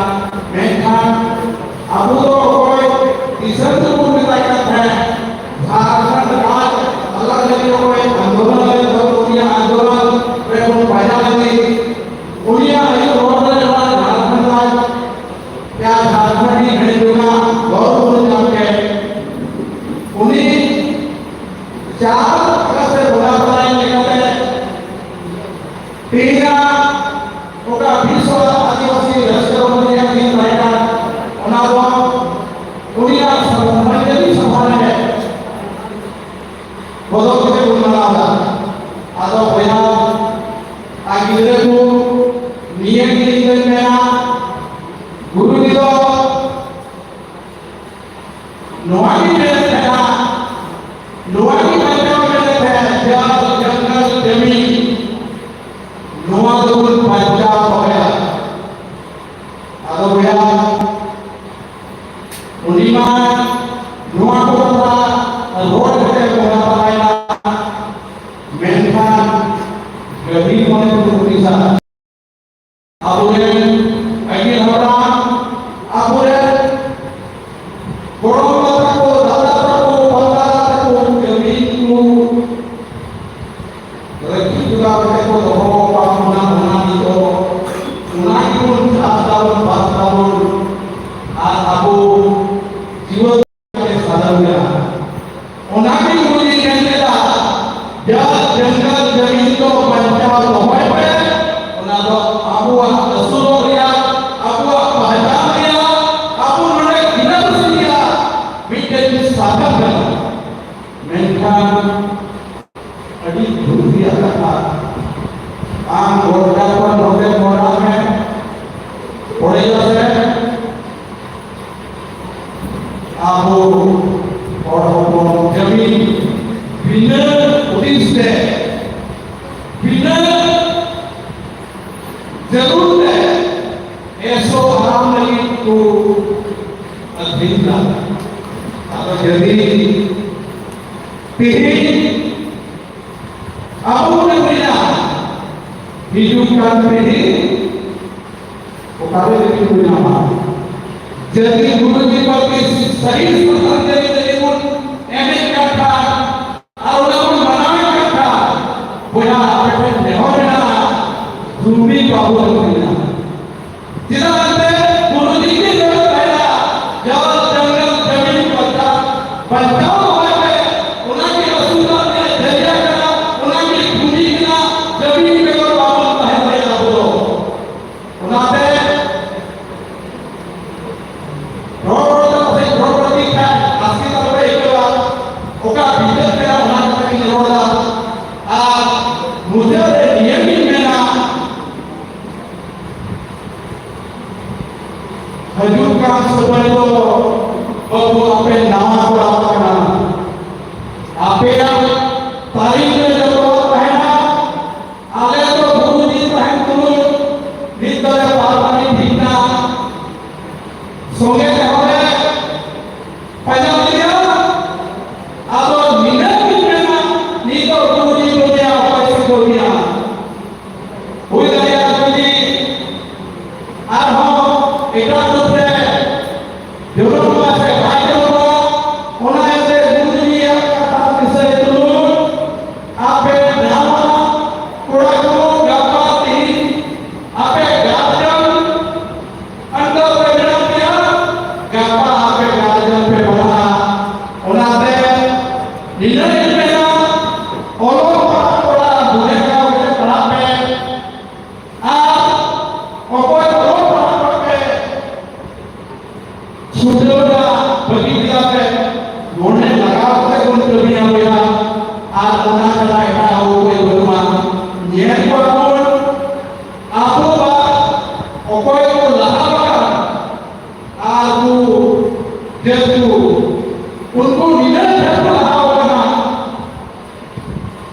ᱢᱮᱱᱠᱷᱟᱱ ᱟᱵᱚ ᱫᱚ ᱚᱠᱚᱭ ᱫᱤᱥᱚᱢ ᱨᱮᱵᱚᱱ ᱢᱮᱛᱟᱭ ᱠᱟᱱ ᱛᱟᱦᱮᱸᱫ, ᱡᱷᱟᱲᱠᱷᱚᱸᱰ ᱨᱟᱡᱽ ᱟᱞᱟᱜᱽ ᱞᱟᱹᱜᱤᱫ ᱚᱠᱚᱭ ᱟᱱᱫᱳᱞᱚᱱ ᱞᱮᱫ ᱫᱚ, ᱩᱱᱤᱭᱟᱜ ᱟᱱᱫᱳᱞᱚᱱ ᱨᱮᱵᱚᱱ ᱵᱟᱡᱟᱣ ᱞᱮᱱᱟ᱾ ᱛᱮᱦᱮᱧᱟᱜ ᱚᱠᱟ ᱵᱤᱥᱥᱚ ᱟᱹᱫᱤᱵᱟᱹᱥᱤ ᱨᱟᱹᱥᱠᱟᱹ ᱨᱚᱢᱚᱡᱽ ᱨᱮᱭᱟᱜ ᱫᱤᱱ ᱛᱟᱦᱮᱸ ᱠᱟᱱ, ᱚᱱᱟ ᱫᱚ ᱩᱱᱤᱭᱟᱜ ᱥᱚᱢᱢᱟᱱᱤᱛ ᱥᱚᱵᱷᱟ ᱨᱮ ᱵᱚᱫᱚᱞ ᱠᱟᱛᱮ ᱵᱚᱱ ᱢᱟᱱᱟᱣ ᱮᱫᱟ᱾ ᱟᱫᱚ ᱵᱚᱭᱦᱟ ᱟᱨ ᱜᱤᱫᱽᱨᱟᱹ ᱠᱚ, ᱱᱤᱭᱟᱹ ᱜᱮ ᱤᱧ ᱫᱚᱧ ᱢᱮᱱᱟ, ᱜᱩᱨᱩᱡᱤ ᱫᱚ ᱱᱚᱣᱟ ᱜᱮ ᱢᱮᱱᱮᱫ ᱛᱟᱦᱮᱱᱟ, ᱱᱚᱣᱟ ᱜᱮ ᱵᱟᱧᱪᱟᱣ ᱢᱮᱱᱮᱫ ᱛᱟᱦᱮᱱᱟ, ᱡᱟᱦᱟᱸ ᱫᱚ ᱡᱚᱝᱜᱚᱞ ᱡᱚᱢᱤᱱ, ᱱᱚᱣᱟ ᱫᱚᱵᱚᱱ ᱵᱟᱧᱪᱟᱣ ᱫᱚᱦᱚᱭᱟ᱾ ᱟᱫᱚ ᱵᱚᱭᱦᱟ, ᱩᱱᱤ ᱢᱟ ᱱᱚᱣᱟ ᱠᱚ ᱠᱟᱛᱷᱟ ᱨᱚᱲ ᱠᱟᱛᱮ ᱵᱚᱸᱜᱟ ᱛᱟᱞᱟᱭᱮᱱᱟ, ᱢᱮᱱᱠᱷᱟᱱ ᱜᱟᱹᱦᱤᱨ ᱢᱚᱱᱮ ᱛᱮᱫᱚ ᱦᱩᱫᱤᱥᱟ, ᱟᱵᱚᱨᱮᱱ ᱟᱹᱜᱤᱞ ᱦᱟᱯᱲᱟᱢ, ᱟᱵᱚᱨᱮᱱ ᱜᱚᱲᱚᱢ ᱵᱟ ᱛᱟᱠᱚ, ᱫᱟᱫᱟ ᱛᱟᱠᱚ, ᱵᱟᱵᱟ ᱛᱟᱠᱚ ᱠᱟᱹᱢᱤ ᱠᱚ ᱨᱟᱹᱠᱷᱤ ᱡᱚᱜᱟᱣ ᱠᱟᱛᱮ ᱠᱚ ᱫᱚᱦᱚ ᱟᱠᱟᱫ ᱵᱚᱱᱟ, ᱚᱱᱟ ᱱᱤᱛᱚᱜ ᱚᱱᱟ ᱜᱮᱵᱚᱱ ᱪᱟᱥ ᱫᱟᱵᱚᱱ, ᱵᱟᱥ ᱫᱟᱵᱚᱱ, ᱟᱨ ᱟᱵᱚ ᱡᱤᱭᱚᱱ ᱨᱮ ᱥᱟᱫᱟ ᱢᱮᱱᱟᱜᱼᱟ᱾ ᱚᱱᱟ ᱜᱮ ᱩᱱᱤ ᱢᱮᱱ ᱞᱮᱫᱟ, ᱡᱟ ᱡᱚᱝᱜᱚᱞ ᱡᱚᱢᱤᱱ ᱫᱚ ᱵᱟᱧᱪᱟᱣ ᱫᱚᱦᱚᱭ ᱯᱮ, ᱚᱱᱟ ᱫᱚ ᱟᱵᱚᱣᱟᱜ ᱟᱹᱥᱩᱞᱚᱜ ᱨᱮᱭᱟᱜ, ᱟᱵᱚᱣᱟᱜ ᱯᱟᱦᱪᱟᱱ ᱨᱮᱭᱟᱜ, ᱟᱵᱚ ᱱᱚᱰᱮ ᱜᱤᱨᱟᱹᱵᱟᱹᱥᱤ ᱨᱮᱭᱟᱜ ᱢᱤᱫᱴᱮᱱ ᱥᱟᱫᱷᱟᱨ ᱠᱟᱱᱟ᱾ ᱢᱮᱱᱠᱷᱟᱱ ᱟᱹᱰᱤ ᱫᱩᱠ ᱨᱮᱭᱟᱜ ᱠᱟᱛᱷᱟ, ᱟᱢ ᱜᱚᱰᱟ ᱠᱷᱚᱱ ᱱᱚᱛᱮ ᱢᱚᱰᱟ ᱢᱮ, ᱯᱚᱲᱮ ᱥᱮ ᱟᱵᱚ ᱦᱚᱲ ᱦᱚᱯᱚᱱ ᱡᱟᱹᱢᱤᱱ ᱵᱤᱱᱟᱹ ᱦᱩᱫᱤᱥ ᱛᱮ, ᱵᱤᱱᱟᱹ ᱡᱟᱹᱨᱩᱲ ᱛᱮ ᱮᱥᱚ ᱟᱨᱟᱢ ᱞᱟᱹᱜᱤᱫ ᱠᱚ ᱟᱹᱠᱷᱨᱤᱧ ᱫᱟ᱾ ᱟᱫᱚ ᱡᱟᱹᱢᱤᱱ ᱛᱮᱦᱮᱧ ᱟᱵᱚ ᱵᱚᱱ ᱟᱹᱠᱷᱨᱤᱧᱟ, ᱦᱤᱡᱩᱜ ᱠᱟᱱ ᱯᱤᱲᱦᱤ ᱚᱠᱟᱨᱮ ᱡᱟᱹᱢᱤᱱ ᱠᱚ ᱧᱟᱢᱟ? ᱡᱟᱹᱢᱤᱱ ᱵᱩᱨᱩ ᱡᱤᱵᱚᱱ ᱥᱟᱹᱦᱤ ᱥᱚᱨᱠᱟᱨ ᱡᱟᱹᱢᱤᱱ ᱡᱩᱫᱤ ᱵᱚᱱ ᱮᱢᱮᱫ ᱠᱟᱱ ᱠᱷᱟᱱ ᱟᱨ ᱚᱱᱟ ᱵᱚᱱ ᱢᱟᱱᱟᱣᱮᱫ ᱠᱟᱱ ᱠᱷᱟᱱ, ᱵᱚᱭᱦᱟ, ᱟᱯᱮ ᱴᱷᱮᱱ ᱱᱮᱦᱚᱨ ᱢᱮᱱᱟᱜᱼᱟ, ᱡᱩᱢᱤ ᱵᱟᱵᱚᱱ ᱟᱹᱠᱷᱨᱤᱧᱟ᱾ ᱪᱮᱫᱟᱜ ᱮᱱᱛᱮ ᱵᱩᱨᱩ ᱡᱤᱵᱚᱱ ᱡᱚᱲᱟᱣ ᱛᱟᱦᱮᱱᱟ, ᱡᱚᱞ ᱡᱚᱝᱜᱚᱞ ᱡᱟᱹᱢᱤᱱ ᱵᱟᱧᱪᱟᱣ, ᱵᱟᱧᱪᱟᱣ ᱫᱚᱦᱚᱭ ᱯᱮ, ᱚᱱᱟ ᱜᱮ ᱟᱹᱥᱩᱞ ᱫᱟᱲᱮᱭᱟᱜ ᱡᱟᱹᱨᱤᱭᱟ ᱠᱟᱱᱟ, ᱚᱱᱟ ᱜᱮ ᱯᱩᱸᱡᱤ ᱠᱟᱱᱟ, ᱡᱟᱹᱢᱤᱱ ᱵᱮᱜᱚᱨ ᱵᱟᱵᱚᱱ ᱥᱚᱢᱚᱭ ᱫᱚ ᱵᱟᱹᱵᱩ ᱟᱯᱮ ᱱᱟᱣᱟ ᱠᱚᱲᱟ ᱠᱟᱱᱟ, ᱟᱯᱮᱭᱟᱜ ᱛᱟᱹᱨᱤᱠᱷ ᱨᱮ ᱡᱚᱛᱚᱣᱟᱜ ᱛᱟᱦᱮᱱᱟ᱾ ᱟᱞᱮ ᱫᱚ ᱜᱩᱨᱩᱡᱤ ᱛᱟᱦᱮᱱ ᱛᱩᱞᱩᱡ ᱱᱤᱛ ᱫᱚᱞᱮ ᱯᱟᱨᱢᱟᱱᱤ ᱴᱷᱤᱠ ᱱᱟ, ᱥᱚᱸᱜᱮ ᱛᱮᱦᱚᱸᱞᱮ ᱯᱟᱸᱡᱟ ᱞᱮᱭᱟ᱾ ᱟᱫᱚ ᱱᱤᱱᱟᱹᱜ ᱜᱤᱧ ᱢᱮᱱᱟ, ᱱᱤᱛ ᱫᱚ ᱜᱩᱨᱩᱡᱤ ᱵᱟᱹᱧ ᱚᱠᱚᱭ ᱥᱮ ᱵᱟᱹᱧ ᱦᱩᱭ ᱫᱟᱲᱮᱭᱟᱜᱼᱟ ᱜᱩᱨᱩᱡᱤ ᱟᱨᱦᱚᱸ ᱮᱴᱟᱜ ᱨᱩᱯ ᱨᱮ ᱡᱚᱱᱚᱢᱚᱜᱼᱟ ᱥᱮ ᱵᱟᱭ ᱡᱚᱱᱚᱢᱚᱜᱼᱟ, ᱚᱱᱟ ᱤᱭᱟᱹᱛᱮ ᱜᱩᱨᱩᱡᱤᱭᱟᱜ ᱠᱟᱛᱷᱟ ᱫᱤᱥᱟᱹᱭ ᱛᱩᱞᱩᱡ ᱟᱯᱮ ᱱᱟᱣᱟ ᱠᱚᱲᱟ ᱠᱚ ᱜᱟᱯᱟ ᱛᱤᱦᱤᱧ ᱟᱯᱮ ᱜᱟᱨᱡᱮᱱ ᱟᱱᱰᱚ ᱯᱮ ᱢᱮᱱᱟᱜ ᱯᱮᱭᱟ, ᱜᱟᱯᱟ ᱟᱯᱮ ᱜᱟᱨᱡᱮᱱ ᱯᱮ ᱵᱟᱲᱟᱜᱼᱟ᱾ ᱚᱱᱟᱛᱮ ᱱᱤᱱᱟᱹᱜ ᱤᱧ ᱢᱮᱱᱟ, ᱚᱞᱚᱜ ᱯᱟᱲᱦᱟᱜ ᱠᱚᱲᱟ ᱢᱚᱱᱮ ᱠᱟᱜ ᱯᱮ ᱯᱟᱲᱦᱟᱜ ᱯᱮ, ᱟᱨ ᱚᱠᱚᱭ ᱚᱞᱚᱜ ᱯᱟᱲᱦᱟᱜ ᱠᱚᱲᱟ ᱯᱮ ᱪᱷᱩᱴᱟᱹᱣ ᱮᱱᱟ, ᱵᱟᱹᱜᱤ ᱠᱮᱫᱟ ᱯᱮ, ᱢᱚᱱᱮ ᱞᱟᱜᱟᱣ ᱠᱟᱛᱮ ᱵᱚᱱ ᱠᱟᱹᱢᱤᱭᱟ ᱵᱚᱭᱦᱟ᱾ ᱟᱨ ᱚᱱᱟ ᱪᱷᱟᱲᱟ ᱮᱴᱟᱜ ᱟᱵᱚ ᱩᱯᱟᱹᱭ ᱵᱟᱹᱱᱩᱜᱼᱟ᱾ ᱧᱮᱞ ᱠᱚᱣᱟ ᱵᱚᱱ, ᱟᱵᱚᱣᱟᱜ ᱚᱠᱚᱭ ᱠᱚ ᱞᱟᱦᱟ ᱟᱠᱟᱱ, ᱟᱨ ᱠᱚ ᱡᱟᱹᱛ ᱠᱚ, ᱩᱱᱠᱩ ᱱᱤᱱᱟᱹᱜ ᱰᱷᱮᱨ ᱠᱚ ᱞᱟᱦᱟ ᱟᱠᱟᱱᱟ᱾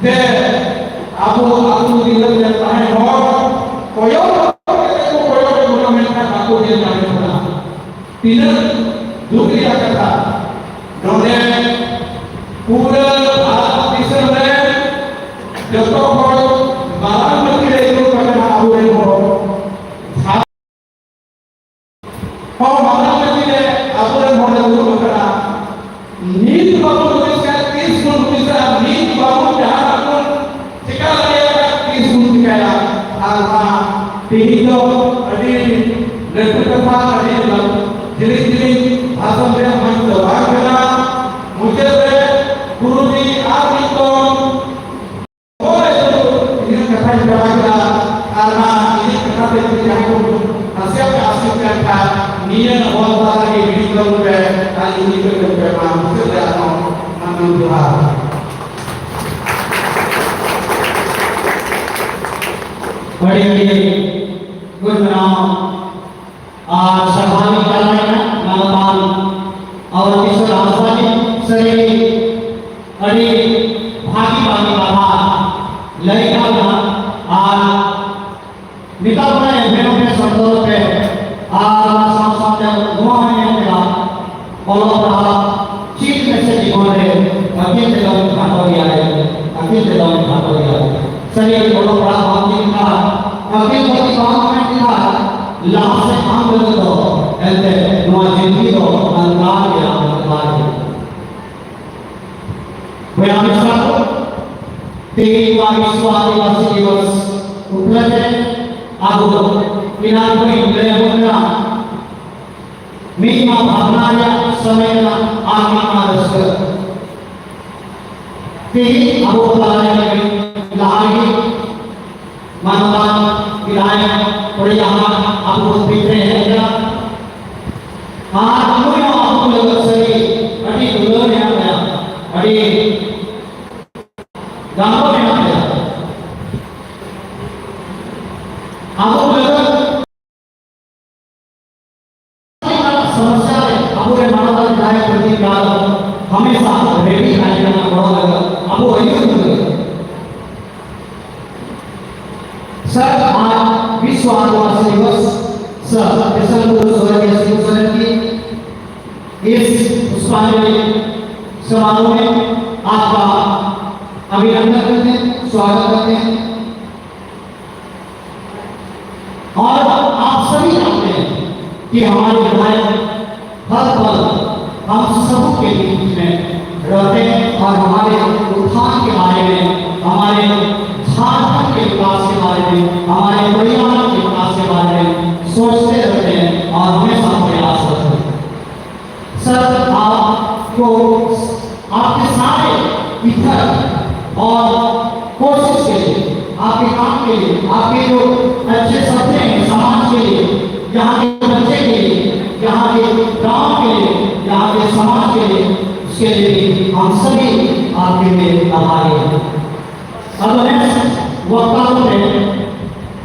ᱡᱮ ᱟᱵᱚ ᱟᱹᱛᱩ ᱫᱤᱥᱚᱢ ᱨᱮ ᱛᱟᱦᱮᱸ ᱦᱚᱲ ᱠᱚᱭᱚᱜ ᱠᱟᱛᱮ ᱠᱚ ᱠᱚᱭᱚᱜ ᱮᱫ ᱵᱚᱱᱟ, ᱢᱮᱱᱠᱷᱟᱱ ᱵᱟᱠᱚ ᱧᱮᱞ ᱧᱟᱢᱮᱫ ᱵᱚᱱᱟ᱾ ᱛᱤᱱᱟᱹᱜ ᱫᱩᱠ ᱨᱮᱭᱟᱜ ᱠᱟᱛᱷᱟ᱾ ᱱᱚᱰᱮ ᱯᱩᱨᱟᱹ ᱵᱷᱟᱨᱚᱛ ᱫᱤᱥᱚᱢ ᱨᱮ ᱡᱚᱛᱚ ᱠᱷᱚᱱ ᱢᱟᱨᱟᱝ ᱢᱟᱹᱡᱷᱤ ᱨᱮ ᱫᱩᱲᱩᱵ ᱟᱠᱟᱱᱟ ᱟᱵᱚᱨᱮᱱ ᱦᱚᱲ᱾ ᱦᱚᱸ, ᱢᱟᱨᱟᱝ ᱢᱟᱹᱡᱷᱤ ᱨᱮ ᱟᱵᱚᱨᱮᱱ ᱦᱚᱲ ᱞᱮ ᱫᱩᱲᱩᱵ ᱟᱠᱟᱱᱟ᱾ ᱱᱤᱛ ᱵᱟᱵᱚᱱ ᱦᱩᱫᱤᱥ ᱠᱷᱟᱱ ᱛᱤᱥ ᱵᱚᱱ ᱦᱩᱫᱤᱥᱟ? ᱱᱤᱛ ᱵᱟᱵᱚᱱ ᱡᱟᱦᱟᱱᱟᱜ ᱵᱚᱱ ᱪᱮᱠᱟ ᱫᱟᱲᱮᱭᱟᱜ ᱠᱷᱟᱱ ᱛᱤᱥ ᱵᱚᱱ ᱪᱮᱠᱟᱭᱟ? ᱟᱨ ᱢᱟ ᱛᱮᱦᱮᱧ ᱫᱚ ᱟᱹᱰᱤ ᱞᱟᱹᱴᱩ ᱠᱟᱛᱷᱟ, ᱟᱹᱰᱤ ᱡᱤᱞᱤᱧ ᱡᱤᱞᱤᱧ ᱵᱷᱟᱥᱚᱱ ᱨᱮᱭᱟᱜ ᱢᱚᱧᱪ ᱫᱚ ᱵᱟᱝ ᱠᱟᱱᱟ᱾ ᱢᱩᱪᱟᱹᱫ ᱨᱮ ᱜᱩᱨᱩᱡᱤ ᱟᱨ ᱢᱤᱫ ᱫᱚᱢ ᱤᱧᱟᱹᱜ ᱠᱟᱛᱷᱟᱧ ᱪᱟᱵᱟ ᱠᱮᱫᱟ᱾ ᱟᱨ ᱢᱟ ᱤᱧᱟᱹᱜ ᱠᱟᱛᱷᱟ ᱛᱮ ᱡᱩᱫᱤ ᱡᱟᱦᱟᱸᱭ ᱠᱚ ᱱᱟᱥᱮᱭᱟᱜ ᱯᱮ ᱟᱥᱠᱮᱛ ᱞᱮᱱ ᱠᱷᱟᱱ, ᱱᱤᱭᱟᱹ ᱦᱚᱨ ᱛᱟᱞᱟ ᱨᱮᱜᱮ ᱦᱤᱲᱤᱧ ᱛᱟᱵᱚᱱ ᱯᱮ ᱟᱨ ᱤᱧ ᱱᱤᱛᱚᱜ ᱡᱚᱢ ᱯᱮ ᱢᱟ᱾ ᱢᱩᱪᱟᱹᱫ ᱨᱮ ᱟᱨᱦᱚᱸ ᱢᱟᱱᱟᱣ ᱡᱚᱦᱟᱨ᱾ ᱟᱹᱰᱤ ᱟᱹᱰᱤ ᱜᱩᱱ ᱢᱟᱱᱟᱣ ᱟᱨ ᱥᱟᱨᱦᱟᱣ ᱤᱧ ᱪᱟᱞ ᱟᱹᱠᱤᱞ ᱵᱟᱹᱛᱤ ᱵᱟᱝ ᱢᱮᱱ ᱞᱮᱠᱷᱟᱱ ᱞᱟᱦᱟ ᱥᱮᱫ ᱵᱟᱝ ᱵᱮᱨᱮᱫ ᱫᱚ, ᱮᱱᱛᱮ ᱱᱚᱣᱟ ᱡᱤᱱᱫᱤ ᱫᱚ ᱟᱱᱫᱷᱟᱨ ᱜᱮᱭᱟ, ᱟᱱᱫᱷᱟᱨ ᱜᱮᱭᱟ᱾ ᱵᱚᱭᱦᱟ ᱢᱤᱥᱨᱟ ᱠᱚ, ᱛᱮᱦᱮᱧ ᱱᱚᱣᱟ ᱵᱤᱥᱣ ᱟᱹᱫᱤᱵᱟᱹᱥᱤ ᱫᱤᱵᱚᱥ ᱩᱯᱞᱚᱠᱷᱮ ᱟᱵᱚ ᱮᱱᱟᱝ ᱠᱷᱚᱱ ᱤᱧ ᱞᱟᱹᱭ ᱟᱵᱚᱱ ᱠᱟᱱᱟ, ᱢᱤᱫ ᱢᱟ ᱵᱷᱟᱵᱽᱱᱟ ᱨᱮᱭᱟᱜ ᱥᱚᱢᱚᱭ ᱠᱟᱱᱟ ᱟᱨ ᱢᱤᱫ ᱢᱟ ᱨᱟᱹᱥᱠᱟᱹ᱾ ᱛᱮᱦᱮᱧ ᱟᱵᱚ ᱛᱟᱞᱟ ᱨᱮ ᱞᱟᱦᱟ ᱨᱮᱜᱮ ᱢᱟᱱᱚᱛᱟᱱ ᱵᱤᱫᱷᱟᱭᱚᱠ ᱯᱚᱨᱤᱡᱟᱦᱟᱸ ᱟᱵᱚ ᱵᱷᱤᱛ ᱨᱮ ᱦᱮᱡ ᱮᱱᱟ᱾ ᱟᱨ ᱱᱩᱭ ᱦᱚᱸ ᱟᱵᱚ ᱞᱟᱹᱜᱤᱫ ᱥᱟᱹᱨᱤ ᱟᱹᱰᱤ ᱫᱩᱞᱟᱹᱲ ᱢᱮᱱᱟᱜ ᱛᱟᱭᱟ, ᱟᱹᱰᱤ ᱜᱟᱱᱚᱜ ᱢᱮᱱᱟᱜ ᱛᱟᱭᱟ᱾ ᱟᱵᱚ ᱞᱟᱹᱜᱤᱫ ᱥᱚᱢᱚᱥᱭᱟ ᱨᱮ ᱟᱵᱚᱨᱮᱱ ᱢᱟᱱᱚᱛᱟᱱ ᱵᱤᱫᱷᱟᱭᱚᱠ ᱯᱨᱚᱫᱤᱯ ᱞᱟᱞ ᱦᱟᱢᱮᱥᱟ ᱨᱮᱰᱤ ᱛᱟᱦᱮᱸ ᱠᱟᱱᱟ ᱜᱚᱲᱚ ᱞᱟᱹᱜᱤᱫ, ᱟᱵᱚ ᱟᱹᱭᱩᱨ ᱞᱟᱹᱜᱤᱫ᱾ सर, आज विश्व आदिवासी दिवस सर किशन गुरु स्वयं की इस पुष्पांजलि समारोह में आपका अभिनंदन करते हैं, स्वागत करते हैं। और आप सभी जानते हैं कि हमारे विधायक हर पल हम सबके बीच में रहते हैं और हमारे उत्थान के बारे में, हमारे झारखंड के विकास के बारे में, हमारे पर्यावरण के विकास के बारे में सोचते रहते हैं और हमेशा प्रयासरत रहते हैं। सर, आपको, आपके सारे इधर और कोशिश के लिए, आपके काम के लिए, आपके जो अच्छे सपने हैं समाज के लिए, यहाँ के बच्चे के लिए, यहाँ के गांव के लिए, यहाँ के समाज के लिए, उसके लिए भी हम सभी आपके लिए आभारी हैं। अब नेक्स्ट वक्ता होंगे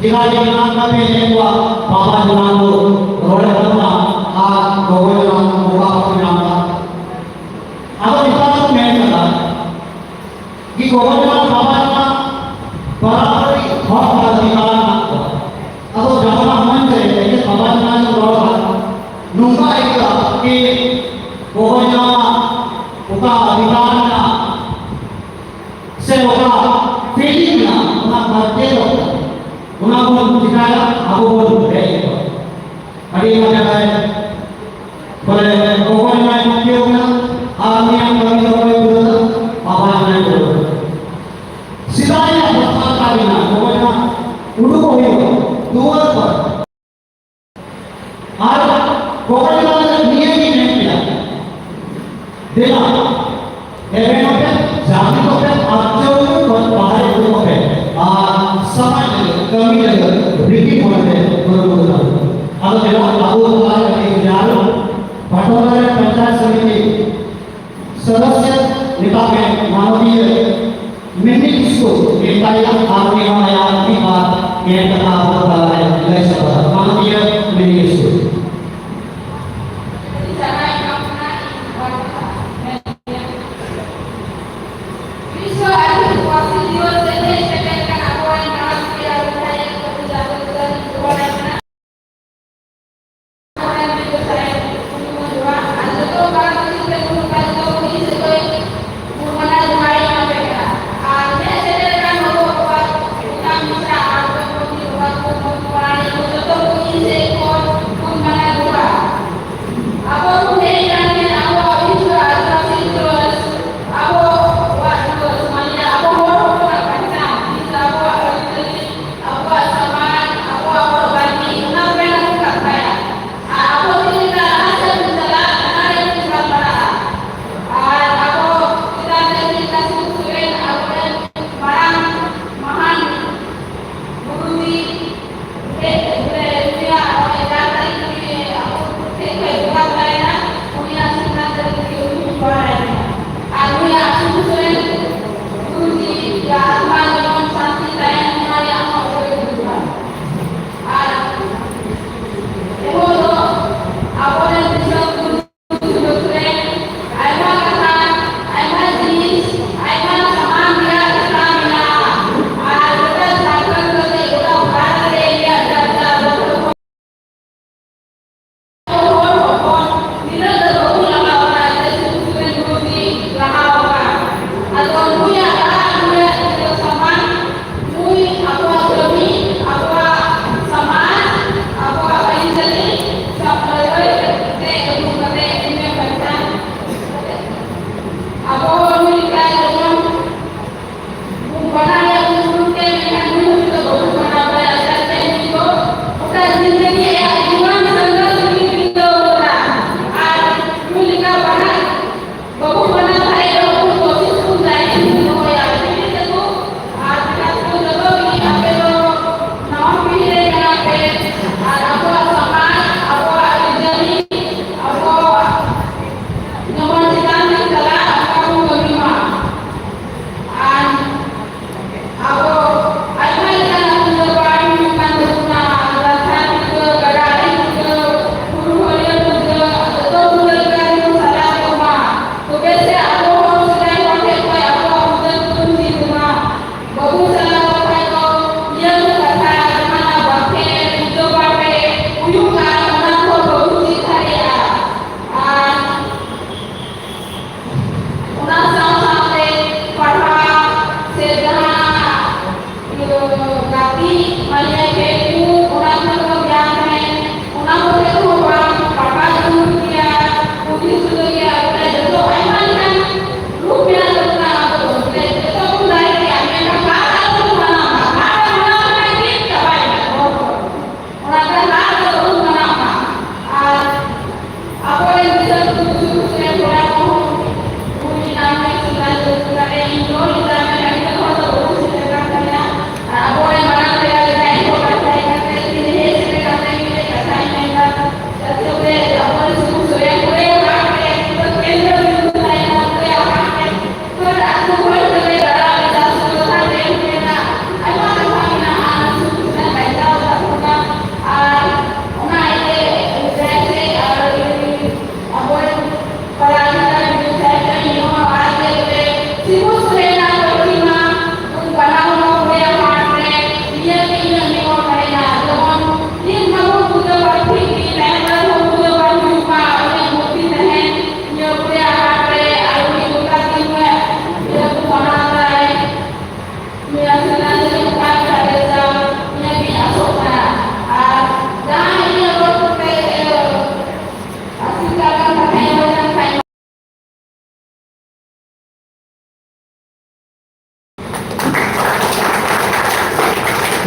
ᱡᱮᱞᱟ ᱡᱮᱞᱟ ᱠᱟᱛᱮ ᱱᱮᱠᱚᱣᱟ ᱵᱟᱵᱟ ᱡᱚᱱᱟ ᱠᱚ ᱨᱚᱲ ᱮᱫ ᱛᱟᱵᱚᱱᱟ ᱟᱨ ᱜᱚᱜᱚ ᱡᱚᱱᱟ ᱠᱚ ᱵᱚᱸᱜᱟ ᱵᱟᱠᱚ ᱧᱟᱢ ᱮᱫᱟ᱾ ᱟᱫᱚ ᱱᱮᱛᱟᱨ ᱠᱚ ᱢᱮᱱ ᱠᱟᱫᱟ ᱠᱤ ᱜᱚᱜᱚ ᱡᱚᱱᱟ ᱵᱟᱵᱟ ᱡᱚᱱᱟ ᱵᱟᱨᱟᱵᱟᱨᱤ ᱦᱚᱠ ᱟᱨ ᱚᱫᱷᱤᱠᱟᱨ ᱢᱮᱱᱟᱜ ᱛᱟᱠᱚᱣᱟ᱾ ᱟᱫᱚ ᱡᱟᱦᱟᱱᱟᱜ ᱢᱚᱱ ᱛᱮ ᱛᱮᱜᱮ ᱵᱟᱵᱟ ᱡᱚᱱᱟ ᱠᱚ ᱨᱚᱲ ᱮᱫᱟ, ᱱᱚᱝᱠᱟ ᱟᱹᱭᱠᱟᱹᱜᱼᱟ ᱠᱤ ᱜᱚᱜᱚ ᱡᱚᱱᱟ ᱚᱠᱟ ᱚᱫᱷᱤᱠᱟᱨ ᱢᱮᱱᱟᱜᱼᱟ ᱥᱮ ᱚᱠᱟ ᱯᱷᱤᱞᱤᱝ ᱢᱮᱱᱟᱜᱼᱟ, ᱚᱱᱟ ᱵᱟᱫ ᱫᱚ ᱪᱤᱠᱟᱹᱭᱟ? ᱟᱵᱚ ᱵᱚᱱ ᱨᱮᱡ ᱠᱚᱣᱟ᱾ ᱟᱹᱰᱤ ᱟᱭᱢᱟ ᱡᱟᱭᱜᱟ ᱨᱮ ᱵᱚᱞᱮ ᱚᱠᱚᱭ ᱱᱟᱭ ᱢᱩᱠᱷᱤᱭᱟᱹ ᱠᱟᱱᱟ ᱟᱨ ᱩᱱᱤᱭᱟᱜ ᱠᱟᱹᱢᱤ ᱫᱚ ᱚᱠᱚᱭ ᱯᱩᱨᱟᱹᱣ ᱫᱟ? ᱵᱟᱵᱟ ᱱᱟᱭ ᱯᱩᱨᱟᱹᱣ ᱫᱟ᱾ ᱥᱮᱫᱟᱭ ᱨᱮᱱᱟᱜ ᱠᱟᱛᱷᱟ ᱠᱟᱱ ᱜᱮᱭᱟ, ᱚᱠᱚᱭ ᱱᱟᱜ ᱩᱰᱩᱠᱚᱜ ᱦᱩᱭᱩᱜᱼᱟ ᱫᱩᱣᱟᱹᱨ ᱠᱷᱚᱱ᱾ ᱟᱨ ᱜᱚᱜᱚ ᱡᱚᱱᱟ ᱞᱟᱹᱜᱤᱫ ᱱᱤᱭᱟᱹ ᱜᱮ ᱢᱮᱱ ᱠᱮᱫᱟ, ᱫᱮᱞᱟ, ᱮᱵᱷᱮᱱᱚᱜ ᱯᱮ, ᱡᱟᱹᱯᱤᱫᱚᱜ ᱯᱮ, ᱟᱨ ᱪᱟᱹᱣᱰᱤ ᱠᱷᱚᱱ ᱵᱟᱦᱨᱮ ᱩᱰᱩᱠᱚᱜ ᱯᱮ, ᱟᱨ ᱥᱚᱢᱟᱡᱽ ᱞᱟᱹᱜᱤᱫ, ᱠᱟᱹᱢᱤ ᱞᱟᱹᱜᱤᱫ, ᱨᱤᱠᱤ ᱢᱚᱱᱮ ᱛᱮ ᱠᱩᱨᱩᱢᱩᱴᱩ ᱛᱟᱵᱚᱱ᱾ ᱟᱫᱚ ᱫᱮᱞᱟ, ᱟᱵᱚ ᱛᱟᱞᱟ ᱨᱮ ᱠᱟᱹᱴᱤᱡ ᱡᱟᱦᱟᱸ ᱯᱟᱴᱚᱞᱟ ᱨᱮ ᱯᱚᱧᱪᱟᱭᱮᱛ ᱥᱚᱢᱤᱛᱤ ᱥᱚᱫᱚᱥᱭᱚ ᱱᱮᱛᱟ ᱯᱮ ᱢᱟᱱᱚᱛᱤᱭᱟᱹ ᱢᱤᱱᱤ ᱠᱤᱥᱠᱩ ᱱᱮᱛᱟᱭᱟ ᱟᱨ ᱩᱱᱤ ᱦᱚᱸ ᱟᱭᱟᱜ ᱢᱤᱫ ᱵᱟᱨ ᱜᱮᱞ ᱠᱟᱛᱷᱟ ᱟᱵᱚ ᱛᱟᱞᱟ ᱨᱮ ᱞᱟᱹᱭ ᱥᱚᱫᱚᱨᱟ᱾ ᱢᱟᱱᱚᱛᱤᱭᱟᱹ ᱢᱤᱱᱤ ᱠᱤᱥᱠᱩ᱾ ᱵᱤᱥᱣᱚ ᱟᱹᱫᱤᱵᱟᱹᱥᱤ ᱫᱤᱵᱚᱥ ᱨᱮ ᱦᱮᱡ ᱥᱮᱴᱮᱨ ᱠᱟᱱ ᱟᱵᱚᱨᱮᱱ ᱢᱟᱲᱟᱝ ᱯᱮᱲᱟ ᱵᱤᱫᱷᱟᱭᱚᱠ ᱠᱚ ᱡᱟᱦᱟᱸ ᱠᱚ ᱠᱟᱹᱢᱤ ᱠᱚ ᱵᱟᱲᱟᱭ ᱠᱟᱱᱟ᱾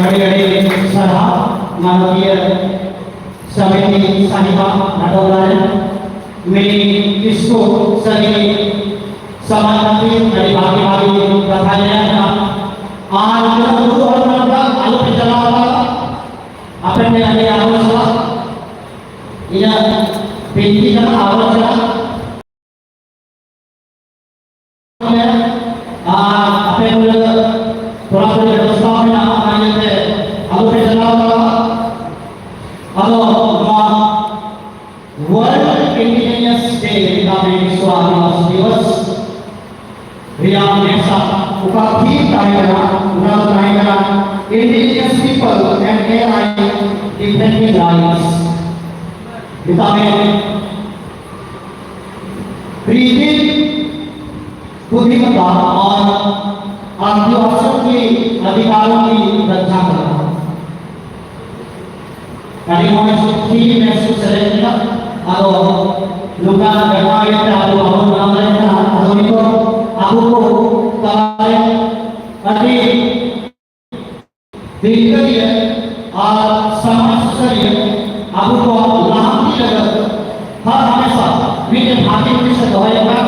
ᱟᱹᱰᱤ ᱟᱹᱰᱤ ᱥᱟᱨᱦᱟᱣ ᱢᱟᱱᱚᱛᱤᱭᱟᱹ ᱥᱟᱢᱤᱛᱤ ᱥᱟᱦᱤᱵᱟ ᱱᱟᱴᱚᱠ ᱨᱮ ᱢᱤᱫ ᱠᱤᱥᱠᱩ ᱥᱟᱹᱨᱤ ᱥᱟᱢᱟᱡᱽ ᱟᱹᱰᱤ ᱵᱷᱟᱜᱤ ᱵᱷᱟᱜᱤ ᱠᱟᱛᱷᱟ ᱞᱟᱹᱭ ᱟᱠᱟᱫᱟ᱾ ᱟᱨ ᱩᱱᱟᱹᱜ ᱫᱩᱲᱩᱵ ᱦᱚᱲ ᱢᱮᱱᱟᱜ ᱠᱚᱣᱟ, ᱟᱞᱚᱯᱮ ᱪᱟᱞᱟᱣ ᱠᱚᱜᱼᱟ᱾ ᱟᱯᱮ ᱴᱷᱮᱱ ᱟᱹᱰᱤ ᱟᱨᱫᱟᱥ ᱥᱟᱞᱟᱜ ᱤᱧᱟᱹᱜ ᱵᱤᱱᱛᱤ ᱠᱟᱱᱟ, ᱟᱞᱚ ᱪᱟᱞᱟᱜ᱾ ᱟᱨ ᱟᱯᱮ ᱠᱚ ᱞᱟᱹᱜᱤᱫ ᱛᱷᱚᱲᱟ ᱛᱷᱚᱲᱤ ᱵᱮᱵᱚᱥᱛᱷᱟ ᱢᱮᱱᱟᱜᱼᱟ, ᱚᱱᱟ ᱤᱭᱟᱹᱛᱮ ᱟᱞᱚᱯᱮ ᱪᱟᱞᱟᱣ ᱫᱟᱲᱮᱭᱟᱜᱼᱟ᱾ ᱟᱫᱚ ᱱᱚᱣᱟ World Indigenous Day ᱢᱮᱛᱟᱜ ᱢᱮ, ᱵᱤᱥᱣ ᱟᱹᱫᱤᱵᱟᱹᱥᱤ ᱫᱤᱵᱚᱥ ᱨᱮᱭᱟᱜ ᱱᱮᱥᱟ ᱚᱠᱟ ᱛᱷᱤᱢ ᱛᱟᱦᱮᱸ ᱠᱟᱱᱟ, ᱚᱱᱟ ᱫᱚ ᱛᱟᱦᱮᱸ ᱠᱟᱱᱟ Indigenous People and Allies Defending Rights᱾ ᱢᱮᱛᱟᱜ ᱢᱮ, प्रीति बुद्धिमत्ता और आदिवासियों के अधिकारों की रक्षा करना। ᱟᱹᱰᱤ ᱢᱚᱡᱽ ᱛᱷᱤᱢ ᱱᱮᱥ ᱠᱚ ᱥᱮᱞᱮᱫ ᱠᱮᱫᱟ᱾ ᱟᱫᱚ ᱱᱚᱝᱠᱟᱱᱟᱜ ᱜᱟᱯᱟᱞ ᱤᱭᱟᱹᱛᱮ ᱟᱵᱚ ᱵᱟᱵᱚᱱ ᱢᱟᱱᱟᱣ ᱫᱟᱲᱮᱭᱟᱜ ᱠᱟᱱᱟ᱾ ᱟᱫᱚ ᱱᱤᱛᱚᱜ ᱟᱵᱚ ᱠᱚ ᱛᱟᱞᱟᱨᱮ ᱟᱹᱰᱤ ᱫᱤᱞᱜᱟᱹᱨᱤᱭᱟᱹ ᱟᱨ ᱥᱚᱢᱟᱡᱽ ᱥᱩᱥᱟᱹᱨᱤᱭᱟᱹ ᱟᱵᱚ ᱠᱚ ᱞᱟᱦᱟᱱᱛᱤ ᱞᱟᱹᱜᱤᱫ ᱦᱟᱨ ᱦᱟᱢᱮᱥᱟ ᱢᱤᱫᱴᱮᱱ ᱵᱷᱟᱜᱮ ᱯᱚᱨᱤᱥᱮᱵᱟ ᱫᱚᱦᱚᱭ ᱠᱟᱱ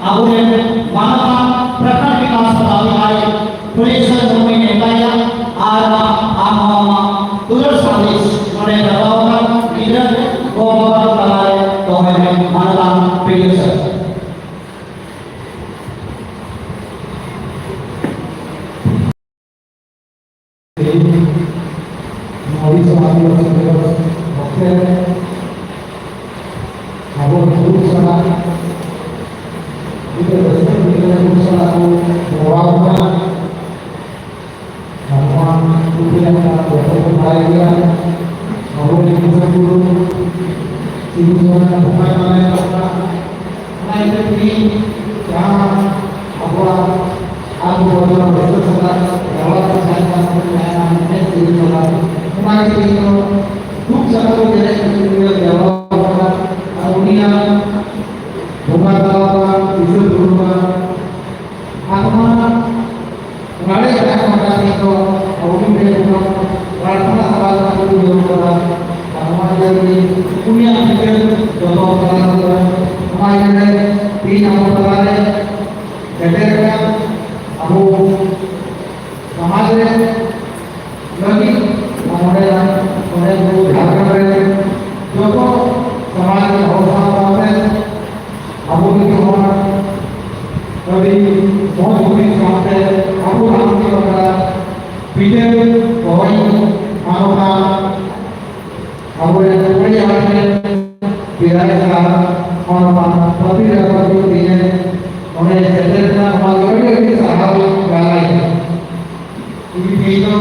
ᱟᱵᱚᱨᱮᱱ ᱢᱟᱱᱚᱛᱟᱱ ᱯᱨᱚᱠᱷᱚᱸᱰ ᱵᱤᱠᱟᱥ ᱯᱚᱫᱟᱫᱷᱤᱠᱟᱨᱤ ᱯᱷᱩᱞᱮᱥᱣᱚᱨ ᱢᱩᱨᱢᱩᱧ ᱱᱮᱣᱛᱟᱭᱟ ᱟᱨ ᱟᱢ ᱦᱚᱸ ᱟᱢᱟᱜ ᱫᱩᱞᱟᱹᱲ ᱥᱟᱸᱫᱮᱥ ᱱᱚᱰᱮ ᱡᱟᱣᱨᱟ ᱟᱠᱟᱱ ᱜᱤᱫᱽᱨᱟᱹ ᱠᱚ ᱜᱚ ᱵᱟᱵᱟ ᱠᱚ ᱛᱟᱞᱟᱨᱮ ᱫᱚᱦᱚᱭ ᱢᱮ᱾ ᱢᱟᱱᱚᱛᱟᱱ ᱯᱷᱩᱞᱮᱥᱣᱚᱨ᱾ ᱱᱚᱣᱟ ᱵᱤᱥᱣ ᱟᱹᱫᱤᱵᱟᱹᱥᱤ ᱫᱤᱵᱚᱥ ᱚᱠᱛᱮ ᱨᱮ ᱟᱵᱚ ᱫᱩᱠ ᱥᱟᱞᱟᱜ, ᱢᱤᱫᱴᱮᱱ ᱨᱟᱹᱥᱠᱟᱹ ᱢᱤᱫᱴᱮᱱ ᱫᱩᱠ ᱥᱟᱞᱟᱜ ᱵᱚᱱ ᱡᱚᱲᱟᱣ ᱠᱟᱱᱟ᱾ ᱟᱨ ᱱᱚᱣᱟ ᱫᱩᱠ ᱨᱮᱭᱟᱜ ᱠᱟᱛᱷᱟ ᱡᱚᱛᱚ ᱵᱚᱱ ᱵᱟᱲᱟᱭ ᱜᱮᱭᱟ᱾ ᱟᱵᱚ ᱨᱮᱱ ᱵᱚᱸᱜᱟ ᱵᱩᱨᱩ ᱥᱤᱫᱩ ᱠᱟᱹᱱᱦᱩ ᱵᱚᱸᱜᱟ ᱢᱟᱱᱟᱣ ᱠᱟᱱᱟ᱾ ᱚᱱᱟ ᱤᱭᱟᱹᱛᱮ ᱛᱮᱦᱮᱧ ᱡᱟᱦᱟᱸ ᱟᱵᱚᱣᱟᱜ ᱟᱵᱚ ᱵᱚᱱ ᱨᱟᱹᱥᱠᱟᱹ ᱥᱟᱞᱟᱜ ᱡᱟᱣᱨᱟ ᱠᱚ ᱛᱟᱦᱮᱸ ᱠᱟᱱ ᱛᱟᱵᱚᱱ ᱛᱟᱦᱮᱱᱟ, ᱮᱱᱮᱡ ᱥᱮᱨᱮᱧ ᱥᱟᱞᱟᱜ, ᱚᱱᱟ ᱜᱮ ᱛᱮᱦᱮᱧ ᱫᱚ ᱫᱩᱠ ᱥᱟᱞᱟᱜ ᱠᱚ ᱮᱱᱮᱡ ᱥᱮᱨᱮᱧ ᱨᱮ ᱡᱟᱣᱨᱟ ᱟᱠᱟᱱᱟ᱾ ᱟᱨ ᱩᱱᱤᱭᱟᱜ ᱵᱚᱸᱜᱟ ᱛᱟᱞᱟ ᱨᱮᱱᱟᱜ ᱫᱤᱥᱟᱹ ᱯᱩᱨᱩᱱᱟ᱾ ᱟᱨ ᱚᱱᱟ ᱨᱟᱲᱮ ᱡᱟᱦᱟᱸ ᱠᱚ ᱢᱮᱛᱟᱜ ᱱᱤᱛ ᱫᱚ ᱟᱵᱚ ᱢᱤᱫᱴᱮᱱ ᱵᱚᱸᱜᱟ ᱱᱚᱣᱟ ᱡᱮ ᱯᱩᱱᱭᱟ ᱵᱤᱪᱟᱹᱨ ᱡᱚᱛᱚ ᱛᱟᱞᱟ ᱨᱮ ᱚᱱᱟ ᱤᱭᱟᱹ ᱨᱮ ᱛᱮᱦᱮᱧ ᱟᱵᱚ ᱛᱟᱞᱟ ᱨᱮ ᱥᱮᱴᱮᱨ ᱮᱱᱟ᱾ ᱟᱵᱚ ᱥᱚᱢᱟᱡᱽ ᱨᱮ ᱞᱟᱹᱜᱤᱫ ᱱᱚᱰᱮ ᱱᱚᱰᱮ ᱠᱚ ᱡᱷᱟᱲᱠᱷᱚᱸᱰ ᱨᱮ ᱡᱚᱛᱚ ᱥᱚᱢᱟᱡᱽ ᱨᱮᱱ ᱦᱚᱲ ᱥᱟᱶ ᱥᱟᱶᱛᱮ ᱟᱵᱚ ᱡᱚᱛᱚ ᱦᱚᱲ ᱟᱹᱰᱤ ᱢᱚᱡᱽ ᱦᱩᱫᱤᱥ ᱥᱟᱶᱛᱮ ᱟᱵᱚ ᱨᱟᱢ ᱪᱚᱸᱫᱽᱨᱚ ᱵᱤᱴᱟᱹ ᱨᱚᱦᱚᱭ ᱢᱟᱱᱚᱛᱟᱱ ᱟᱵᱚᱨᱮᱱ ᱯᱩᱨᱤᱭᱟ ᱦᱚᱲ ᱴᱷᱮᱱ ᱵᱤᱫᱟᱭ ᱥᱟᱨ ᱢᱟᱱᱚᱛᱟᱱ ᱯᱨᱚᱛᱤ ᱨᱮᱯᱚᱛᱤ ᱛᱤᱧᱮ ᱚᱸᱰᱮ ᱥᱮᱴᱮᱨ ᱨᱮᱱᱟᱜ ᱱᱚᱣᱟ ᱫᱚ ᱟᱹᱰᱤ ᱟᱹᱰᱤ ᱥᱟᱨᱦᱟᱣ ᱤᱧ ᱪᱟᱞᱟᱭᱟ᱾ ᱤᱧ ᱛᱮᱦᱮᱧ ᱫᱚ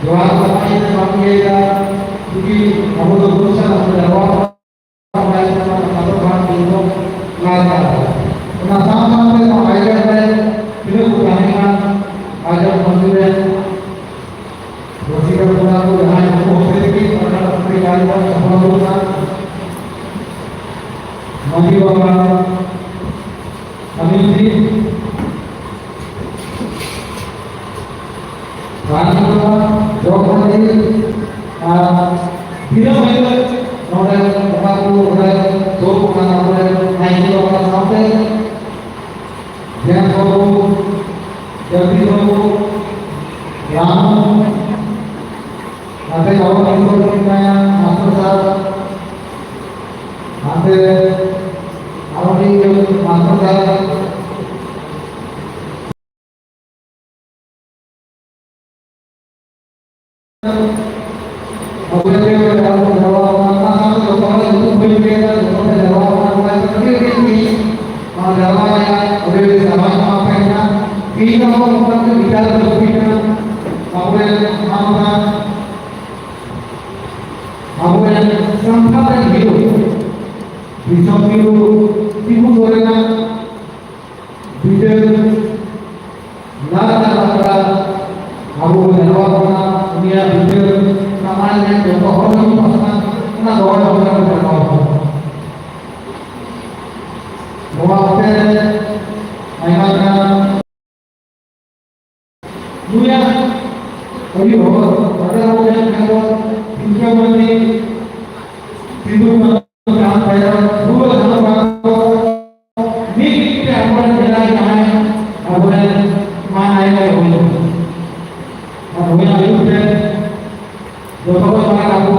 ᱡᱚᱦᱟᱨ ᱥᱟᱯᱷᱟᱭ ᱛᱮ ᱵᱟᱝ ᱤᱭᱟᱹᱭᱮᱫᱟ, ᱡᱩᱫᱤ ᱟᱵᱚ ᱫᱚ ᱜᱩᱨᱩ ᱥᱟᱞᱟᱜ ᱵᱚᱱ ᱡᱟᱨᱣᱟ ᱚᱱᱟ ᱥᱟᱶ ᱥᱟᱶᱛᱮ ᱱᱚᱣᱟ ᱟᱭᱳ ᱨᱮ ᱛᱤᱱᱟᱹᱜ ᱠᱚ ᱛᱟᱦᱮᱸ ᱠᱟᱱ ᱟᱡᱟᱜ ᱢᱟᱹᱡᱷᱤ ᱨᱮ ᱨᱚᱥᱤᱠᱟ ᱠᱚᱲᱟ ᱠᱚ ᱡᱟᱦᱟᱸᱭ ᱠᱚ ᱦᱚᱛᱮ ᱛᱮᱜᱮ ᱚᱱᱟ ᱥᱟᱶᱛᱮ ᱜᱟᱭ ᱠᱚ ᱥᱟᱯᱲᱟᱣ ᱞᱮᱱᱟ᱾ ᱢᱟᱹᱡᱷᱤ ᱵᱟᱵᱟ ᱟᱹᱵᱤᱱ ᱴᱷᱤᱠ ᱨᱟᱱᱤ ᱵᱟᱵᱟ, ᱡᱚᱜᱽ ᱢᱟᱹᱡᱷᱤ ᱟᱨ ᱫᱤᱱᱟᱹᱢ ᱦᱤᱞᱳᱜ ᱱᱚᱰᱮ ᱵᱚᱸᱜᱟ ᱵᱩᱨᱩ ᱱᱚᱰᱮ ᱫᱩᱲᱩᱵ ᱠᱟᱱ ᱟᱵᱚᱨᱮᱱ ᱱᱟᱭᱠᱮ ᱵᱟᱵᱟ ᱥᱟᱶᱛᱮ ᱡᱮᱢ ᱵᱟᱹᱵᱩ, ᱡᱚᱜᱽᱫᱤᱥ ᱵᱟᱹᱵᱩ, ᱨᱟᱢᱩ, ᱱᱟᱛᱮ ᱟᱵᱚ ᱱᱤᱛᱚᱜ ᱢᱮᱱᱟᱭᱟ ᱢᱟᱥᱴᱟᱨ ᱥᱟᱨ, ᱱᱟᱛᱮ ᱟᱵᱚ ᱢᱤᱫ ᱢᱟᱥᱴᱟᱨ ᱥᱟᱨ, ᱟᱵᱚᱨᱮᱱ ᱥᱟᱱᱛᱟᱲ ᱨᱮᱱ ᱦᱤᱨᱳ, ᱫᱤᱥᱚᱢ ᱦᱤᱨᱳ ᱥᱤᱵᱩ ᱥᱚᱨᱮᱱᱟᱜ ᱵᱤᱪᱟᱹᱨ ᱞᱟᱡ ᱨᱮᱱᱟᱜ ᱵᱟᱯᱞᱟ ᱟᱵᱚ ᱵᱚᱱ ᱡᱟᱨᱣᱟ ᱠᱟᱱᱟ, ᱩᱱᱤᱭᱟᱜ ᱵᱤᱪᱟᱹᱨ ᱥᱟᱢᱟᱡᱽ ᱨᱮ ᱡᱚᱛᱚ ᱦᱚᱲ ᱵᱚᱱ ᱯᱟᱥᱱᱟᱣ, ᱚᱱᱟ ᱜᱚᱲᱚ ᱥᱚᱯᱚᱦᱚᱫ ᱵᱚᱱ ᱡᱟᱨᱣᱟ ᱠᱟᱱᱟ᱾ ᱱᱚᱣᱟ ᱚᱠᱛᱮ ᱨᱮ ᱟᱭᱢᱟ ᱜᱟᱱ ᱱᱩᱭᱟᱜ ᱟᱹᱰᱤ ᱦᱚᱲ ᱚᱸᱰᱮ ᱟᱵᱚ ᱧᱮᱞ ᱠᱷᱟᱱ ᱵᱚᱱ ᱛᱤᱞᱠᱟᱹ ᱢᱟᱹᱡᱷᱤ, ᱥᱤᱫᱩ ᱠᱟᱹᱱᱦᱩ, ᱪᱟᱸᱫᱽ ᱵᱷᱟᱭᱨᱚ, ᱯᱷᱩᱞᱳ ᱡᱷᱟᱱᱳ ᱵᱟᱠᱚ ᱢᱤᱫ ᱢᱤᱫ ᱛᱮ ᱟᱵᱚᱨᱮᱱ ᱡᱮᱞᱟ ᱡᱟᱦᱟᱸᱭ ᱟᱵᱚᱨᱮᱱ ᱢᱟᱱ ᱟᱭᱢᱟ ᱦᱩᱭ ᱟᱨ ᱩᱱᱤᱭᱟᱜ ᱟᱹᱭᱩᱨ ᱛᱮ ᱡᱚᱛᱚ ᱠᱷᱚᱱ ᱢᱟᱨᱟᱝ ᱟᱵᱚ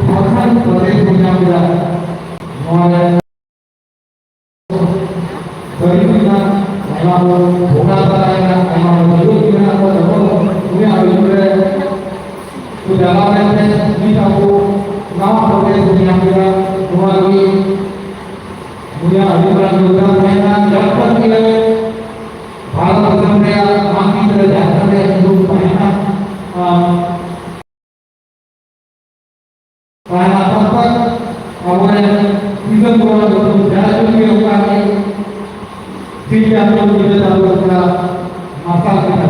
ᱡᱷᱟᱲᱠᱷᱚᱸᱰ ᱯᱨᱚᱫᱮᱥ ᱵᱚᱱ ᱧᱟᱢ ᱠᱮᱫᱟ᱾ ᱱᱚᱣᱟ ᱨᱮ ᱵᱟᱹᱲᱤᱡ ᱢᱮᱱᱟᱜ, ᱟᱭᱢᱟ ᱵᱚᱱ ᱵᱚᱸᱜᱟ ᱛᱟᱞᱟᱭᱮᱱᱟ, ᱟᱭᱢᱟ ᱵᱚᱱ ᱵᱟᱹᱲᱤᱡ ᱢᱮᱱᱟᱜ ᱠᱚ ᱡᱚᱛᱚ ᱩᱱᱤᱭᱟᱜ ᱟᱹᱭᱩᱨ ᱨᱮ ᱠᱚ ᱪᱟᱞᱟᱣ ᱞᱮᱱᱛᱮ ᱱᱤᱛ ᱟᱵᱚ ᱱᱟᱣᱟ ᱯᱨᱚᱫᱮᱥ ᱵᱚᱱ ᱧᱟᱢ ᱠᱮᱫᱟ᱾ ᱱᱚᱣᱟ ᱜᱮ ᱩᱱᱤᱭᱟᱜ ᱟᱹᱰᱤ ᱢᱟᱨᱟᱝ ᱡᱳᱜᱽᱫᱟᱱ ᱛᱟᱦᱮᱸ ᱠᱟᱱᱟ᱾ ᱡᱷᱟᱲᱠᱷᱚᱸᱰ ᱜᱮ ᱵᱷᱟᱨᱚᱛ ᱫᱤᱥᱚᱢ ᱨᱮᱭᱟᱜ ᱢᱟᱹᱱᱢᱤ ᱨᱮ ᱡᱷᱟᱲᱠᱷᱚᱸᱰ ᱨᱮᱭᱟᱜ ᱧᱩᱛᱩᱢ ᱛᱟᱦᱮᱸ ᱠᱟᱱᱟ᱾ ᱟᱨ ᱛᱟᱦᱮᱱᱟ ᱛᱚᱵ ᱛᱚᱠ ᱟᱵᱚᱨᱮᱱ ᱫᱤᱥᱚᱢ ᱠᱚᱨᱮᱱ ᱡᱟᱦᱟᱸ ᱡᱩᱫᱤ ᱚᱱᱠᱟ ᱜᱮ ᱴᱷᱤᱠ ᱜᱮᱭᱟ, ᱛᱚ ᱧᱤᱫᱟᱹ ᱪᱟᱸᱫᱳ ᱵᱚᱸᱜᱟ ᱢᱟᱨᱥᱟᱞ ᱠᱮᱫᱟ᱾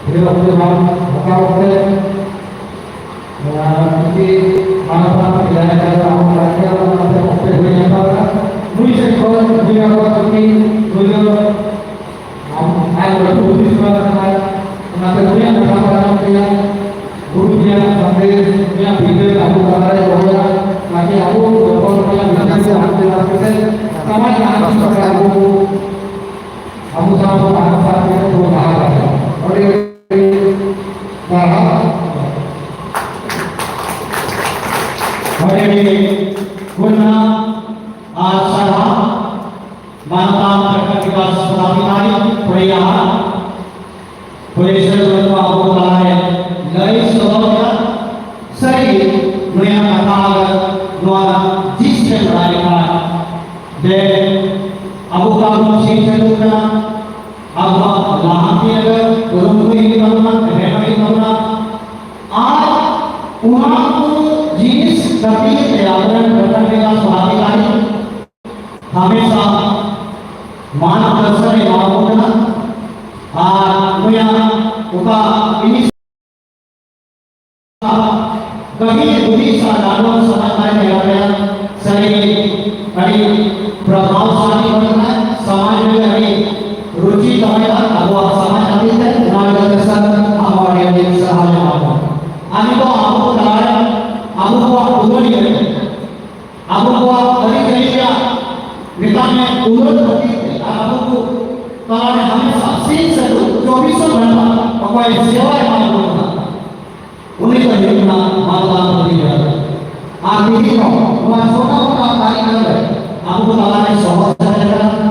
ᱯᱷᱤᱨ ᱚᱠᱛᱮ ᱵᱟᱝ ᱦᱟᱛᱟᱣ ᱚᱠᱛᱮ, ᱟᱨ ᱡᱩᱫᱤ ᱢᱟᱱᱚᱛᱟᱱ ᱡᱟᱦᱟᱸᱭ ᱠᱚ ᱟᱵᱚ ᱞᱟᱹᱠᱛᱤᱭᱟ, ᱚᱱᱟᱛᱮ ᱚᱠᱛᱮ ᱦᱩᱭ ᱧᱟᱯᱟᱢ ᱠᱟᱱᱟ᱾ ᱱᱩᱭ ᱥᱮᱫ ᱠᱷᱚᱱ ᱡᱩᱫᱤ ᱟᱵᱚ ᱡᱩᱫᱤ ᱱᱩᱭ ᱫᱚ ᱟᱢ ᱟᱨ ᱞᱟᱹᱴᱩ ᱦᱩᱫᱤᱥ ᱠᱟᱱᱟ, ᱚᱱᱟᱛᱮ ᱩᱱᱤᱭᱟᱜ ᱠᱟᱛᱷᱟ ᱠᱚ ᱟᱸᱡᱚᱢ ᱠᱮᱭᱟ, ᱜᱩᱨᱩ ᱡᱤᱭᱟᱜ ᱥᱟᱸᱫᱮᱥ, ᱩᱱᱤᱭᱟᱜ ᱵᱤᱪᱟᱹᱨ ᱟᱵᱚ ᱛᱟᱞᱟᱨᱮ ᱫᱚᱦᱚᱭᱟ, ᱛᱟᱠᱤ ᱟᱵᱚ ᱡᱚᱛᱚ ᱨᱚᱠᱚᱢᱟᱜ ᱵᱤᱪᱟᱹᱨ ᱠᱚ ᱦᱟᱱᱛᱮ ᱱᱟᱛᱮ ᱠᱟᱛᱮ ᱥᱚᱢᱟᱡᱽ ᱨᱮᱱᱟᱜ ᱠᱤᱪᱷᱩ ᱠᱟᱛᱷᱟ ᱟᱵᱚ, ᱟᱵᱚ ᱥᱟᱶ ᱵᱚᱱ ᱟᱨ ᱥᱟᱶ ᱛᱮ ᱵᱚᱱ ᱞᱟᱦᱟ ᱫᱟᱲᱮᱭᱟᱜᱼᱟ᱾ ᱟᱹᱰᱤ ᱟᱹᱰᱤ ᱥᱟᱨᱦᱟᱣ᱾ ᱟᱹᱰᱤ ᱟᱹᱰᱤ ᱜᱩᱱ ᱢᱟᱱᱟᱣ ᱟᱨ ᱥᱟᱨᱦᱟᱣ᱾ ᱢᱟᱱᱚᱛᱟᱱ ᱯᱨᱚᱠᱷᱚᱸᱰ ᱵᱤᱠᱟᱥ ᱯᱚᱫᱟᱫᱷᱤᱠᱟᱨᱤ ᱯᱚᱨᱤᱭᱟᱦᱟᱨ ᱯᱚᱨᱤᱥᱚᱫ ᱱᱚᱣᱟ ᱟᱵᱚ ᱛᱟᱞᱟᱨᱮ ᱞᱟᱹᱭ ᱥᱚᱫᱚᱨ ᱠᱮᱫᱟ᱾ ᱥᱟᱹᱨᱤ ᱜᱮ ᱱᱩᱭᱟᱜ ᱠᱟᱛᱷᱟ ᱟᱜᱟᱨ ᱱᱚᱣᱟ ᱡᱤᱥ ᱨᱮ ᱵᱟᱲᱟᱭ ᱞᱮᱠᱷᱟᱱ ᱡᱮ ᱟᱵᱚ ᱠᱟᱵᱚᱱ ᱥᱤᱧ ᱪᱟᱸᱫᱳ ᱠᱟᱱᱟ, ᱟᱵᱚᱣᱟᱜ ᱞᱟᱦᱟᱱᱛᱤ ᱞᱟᱹᱜᱤᱫ ᱠᱩᱨᱩᱢᱩᱴᱩ ᱦᱩᱭᱩᱜ ᱛᱟᱵᱚᱱᱟ, ᱮᱵᱷᱮᱱ ᱦᱩᱭᱩᱜ ᱛᱟᱵᱚᱱᱟ᱾ ᱟᱨ ᱚᱱᱟ ᱠᱚ ᱡᱤᱱᱤᱥ ᱠᱟᱹᱢᱤ ᱠᱟᱛᱮ ᱟᱵᱚᱨᱮᱱ ᱯᱨᱚᱠᱷᱚᱸᱰ ᱵᱤᱠᱟᱥ ᱯᱚᱫᱟᱫᱷᱤᱠᱟᱨᱤ ᱦᱟᱢᱮᱥᱟ ᱢᱟᱨᱜᱚᱫᱚᱨᱥᱚᱱ ᱮ ᱮᱢᱟ ᱵᱚᱱ ᱠᱟᱱᱟ᱾ ᱟᱨ ᱱᱩᱭᱟᱜ ᱚᱠᱟ ᱡᱤᱱᱤᱥ ᱜᱟᱹᱦᱤᱨ ᱦᱩᱫᱤᱥ ᱟᱨ ᱜᱟᱞᱚᱪ ᱥᱟᱱᱟᱢ ᱛᱟᱭ ᱧᱮᱞ ᱠᱟᱭᱟ᱾ ᱥᱟᱹᱨᱤ ᱜᱮ ᱟᱹᱰᱤ ᱯᱨᱚᱵᱷᱟᱵᱽᱥᱟᱞᱤ ᱦᱚᱲ ᱠᱟᱱᱟᱭ᱾ ᱥᱚᱢᱟᱡᱽ ᱨᱮ ᱟᱹᱰᱤ ᱨᱩᱪᱤ ᱫᱚᱦᱚᱭᱮᱫᱟ ᱟᱵᱚᱣᱟᱜ ᱥᱚᱢᱟᱡᱽ ᱠᱷᱟᱹᱛᱤᱨ ᱛᱮ᱾ ᱚᱱᱟ ᱞᱟᱹᱜᱤᱫ ᱛᱮ ᱥᱟᱨ ᱮᱢᱟ ᱵᱚᱱ ᱠᱟᱱᱟ, ᱩᱱᱤ ᱫᱚ ᱦᱩᱭᱩᱜ ᱠᱟᱱᱟ ᱢᱟᱱᱚᱛᱟᱱ ᱯᱨᱚᱛᱤᱵᱷᱟ᱾ ᱟᱨ ᱛᱮᱦᱮᱧ ᱦᱚᱸ ᱱᱚᱣᱟ ᱪᱷᱳᱴᱟ ᱢᱳᱴᱟ ᱠᱟᱨᱭᱚᱠᱨᱚᱢ ᱨᱮ ᱟᱵᱚ ᱠᱚ ᱛᱟᱞᱟ ᱨᱮ ᱥᱚᱦᱚᱨ ᱥᱮᱴᱮᱨ ᱟᱠᱟᱱᱟ᱾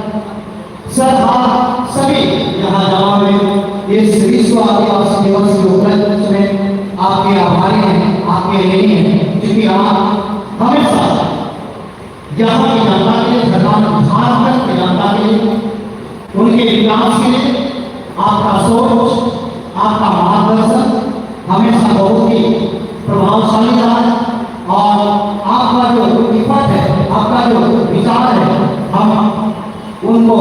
सर, आप सभी यहाँ जमा हुए इस विश्व आदिवासी दिवस के उपलक्ष्य में आपके आभारी हैं, आपके ऋणी हैं, क्योंकि आप हमेशा यहाँ की जनता के लिए, झारखंड, झारखंड की जनता के लिए, उनके विकास के लिए आपका सोच, आपका मार्गदर्शन हमेशा बहुत ही प्रभावशाली रहा है और आपका जो इफर्ट है, आपका जो विचार है, हम उनको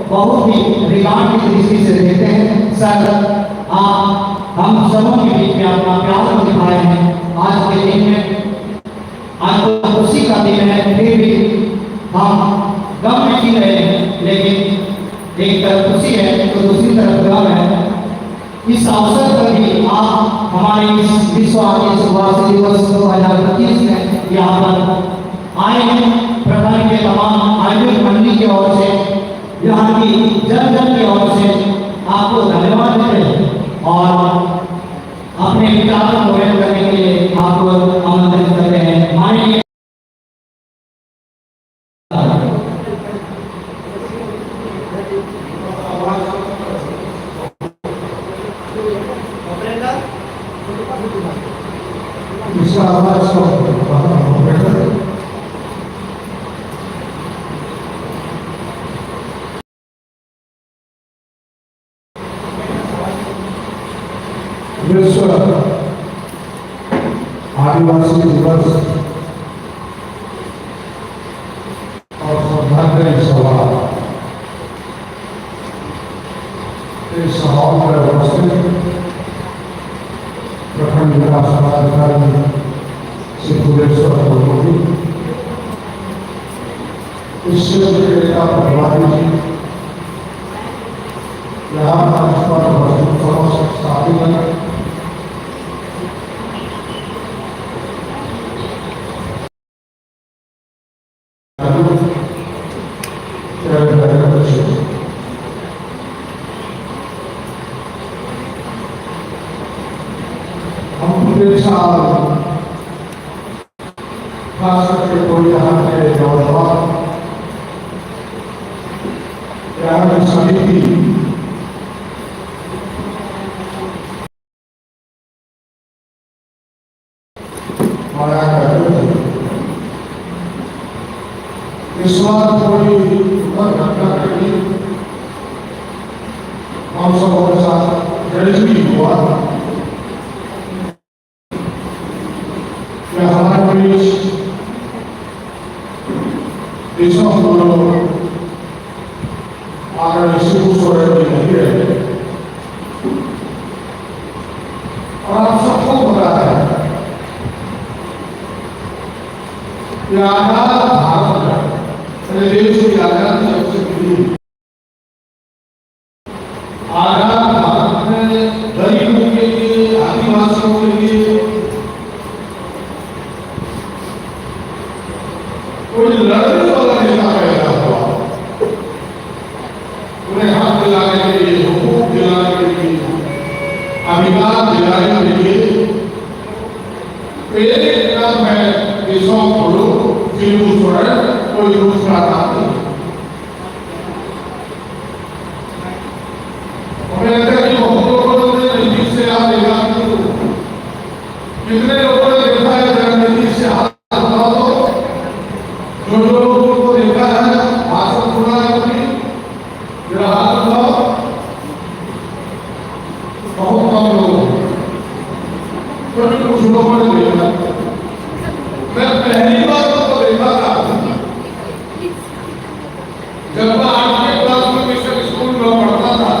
बहुत ही रिगार्ड की दृष्टि से देखते हैं। सर, आप हम सबों के बीच में अपना प्यार को दिखाए हैं। आज के दिन में आज तो खुशी का दिन है, फिर भी हम गम में जी रहे हैं, लेकिन एक तरफ खुशी है तो दूसरी तरफ गम है। इस अवसर पर भी आप हमारे इस विश्व आदिवासी दिवस दो हज़ार पच्चीस में यहाँ पर आए हैं। प्रखंड के तमाम आयोजक मंडली की ओर से, यहाँ की जन जन की ओर से आपको धन्यवाद देते हैं और अपने विचारों को व्यक्त करने के लिए आपको आमंत्रित करते हैं। माननीय इसका आवाज को विश्व आदिवासी दिवस और श्रद्धांजलि सभा इस हॉल में उपस्थित प्रखंड विकास पदाधिकारी श्री फुलेश्वर प्रभु जी, इस क्षेत्र के नेता प्रभारी जी, यहाँ पर उपस्थित समस्त साथीगण, ᱯᱮ ᱥᱟᱞ, ᱠᱷᱟᱥ ᱠᱟᱛᱮ ᱠᱩᱲᱤ ᱰᱟᱦᱟᱨ ᱨᱮ ᱱᱚᱣᱟ ᱡᱟᱦᱟᱸ ᱥᱟᱢᱤᱛᱤ ᱢᱟᱭᱟ ᱠᱟᱹᱴᱩᱵ ᱱᱤᱥᱣᱟᱨᱛᱷ ᱠᱚᱨᱮ ᱩᱱᱟᱹᱜ ᱜᱷᱟᱴᱱᱟ ᱜᱷᱟᱴᱤ ᱦᱚᱲ ᱥᱚᱢᱟᱡᱽ ᱨᱮ ᱦᱩᱭᱩᱜᱼᱟ᱾ ᱡᱟᱦᱟᱸ ᱯᱩᱞᱤᱥ ᱫᱤᱥᱚᱢ ᱠᱷᱚᱱ ᱟᱨ ᱥᱤᱵᱩ ᱥᱚᱨᱮᱱ ᱜᱮ ᱞᱟᱹᱜᱤᱫ ᱨᱮ ᱟᱨ ᱥᱚᱠᱛᱚ ᱵᱚᱫᱟ ᱦᱮ ᱯᱭᱟᱨᱟ ᱵᱷᱟᱨᱚᱛ ᱨᱮ ᱨᱮᱞ ᱥᱮ ᱡᱟᱭᱜᱟ ᱥᱚᱵᱥᱮ ᱯᱦᱤᱞᱤ आजाद भारत में गरीबों के लिए, आदिवासियों के लिए कोई लड़ने वाला नेता पैदा हुआ, उन्हें हक दिलाने के लिए, हकूक दिलाने के लिए, अधिकार दिलाने के लिए एक नाम है ऋषभ गुरु, सिंधु स्वरण, कोई दूसरा नाम नहीं। हमें लगता है कि बहुत लोगों ने नजदीक से याद देखा, कितने लोगों ने देखा है जरा नजदीक से हाथ उठाओ तो। जो जो लोगों को देखा है, हाथ उठाओ कभी, जरा हाथ उठाओ। बहुत कम लोग हैं। तो भी कुछ लोगों ने देखा। मैं पहली बार उनको देखा था जब मैं आठवीं क्लास में मिशन स्कूल में पढ़ता था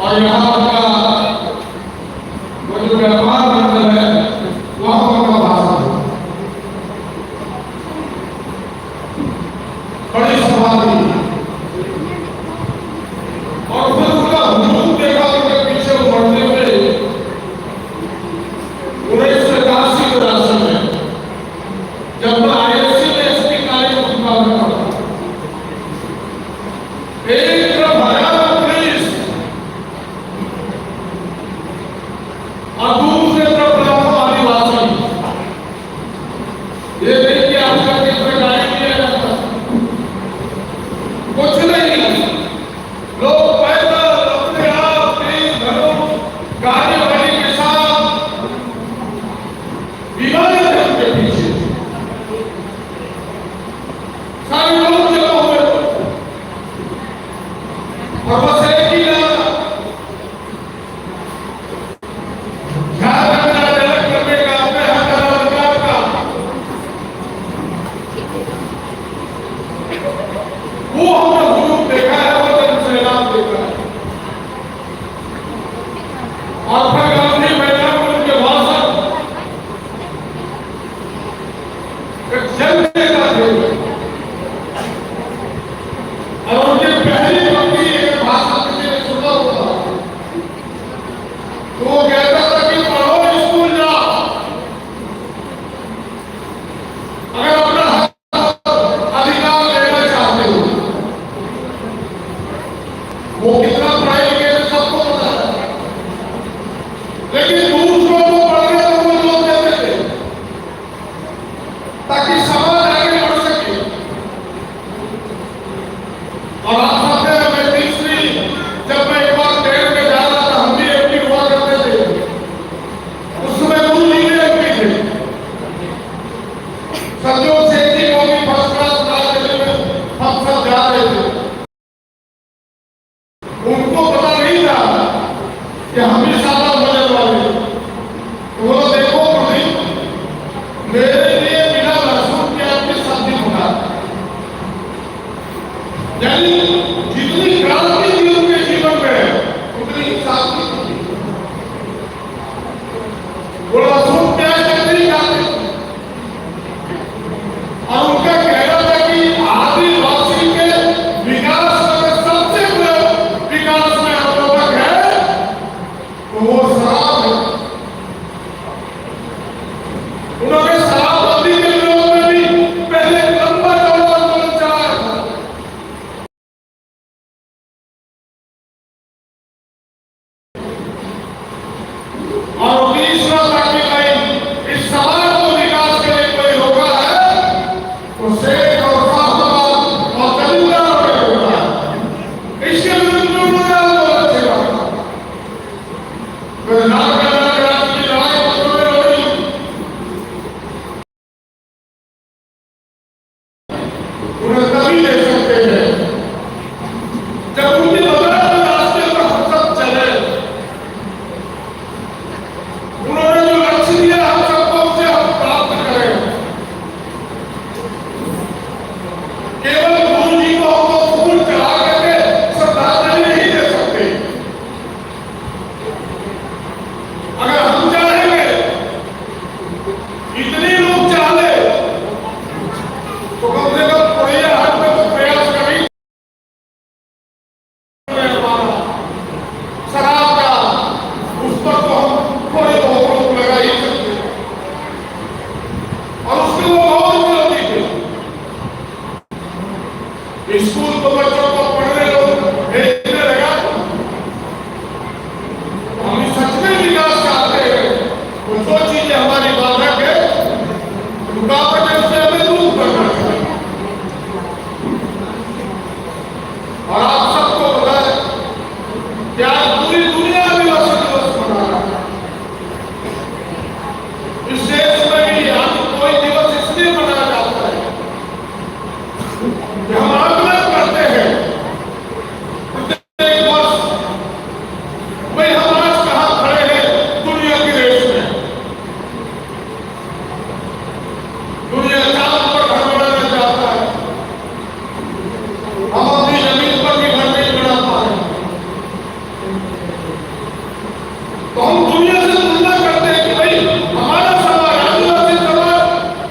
और यहाँ का वो जो व्यापार मंडल है, वहाँ उनका भाषण था। बड़ी सभा थी और फिर उनका हुजूम देखा, उनके पीछे वो बढ़ते हुए उन्नीस सौ इक्यासी चौरासी में जब मैं आईएससी में एसपी कॉलेज में पढ़ता था, एक तरफ हजारों पुलिस और दूसरी तरफ गाड़ी वाली के साथ विवादित है उनके पीछे। सारे लोग जमा हुए। और बस एक ही नारा, झारखंड का जनक करने का, अपने हक का अधिकार का, वो हमने हुजूम देखा है, वो जन सैलाब देखा है। और फिर गांधी मैदान में उनके भाषण एक जन नेता थे। और उनके पहली पंक्ति एक भाषण किसी ने सुना होगा, तो वो कहता था कि पढ़ो, स्कूल जाओ, अगर अपना हक अधिकार लेना चाहते हो। वो कितना पढ़े लिखे थे, सबको पता है, लेकिन दूसरों को पढ़ने को वो जोर देते थे, ताकि समाज आगे बढ़ सके। और आप सब ने, मैं तीसरी, जब मैं एक बार ट्रेन में जा रहा था, हम भी एमपी हुआ करते थे, उस समय दो लीडर एमपी थे, संजोग से एक ही कॉपी फर्स्ट क्लास लाल किले में हम सब जा रहे थे। उनको पता नहीं था कि हम भी सादा भोजन वाले हैं। तो बोला, "देखो प्रदीप, मेरे लिए बिना लहसुन प्याज की सब्जी पका।" यानी जितनी क्रांति थी उनके जीवन में, उतनी शांति थी। वो लहसुन प्याज तक नहीं खाते। और उनका कहना था कि आदिवासी के विकास में सबसे बड़ा विकास में अवरोधक है, तो वो शराब है। उन्होंने शराबबंदी के विरोध में भी पहले लंबा चौड़ा आंदोलन चलाया था। और तीसरा ताकि भाई, इस समाज को विकास के लिए कोई रोका है, तो सेठ और साहूकार और जमींदारों ने रोका है। इसके विरुद्ध में उन्होंने आंदोलन छेड़ा। सरकार का राज की लड़ाई उन्होंने लड़ी, उन्हें तभी दे सकते हैं जब उनके बताए हुए रास्ते पर हम सब चले। उन्होंने जो लक्ष्य दिया, हम सबको उसे हम प्राप्त करें। केवल गुरु जी को हम तो फूल चढ़ा करके श्रद्धांजलि नहीं दे सकते। अगर हम चाहेंगे, इतने लोग चाह ले, तो कम से कम पुरैया हाट में तो प्रयास करें। शराब का, उस पर तो हम थोड़े बहुत रोक लगा ही सकते हैं। और उसके वो बहुत विरोधी थे। स्कूल तो बच्चों को पढ़ने लोग भेजने लगा। हम सच में विकास चाहते हैं, तो जो चीजें हमारी बाधक है, रुकावट है, उसे हमें दूर करना चाहिए। और आप सबको पता है कि आज पूरी दुनिया आदिवासी दिवस मना रहा है। इस देश में भी आज कोई दिवस इसलिए मनाया जाता है कि हम आकलन करते हैं प्रत्येक वर्ष, भाई, हम आज कहाँ खड़े हैं दुनिया की रेस में। दुनिया चांद पर घर बनाना चाहता है, हम अपनी जमीन पर भी घर नहीं बना पा रहे। तो हम दुनिया से तुलना करते हैं कि भाई, हमारा समाज, आदिवासी समाज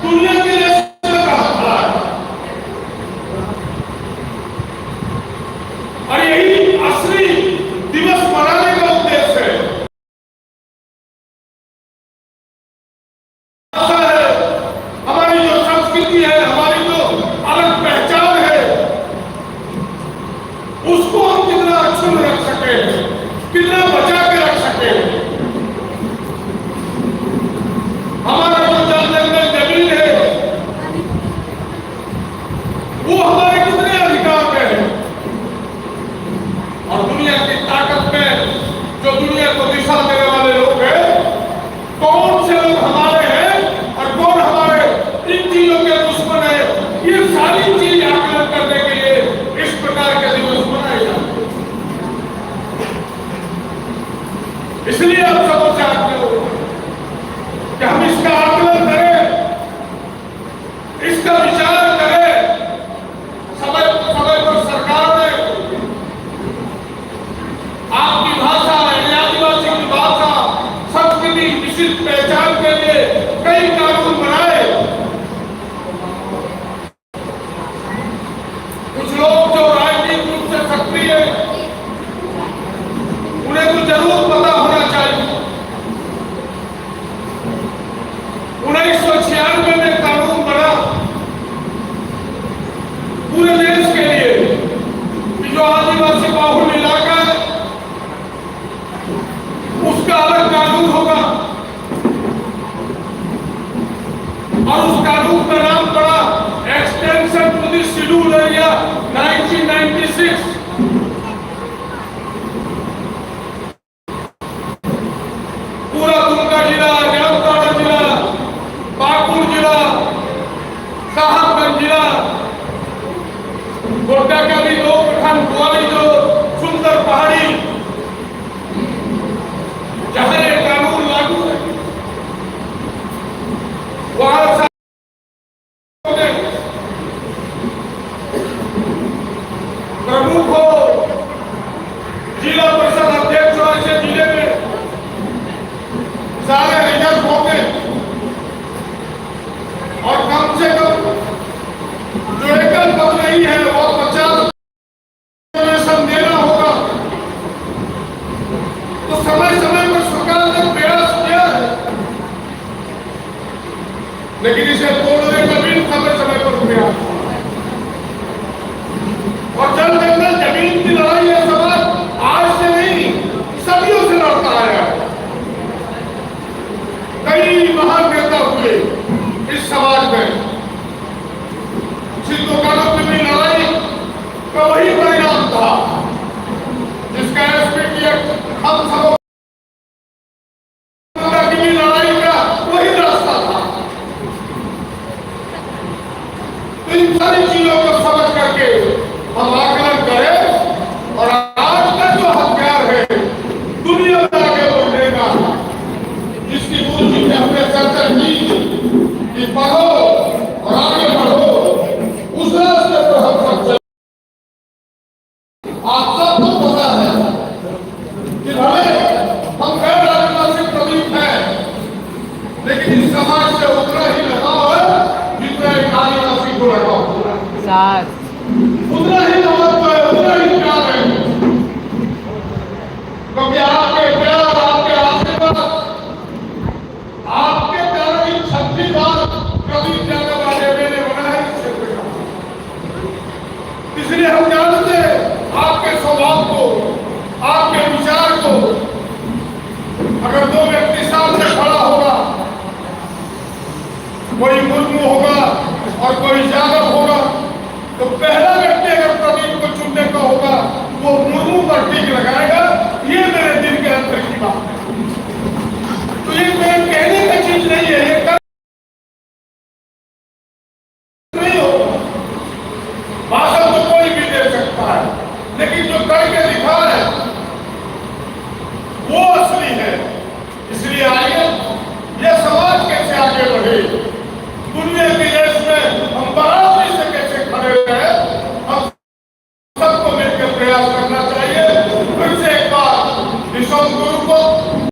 दुनिया की रेस में कहाँ खड़ा है। और यही असली दिवस मनाने का उद्देश्य है। भाषा है, हमारी जो संस्कृति है, हमारी जो अलग पहचान है, उसको हम कितना अक्षुण्ण रख सके, कितना बचा के रख सके। हमारा जो जल जंगल जमीन है, वो हमारे कितने अधिकार में है। और दुनिया की ताकत में जो दुनिया को दिशा देने वाला कौन से लोग हमारे हैं और कौन हमारे, इन चीजों के दुश्मन है, ये सारी चीज आकलन करने के लिए इस प्रकार के दिवस मनाए जाते हैं। इसलिए आप सबको चाहते हो कि हम इसका आकलन करें, इसका विचार करें। समय समय पर सरकार ने आपकी भाषा, यानी आदिवासी की भाषा, संस्कृति, विशिष्ट पहचान के लिए कई कानून बनाए। कुछ लोग जो राजनीतिक रूप से सक्रिय हैं, उन्हें तो जरूर पता होना चाहिए। उन्नीस सौ छियानवे में कानून बना पूरे देश के लिए कि जो आदिवासी बाहुल इलाका है, उसका अलग कानून होगा। और उस कानून का नाम पड़ा Extension to the Scheduled Area nineteen ninety six. पूरा दुमका जिला, जामताड़ा जिला, पाकुड़ जिला, साहबगंज जिला, गोड्डा का भी दो प्रखंड, बोआरी जो सुंदर पहाड़ी, जहां ये कानून लागू है, वहां प्रमुख हो, जिला परिषद अध्यक्ष हो, ऐसे जिले में सारे रिजल्ट होते हैं। और कम से कम जो एकल पद नहीं है, वो पचास नोटिफिकेशन देना होगा। तो समय समय पर सरकार ने प्रयास किया है, लेकिन इसे तोड़ने का भी समय समय पर प्रयास हुआ। और जल जंगल जमीन की लड़ाई, यह समाज आज से नहीं, सदियों से लड़ता आया है। कई महान नेता हुए इस समाज में। सिद्धो कान्हो की भी लड़ाई का वही परिणाम था, जिसका एस्पेक्ट किया हम सब की भी लड़ाई। कोई मुर्मू होगा और कोई यादव होगा, तो पहला व्यक्ति अगर प्रदीप को चुनने का होगा, वो मुर्मू पर टिक लगाएगा। ये मेरे दिल के अंदर की बात है। तो ये कोई कहने की चीज नहीं है, ये कर नहीं होगा। भाषण तो कोई भी दे सकता है, लेकिन जो करके दिखा रहे हैं, वो असली है। इसलिए आइए, ये समाज कैसे आगे बढ़े, दुनिया की ये